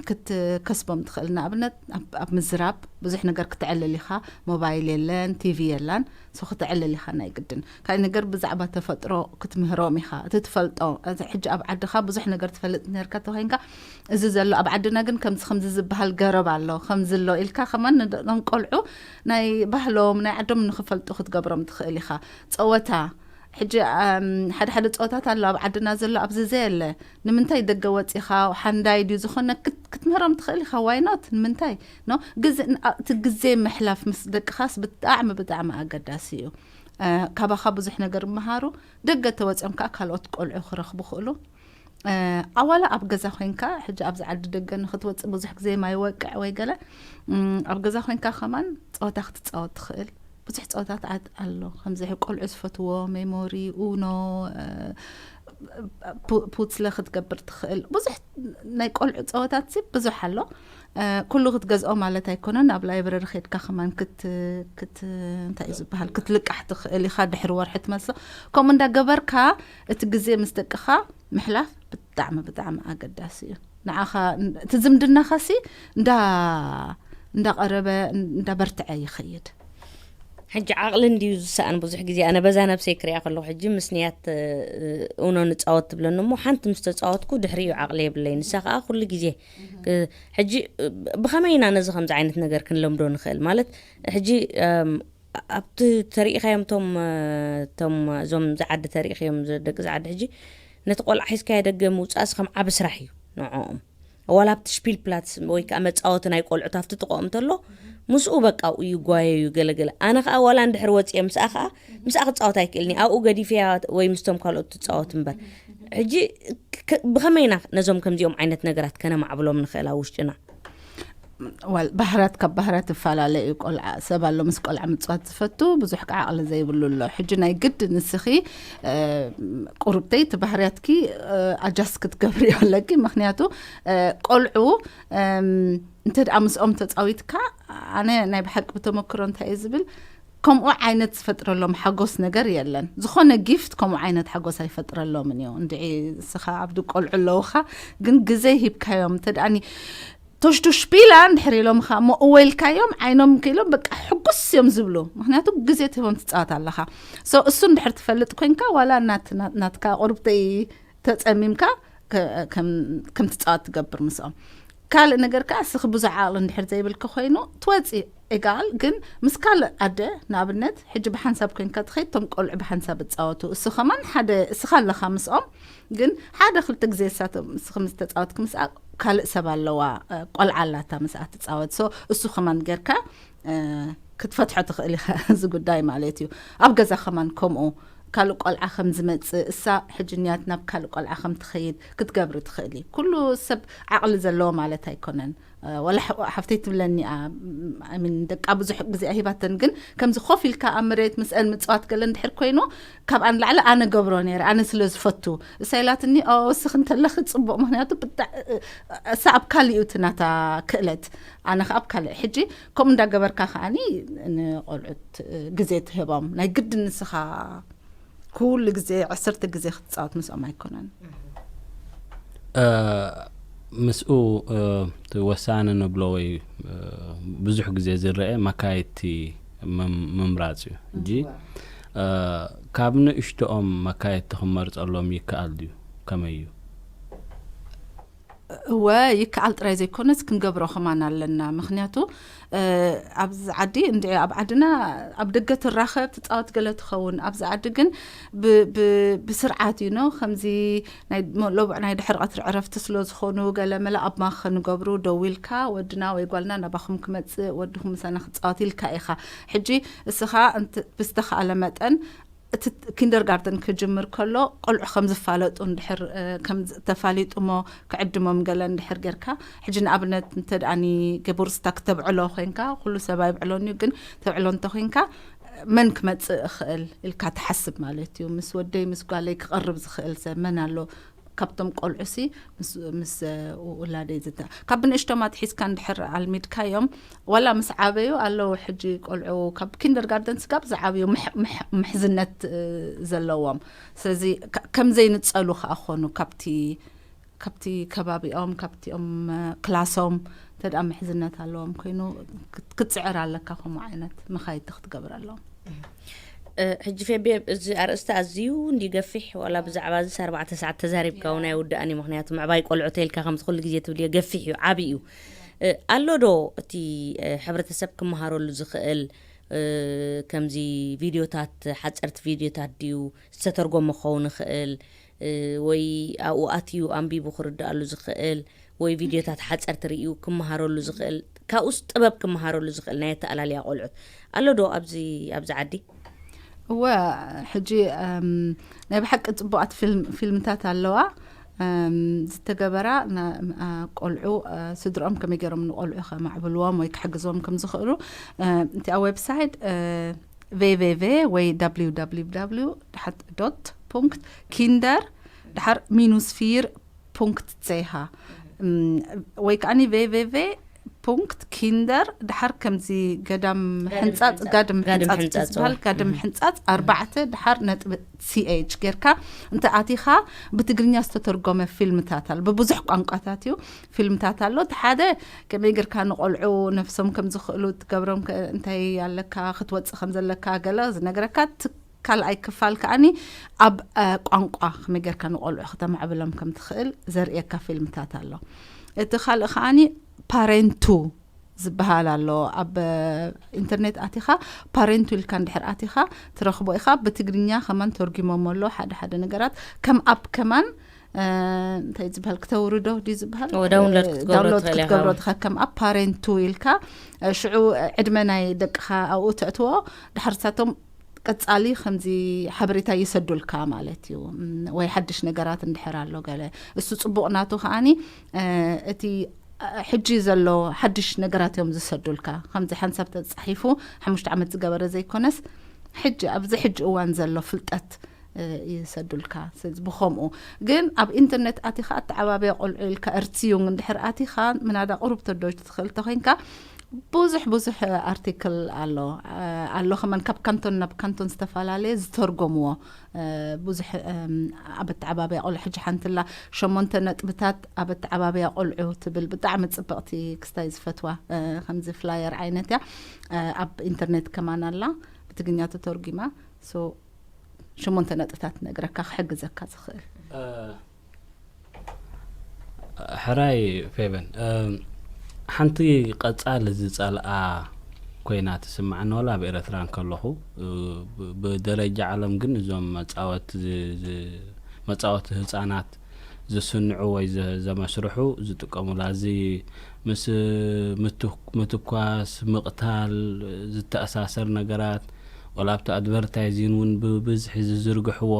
ክትከስቦም ትኽእል ንኣብነት ኣብ ምዝራብ ብዙሕ ነገር ክትዕልል ኢኻ ሞባይል የለን ቲቪ የላን ሶ ክትዕልል ኢኻ ናይ ግድን ካልእ ነገር ብዛዕባ ተፈጥሮ ክትምህሮም ኢኻ እቲ ትፈልጦ ሕጂ ኣብ ዓድኻ ብዙሕ ነገር ትፈልጥ ነርካ ተኮይንካ እዚ ዘሎ ኣብ ዓድና ግን ከምዚ ከምዚ ዝበሃል ገረብ ኣሎ ከምዚ ኣሎ ኢልካ ከማን ንደቆም ቆልዑ ናይ ባህሎም ናይ ዓዶም ንክፈልጡ ክትገብሮም ትኽእል ኢኻ ፀወታ ሕጂ ሓደ ሓደ ፀወታት ኣሎ ኣብ ዓድና ዘሎ ኣብዚ ዘየለ ንምንታይ ደገ ወፂኻ ሓንዳይ ድዩ ዝኾነ ክትምህሮም ትኽእል ኢኻ ዋይኖት ንምንታይ ኖ ግዜ እቲ ግዜ ምሕላፍ ምስ ደቅኻስ ብጣዕሚ ብጣዕሚ ኣገዳሲ እዩ ካባኻ ብዙሕ ነገር ይመሃሩ ደገ ተወፂኦም ከዓ ካልኦት ቆልዑ ክረኽቡ ክእሉ ኣዋላ ኣብ ገዛ ኮይንካ ሕጂ ኣብዚ ዓዲ ደገ ንክትወፅእ ብዙሕ ግዜ ማይ ወቅዕ ወይ ገለ ኣብ ገዛ ኮይንካ ከማን ፀወታ ክትፃወት ትኽእል ብዙሕ ፀወታት ኣሎ ከምዚ ቆልዑ ዝፈትዎ ሜሞሪ ኡኖ ፑትለ ክትገብር ትኽእል ብዙሕ ናይ ቆልዑ ፀወታት ብዙሕ ኣሎ ኩሉ ክትገዝኦ ማለት ኣይኮነን ኣብ ላይብረሪ ከድካ ከማን እንታይ እዩ ዝበሃል ክትልቃሕ ትኽእል ኢኻ ድሕሪ ወርሒ ትመልሶ ከምኡ እንዳገበርካ እቲ ግዜ ምስ ደቅኻ ምሕላፍ ብጣዕሚ ብጣዕሚ ኣገዳሲ እዩ ንዓኻ እቲ ዝምድናኻሲ እንዳ እንዳቐረበ እንዳበርትዐ ይኸይድ ሕጂ ዓቕሊ እንድዩ ዝሰኣን። ብዙሕ ግዜ ኣነ በዛ ነብሰይ ክሪኣ ከለኹ፣ ሕጂ ምስ ንያት እውኖ ንፃወት ትብለኒ እሞ፣ ሓንቲ ምስ ተፃወትኩ ድሕሪ እዩ ዓቕሊ የብለይ። ንሳ ከዓ ኩሉ ግዜ ክ- ሕጂ ብኸመይ ኢና ነዚ ከምዚ ዓይነት ነገር ክንለምዶ ንኽእል? ማለት ሕጂ ኣብቲ ተሪኢኻዮም ቶም ቶም እዞም ዝዓዲ ተሪኢኻዮም ደቂ ዝዓዲ፣ ሕጂ ነቲ ቆልዓ ሒዝካዮ ደገ ምውፃእስ ከም ዓቢ ስራሕ እዩ ንዕኦም። ዋላ ኣብቲ ሽፒል ፕላትስ ወይ ከዓ መፃወቲ ናይ ቆልዑት ኣብቲ ጥቕኦም እንተሎ፣ ምስኡ በቃ ይጓየዩ ገለገለ። ኣነ ከዓ ዋላ እንድሕር ወፅየ ምስኣ ከዓ ምስኣ ክፃወት ኣይክእልኒ። ኣብኡ ገዲፍያ ወይ ምስቶም ካልኦት ትፃወት እምበር። ሕጂ ብኸመይ ኢና ነዞም ከምዚኦም ዓይነት ነገራት ከነማዕብሎም ንኽእል ኣብ ውሽጥና? ዋል ባህርያት ካብ ባህርያት ይፈላለ እዩ። ቆልዓ ሰብ ኣሎ ምስ ቆልዓ ምፅዋት ዝፈቱ፣ ብዙሕ ከዓ ዓቕሊ ዘይብሉ ኣሎ። ሕጂ ናይ ግድ ንስኺ ቁርብተይ እቲ ባህርያትኪ ኣጃስ ክትገብሪ ኣለኪ። ምክንያቱ ቆልዑ እንተ ደኣ ምስኦም ተፃዊትካ፣ ኣነ ናይ ብሓቂ ብተመክሮ እንታይ እየ ዝብል፣ ከምኡ ዓይነት ዝፈጥረሎም ሓጎስ ነገር የለን። ዝኾነ ጊፍት ከምኡ ዓይነት ሓጎስ ኣይፈጥረሎምን እዩ። እንድዒ እስኻ ኣብዲ ቆልዑ ኣለውኻ፣ ግን ግዜ ሂብካዮም እንተ ደኣኒ ቶሽቱ ሽፒላ እንድሕር ኢሎም ኻ እሞ እወ ኢልካዮም ዓይኖም ከኢሎም በቃ ሕጉስ እዮም ዝብሉ። ምክንያቱ ግዜ ትህቦም ትፃወት ኣለኻ። ሶ እሱ እንድሕር ትፈልጥ ኮንካ ዋላ ናት- ናት- ናትካ ቁርብተይ ተፀሚምካ ከ- ከም- ከም ትፃወት ትገብር ምስኦም። ካልእ ነገር ከዓ እስኺ ብዙሕ ዓቕሊ እንድሕር ዘይብልኪ ኮይኑ ትወፂ ኤጋል ግን ምስ ካልእ ኣደ ንኣብነት ሕጂ ብሓንሳብ ኮንካ ትኸይድ ቶም ቆልዑ ብሓንሳብ እፃወቱ እሱ ከማን ሓደ እስኻ ኣለኻ ምስኦም ግን ሓደ ክልተ ግዜ እሳቶም እስኺ ምስ ተፃወትኪ ምስኣ ካልእ ሰብ ኣለዋ ቆልዓ ኣላታ ምስኣ ትፃወት ሶ እሱ ከማን ጌርካ ክትፈትሖ ትኽእል ኢኻ እዚ ጉዳይ ማለት እዩ ኣብ ገዛ ከማን ከምኡ ካልእ ቆልዓ ከም ዝመፅእ እሳ ሕጂ ንያት ናብ ካልእ ቆልዓ ከም ትኸይድ ክትገብሪ ትኽእል እዩ ኩሉ ሰብ ዓቕሊ ዘለዎ ማለት ኣይኮነን ወላ ሓፍተይ ትብለኒ እያ ሚን ደቃ ብዙሕ ግዜ ኣሂባተን ግን ከምዚ ኮፍ ኢልካ ኣብ መሬት ምስአን ምፅዋት ገለ እንድሕር ኮይኑ ካብኣ ንላዕሊ ኣነ ገብሮ ነይረ ኣነ ስለ ዝፈቱ እሳ ኢላትኒ ኦ እስኺ እንተለኺ ፅቡቕ ምክንያቱ እሳ ኣብ ካሊኡ እቲ ናታ ክእለት ኣነ ከዓ ኣብ ካልእ ሕጂ ከምኡ እንዳገበርካ ከዓኒ ንቆልዑት ግዜ ትህቦም ናይ ግድን ንስኻ ኩሉ ግዜ ዓሰርተ ግዜ ክትፃወት ምስኦም ኣይኮነን ምስኡ እቲ ወሳኒ ንብሎ ወይ ብዙሕ ግዜ ዝረአ መካየድቲ ምምራፅ እዩ እንጂ ካብ ንእሽቶኦም መካየድቲ ክመርፀሎም ይከኣል ድዩ ከመይ እዩ እወ ይከኣል ጥራይ ዘይኮነስ ክንገብሮ ከማን ኣለና ምክንያቱ ኣብዚ ዓዲ እንዲ ኣብ ዓድና ኣብ ደገ ትራኸብ ትፃወት ገለ ትኸውን ኣብዚ ዓዲ ግን ብስርዓት እዩ ነው ከምዚ ሎቡዕ ናይ ድሕሪ ቀትሪ ዕረፍቲ ስለ ዝኾኑ ገለ መለ ኣብ ማኸ ንገብሩ ደው ኢልካ ወድና ወይ ጓልና ናባኹም ክመፅእ ወድኹም ምሳና ክፃወት ኢልካ ኢኻ ሕጂ እስኻ ብዝተኸኣለ መጠን እቲ ኪንደርጋርተን ክጅምር ከሎ ቆልዑ ከም ዝፋለጡ እንድሕር ከም ተፋሊጡ ሞ ክዕድሞም ገለ እንድሕር ጌርካ ሕጂ ንኣብነት እንተ ደኣኒ ገቡርስታ ክተብዕሎ ኮንካ ኩሉ ሰብ ኣይብዕሎን እዩ ግን ተብዕሎ እንተ ኮንካ መን ክመፅእ እኽእል ኢልካ ትሓስብ ማለት እዩ ምስ ወደይ ምስ ጓለይ ክቐርብ ዝኽእል ሰብ መን ኣሎ ካብቶም ቆልዑ ሲ ምስ ውላደይ ዝተ ካብ ብንእሽቶም ኣትሒዝካ እንድሕር ኣልሚድካዮም ዋላ ምስ ዓበዩ ኣለዉ ሕጂ ቆልዑ ካብ ኪንደርጋርደን ስጋብ ዝዓብዩ ምሕዝነት ዘለዎም ስለዚ ከምዘይንፀሉ ከዓ ክኾኑ ካብቲ ካብቲ ከባቢኦም ካብቲኦም ክላሶም እንተ ደኣ ምሕዝነት ኣለዎም ኮይኑ ክትፅዕር ኣለካ ከምኡ ዓይነት መኻይድቲ ክትገብር ኣለዎም ሕጂ ፌቤ እዚ ኣርእስቲ ኣዝዩ እንዲ ገፊሕ ዋላ ብዛዕባ እዚ ኣርባዕተ ሰዓት ተዛሪብካ እውን ኣይውዳእን እዩ ምክንያቱ ምዕባይ ቆልዑ ተልካ ከምዚ ኩሉ ግዜ ትብልዮ ገፊሕ እዩ ዓብዪ እዩ ኣሎ ዶ እቲ ሕብረተሰብ ክመሃረሉ ዝኽእል ከምዚ ቪድዮታት ሓፀርቲ ቪድዮታት ድዩ ዝተተርጎመ ክኸውን ይኽእል ወይ ኣብኡ ኣትዩ ኣንቢቡ ክርድኣሉ ዝኽእል ወይ ቪድዮታት ሓፀርቲ ርእዩ ክመሃረሉ ዝኽእል ካብኡስ ጥበብ ክመሃረሉ ዝኽእል ናይ ኣተኣላልያ ቆልዑት ኣሎ ዶ ኣብዚ ኣብዚ ዓዲ እወ ሕጂ ናይ ብሓቂ ፅቡቃት ፊልምታት ኣለዋ ዝተገበራ ቆልዑ ስድርኦም ከመይ ገይሮም ንቆልዑ ከማዕብልዎም ወይ ክሕግዝዎም ከም ዝኽእሉ እቲ ኣብ ዌብሳይት ቬቬቬ ወይ www ድሓት ዶት ፑንክት ኪንደር ድሓር ሚኑስፊር ፑንክት ዜሃ ወይ ከዓ ቬቬቬ ፑንክት ኪንደር፣ ድሓር ከምዚ ገዳም ሕንጻጽ፣ ጋድም ሕንጻጽ ዝበሃል፣ ጋድም ሕንጻጽ ኣርባዕተ፣ ድሓር ነጥቢ ሲ ኤች ጌርካ እንተ ኣቲኻ፣ ብትግርኛ ዝተተርጎመ ፊልምታት ኣሎ። ብብዙሕ ቋንቋታት እዩ ፊልምታት ኣሎ። እቲ ሓደ ከመይ ጌርካ ንቆልዑ ነፍሶም ከም ዝኽእሉ ትገብሮም፣ እንታይ ኣለካ ክትወጽእ ከም ዘለካ ገለ ዝነግረካ። እቲ ካልኣይ ክፋል ከኣኒ ኣብ ቋንቋ ከመይ ጌርካ ንቆልዑ ክተማዕብሎም ከም ትኽእል ዘርእየካ ፊልምታት ኣሎ። እቲ ካልእ ከኣኒ ፓሬንቱ ዝበሃል ኣሎ። ኣብ ኢንተርኔት ኣቲኻ ፓሬንቱ ኢልካ እንድሕር ኣቲኻ ትረኽቦ ኢኻ። ብትግርኛ ከማን ተርጉሞሞ ኣሎ ሓደ ሓደ ነገራት። ከም ኣፕ ከማን እንታይ ዝበሃል ክተውርዶ ድዩ ዝበሃል? ዳውንሎድ ክትገብሮ ትኽእል ከም ኣፕ ፓሬንቱ ኢልካ ሽዑ ዕድመ ናይ ደቅኻ ኣብኡ ተእትዎ። ድሓር ሳቶም ቀጻሊ ከምዚ ሓበሬታ ይሰዱልካ ማለት እዩ። ወይ ሓድሽ ነገራት እንድሕር ኣሎ ገለ፣ እሱ ጽቡቕ ናቱ ከኣኒ እቲ ሕጂ ዘሎ ሓድሽ ነገራት እዮም ዝሰዱልካ። ከምዚ ሓንሳብ ተጻሒፉ ሓሙሽተ ዓመት ዝገበረ ዘይኮነስ፣ ሕጂ ኣብዚ ሕጂ እዋን ዘሎ ፍልጠት ይሰዱልካ። ስለዚ ብኸምኡ ግን ኣብ ኢንተርኔት ኣቲኻ ኣተዓባብያ ቆልዑ ኢልካ እርትዩንግ እንድሕር ኣቲኻ ምናዳ ቁሩብ ተዶጅ ትኽእል ተኾይንካ ብዙሕ ብዙሕ ኣርቲክል ኣሎ ኣሎ ከማን ካብ ካንቶን ናብ ካንቶን ዝተፈላለየ ዝተርጎምዎ ብዙሕ ኣብ ኣተዓባብያ ቆልዑ። ሕጂ ሓንትላ ሸሞንተ ነጥብታት ኣብ ኣተዓባብያ ቆልዑ ትብል ብጣዕሚ ጽብቕቲ ክስታይ ዝፈትዋ ከምዚ ፍላየር ዓይነት እያ። ኣብ ኢንተርኔት ከማን ኣላ ብትግኛ ተተርጉማ። ሸሞንተ ነጥብታት ነግረካ ክሕግዘካ ዝኽእል። ሕራይ ፌቨን፣ ሓንቲ ቀጻሊ ዝጸልኣ ኮይና ትስምዓኒ፣ ወላ ኣብ ኤረትራ እንከለኹ ብደረጃ ዓለም ግን እዞም መጻወቲ መጻወቲ ህጻናት ዝስንዑ ወይ ዘመስርሑ ዝጥቀሙላ፣ እዚ ምስ ምትኳስ፣ ምቕታል ዝተኣሳሰር ነገራት፣ ወላ ኣብቲ ኣድቨርታይዚን እውን ብብዝሒ ዝዝርግሕዎ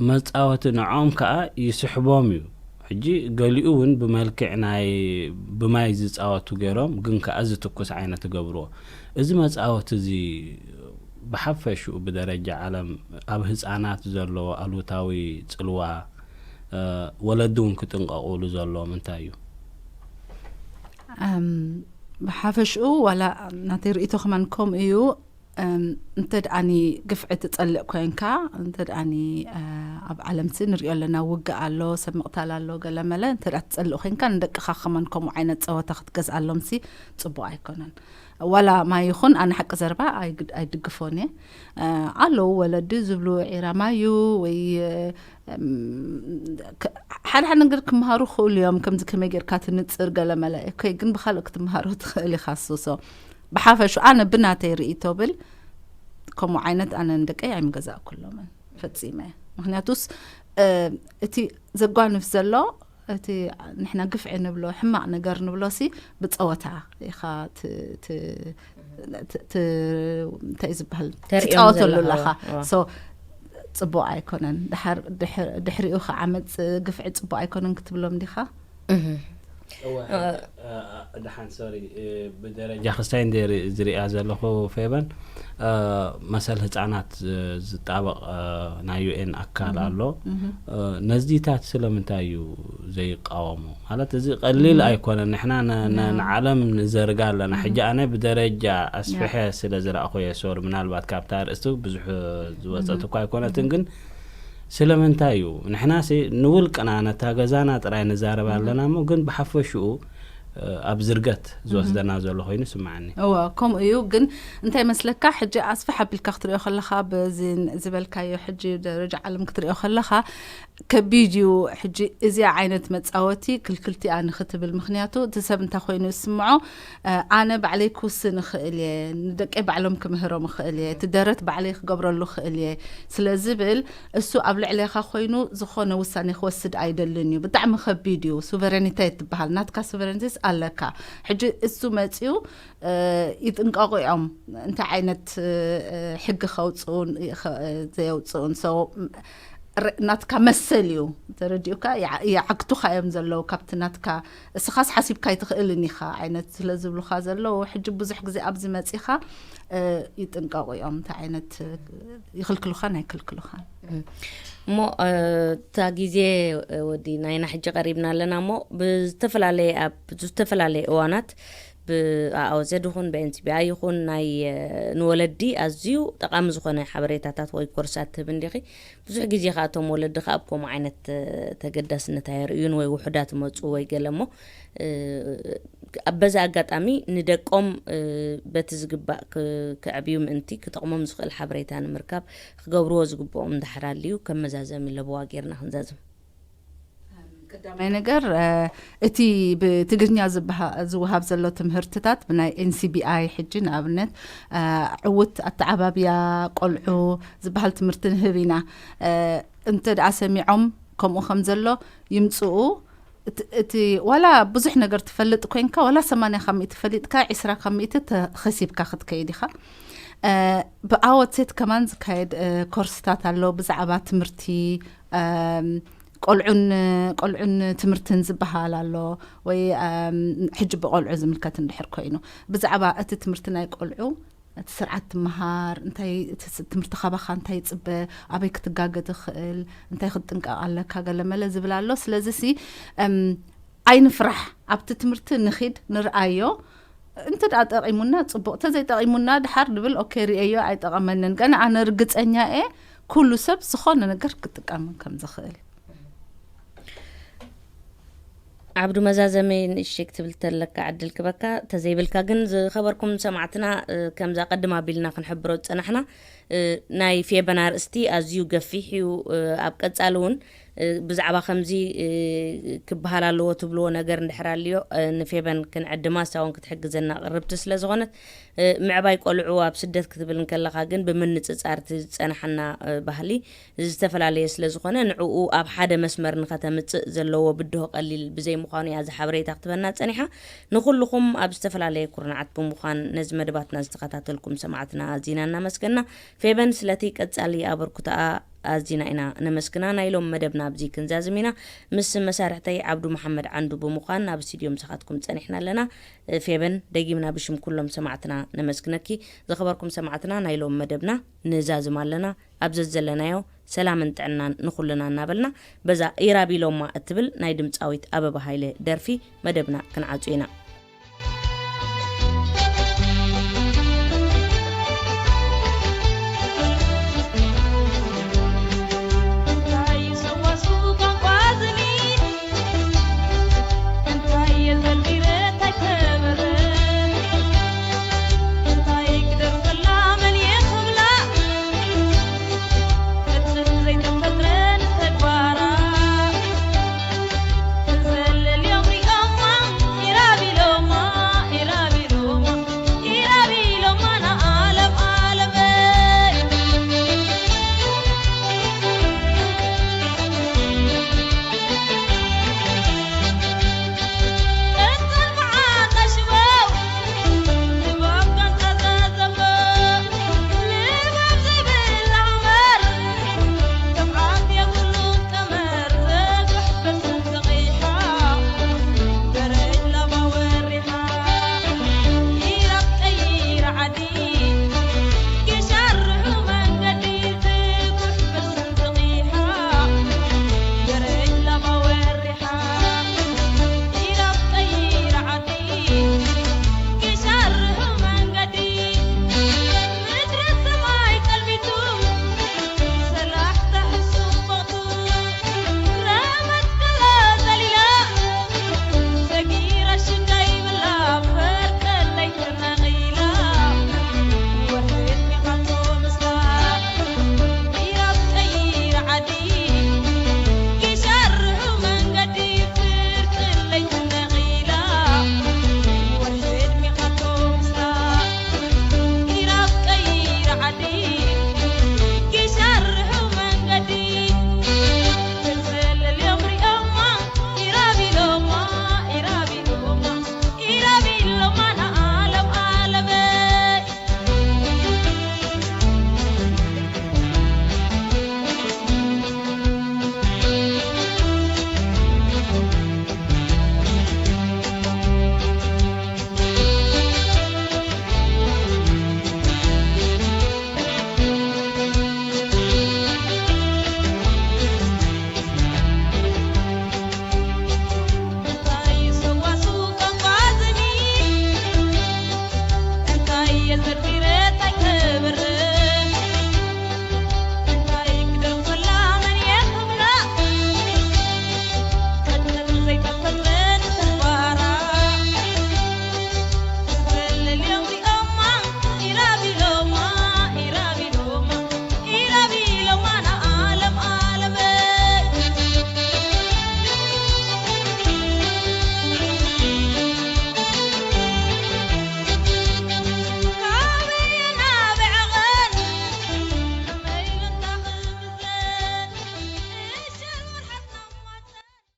መጻወቲ ንዖም ከዓ ይስሕቦም እዩ። ሕጂ ገሊኡ እውን ብመልክዕ ናይ ብማይ ዝጻወቱ ገይሮም ግን ከዓ ዝትኩስ ዓይነት ይገብርዎ። እዚ መጻወቲ እዚ ብሓፈሽኡ ብደረጃ ዓለም ኣብ ህፃናት ዘለዎ ኣሉታዊ ፅልዋ፣ ወለዲ እውን ክጥንቀቑሉ ዘለዎም እንታይ እዩ? ብሓፈሽኡ ዋላ ናተይ ርእይቶ ከማን ከምኡ እዩ። እንተ ደኣኒ ግፍዒ ትጸልእ ኮንካ፣ እንተ ደኣኒ ኣብ ዓለምሲ ንሪኦ ኣለና፣ ውግእ ኣሎ፣ ሰብ ምቕታል ኣሎ፣ ገለ መለ እንተ ደኣ ትጸልእ ኮንካ፣ ንደቅኻ ከማን ከምኡ ዓይነት ጸወታ ክትገዝኣሎምሲ ጽቡቕ ኣይኮነን። ዋላ ማይ ይኹን፣ ኣነ ሓቂ ዘረባ ኣይድግፎን እየ። ኣለዉ ወለዲ ዝብሉ ዒራ ማዩ ወይ ሓደ ሓደ ነገር ክምሃሩ ክእሉ እዮም። ከምዚ ከመይ ጌርካ ትንጽር ገለ መለ እኮ ግን ብኻልእ ክትምሃሮ ትኽእል ኢኻ። ሱሶ ብሓፈሹ ኣነ ብናተይ ርእይቶ ብል ከምኡ ዓይነት ኣነ ንደቀይ ኣይምገዛእኩሎምን ፈጺመ። ምክንያቱስ እቲ ዘጓንፍ ዘሎ እቲ ንሕና ግፍዒ ንብሎ ሕማቕ ነገር ንብሎ ሲ ብጸወታ ኢኻ እንታይ ዝበሃል ትጻወተሉ ኣለኻ። ጽቡቕ ኣይኮነን። ድሕሪኡ ከዓ መጽእ ግፍዒ ጽቡቕ ኣይኮነን ክትብሎም ዲኻ? ደሓን ሶሪ፣ ብደረጃ ክስታይ እንደ ዝሪኣ ዘለኹ ፌበን፣ መሰል ህፃናት ዝጣበቕ ናይ ዩኤን ኣካል ኣሎ። ነዚታት ስለምንታይ እዩ ዘይቃወሙ? ማለት እዚ ቀሊል ኣይኮነን። ንሕና ንዓለም ንዘርጋ ኣለና። ሕጂ ኣነ ብደረጃ ኣስፍሐ ስለ ዝረእኹ እየ። ሶሪ፣ ምናልባት ካብታ ኣርእስቲ ብዙሕ ዝወፀት እኳ ኣይኮነትን፣ ግን ስለምንታይ እዩ ንሕናሲ ንውልቅና ነታ ገዛና ጥራይ ንዛረብ ኣለና እሞ ግን ብሓፈሽኡ ኣብ ዝርገት ዝወስደና ዘሎ ኮይኑ ስምዓኒ። እወ፣ ከምኡ እዩ። ግን እንታይ መስለካ፣ ሕጂ ኣስፍሕ ኣቢልካ ክትሪኦ ከለኻ፣ በዚ ዝበልካዮ ሕጂ ደረጃ ዓለም ክትሪኦ ከለኻ ከቢድ እዩ። ሕጂ እዚኣ ዓይነት መጻወቲ ክልክልቲኣ ንክትብል፣ ምክንያቱ እቲ ሰብ እንታይ ኮይኑ ዝስምዖ፣ ኣነ ባዕለይ ክውስን እኽእል እየ፣ ንደቀይ ባዕሎም ክምህሮም እኽእል እየ፣ እቲ ደረት ባዕለይ ክገብረሉ እኽእል እየ ስለ ዝብል፣ እሱ ኣብ ልዕሌኻ ኮይኑ ዝኾነ ውሳኔ ክወስድ ኣይደልን እዩ። ብጣዕሚ ከቢድ እዩ። ሱቨረኒቴት ትበሃል፣ ናትካ ሱቨረኒቴስ ኣለካ። ሕጂ እሱ መጺኡ ይጥንቀቑ እዮም እንታይ ዓይነት ሕጊ ከውፅኡን ዘየውፅኡን። ሰው ናትካ መሰል እዩ። ተረዲኡካ? ይዓግቱኻ እዮም ዘለዉ ካብቲ ናትካ፣ እስኻስ ሓሲብካ ኣይትኽእልን ኢኻ ዓይነት ስለ ዝብሉኻ ዘለዉ። ሕጂ ብዙሕ ግዜ ኣብዚ መጺኻ ይጥንቀቑ እዮም። እንታይ ዓይነት ይኽልክሉኻን ኣይክልክሉኻን። እሞ እታ ግዜ ወዲ ናይና ሕጂ ቀሪብና ኣለና። እሞ ብዝተፈላለየ ኣብ ዝተፈላለየ እዋናት ብኣኦዘድ ይኹን ብኤንሲቢኣይ ይኹን ናይ ንወለዲ ኣዝዩ ጠቃሚ ዝኾነ ሓበሬታታት ወይ ኮርሳት ትህብ እንዲኺ። ብዙሕ ግዜ ከዓ እቶም ወለዲ ከዓ ኣብ ከምኡ ዓይነት ተገዳስነት ኣየርእዩን ወይ ውሑዳት መፁ ወይ ገለ እሞ በዚ ኣጋጣሚ ንደቆም በቲ ዝግባእ ክዕብዩ ምእንቲ ክጠቕሞም ዝኽእል ሓበሬታ ንምርካብ ክገብርዎ ዝግብኦም እንዳሕር ኣልዩ ከም መዛዘሚ ለበዋ ጌርና ክንዛዝም። ቀዳማይ ነገር እቲ ብትግርኛ ዝወሃብ ዘሎ ትምህርትታት ብናይ ኤንሲቢኣይ ሕጂ ንኣብነት ዕውት ኣተዓባብያ ቆልዑ ዝበሃል ትምህርቲ ንህብ ኢና። እንተ ደኣ ሰሚዖም ከምኡ ከም ዘሎ ይምፅኡ። እቲ ዋላ ብዙሕ ነገር ትፈልጥ ኮይንካ ዋላ ሰማንያ ካብ ሚእቲ ፈሊጥካ ዒስራ ካብ ሚእቲ ተኸሲብካ ክትከይድ ኢኻ። ብኣወት ሴት ከማን ዝካየድ ኮርስታት ኣሎ ብዛዕባ ትምህርቲ ቆልዑን ቆልዑን ትምህርትን ዝበሃል ኣሎ ወይ ሕጂ ብቆልዑ ዝምልከት እንድሕር ኮይኑ ብዛዕባ እቲ ትምህርቲ ናይ ቆልዑ እቲ ስርዓት ትመሃር እንታይ ትምህርቲ ካባኻ እንታይ ይፅበ ኣበይ ክትጋገ ትኽእል እንታይ ክትጥንቀቕ ኣለካ ገለመለ ዝብል ኣሎ። ስለዚ ሲ ኣይንፍራሕ ኣብቲ ትምህርቲ ንኺድ ንርኣዮ እንተ ደኣ ጠቒሙና ፅቡቕ ተዘይጠቒሙና ድሓር ንብል ኦኬ ርእየዮ ኣይጠቐመንን ገና ኣነ ርግፀኛ እየ ኩሉ ሰብ ዝኾነ ነገር ክጥቀም ከም ዝኽእል። ዓብዱ መዛዘመይ ንእሽተይ ክትብል ተለካ ዕድል ክበካ ተዘይብልካ ግን ዝኸበርኩም ሰማዕትና ከምዛ ቀድም ኣቢልና ክንሕብሮ ዝፀናሕና ናይ ፌበን ኣርእስቲ ኣዝዩ ገፊሕ እዩ። ኣብ ቀጻሊ እውን ብዛዕባ ከምዚ ክበሃል ኣለዎ ትብልዎ ነገር እንድሕር ኣልዮ ንፌበን ክንዕድማ እሳ እውን ክትሕግዘና ቅርብቲ ስለ ዝኾነት ምዕባይ ቆልዑ ኣብ ስደት ክትብል እንከለኻ ግን ብምንፅፃር እቲ ዝፀናሓና ባህሊ ዝተፈላለየ ስለ ዝኾነ ንዕኡ ኣብ ሓደ መስመር ንኸተምፅእ ዘለዎ ብድሆ ቀሊል ብዘይምዃኑ እያ እዚ ሓበሬታ ክትበና ፀኒሓ። ንኹልኹም ኣብ ዝተፈላለየ ኩርናዓት ብምዃን ነዚ መደባትና ዝተኸታተልኩም ሰማዕትና ኣዚና እናመስገና ፌበን ስለቲ ቀጻሊ ኣበርኩታኣ ኣዚና ኢና ነመስግና። ናይ ሎም መደብና ኣብዚ ክንዛዝም ኢና። ምስ መሳርሕተይ ዓብዱ መሓመድ ዓንዱ ብምዃን ናብ ስቱድዮ ምሳኻትኩም ጸኒሕና ኣለና። ፌበን ደጊምና ብሽም ኩሎም ሰማዕትና ነመስግነኪ። ዝኸበርኩም ሰማዕትና ናይ ሎም መደብና ንዛዝም ኣለና። ኣብ ዘዘለናዮ ሰላምን ጥዕናን ንኹልና እናበልና በዛ ኢራቢሎማ እትብል ናይ ድምፃዊት ኣበባ ሃይለ ደርፊ መደብና ክንዓጹ ኢና።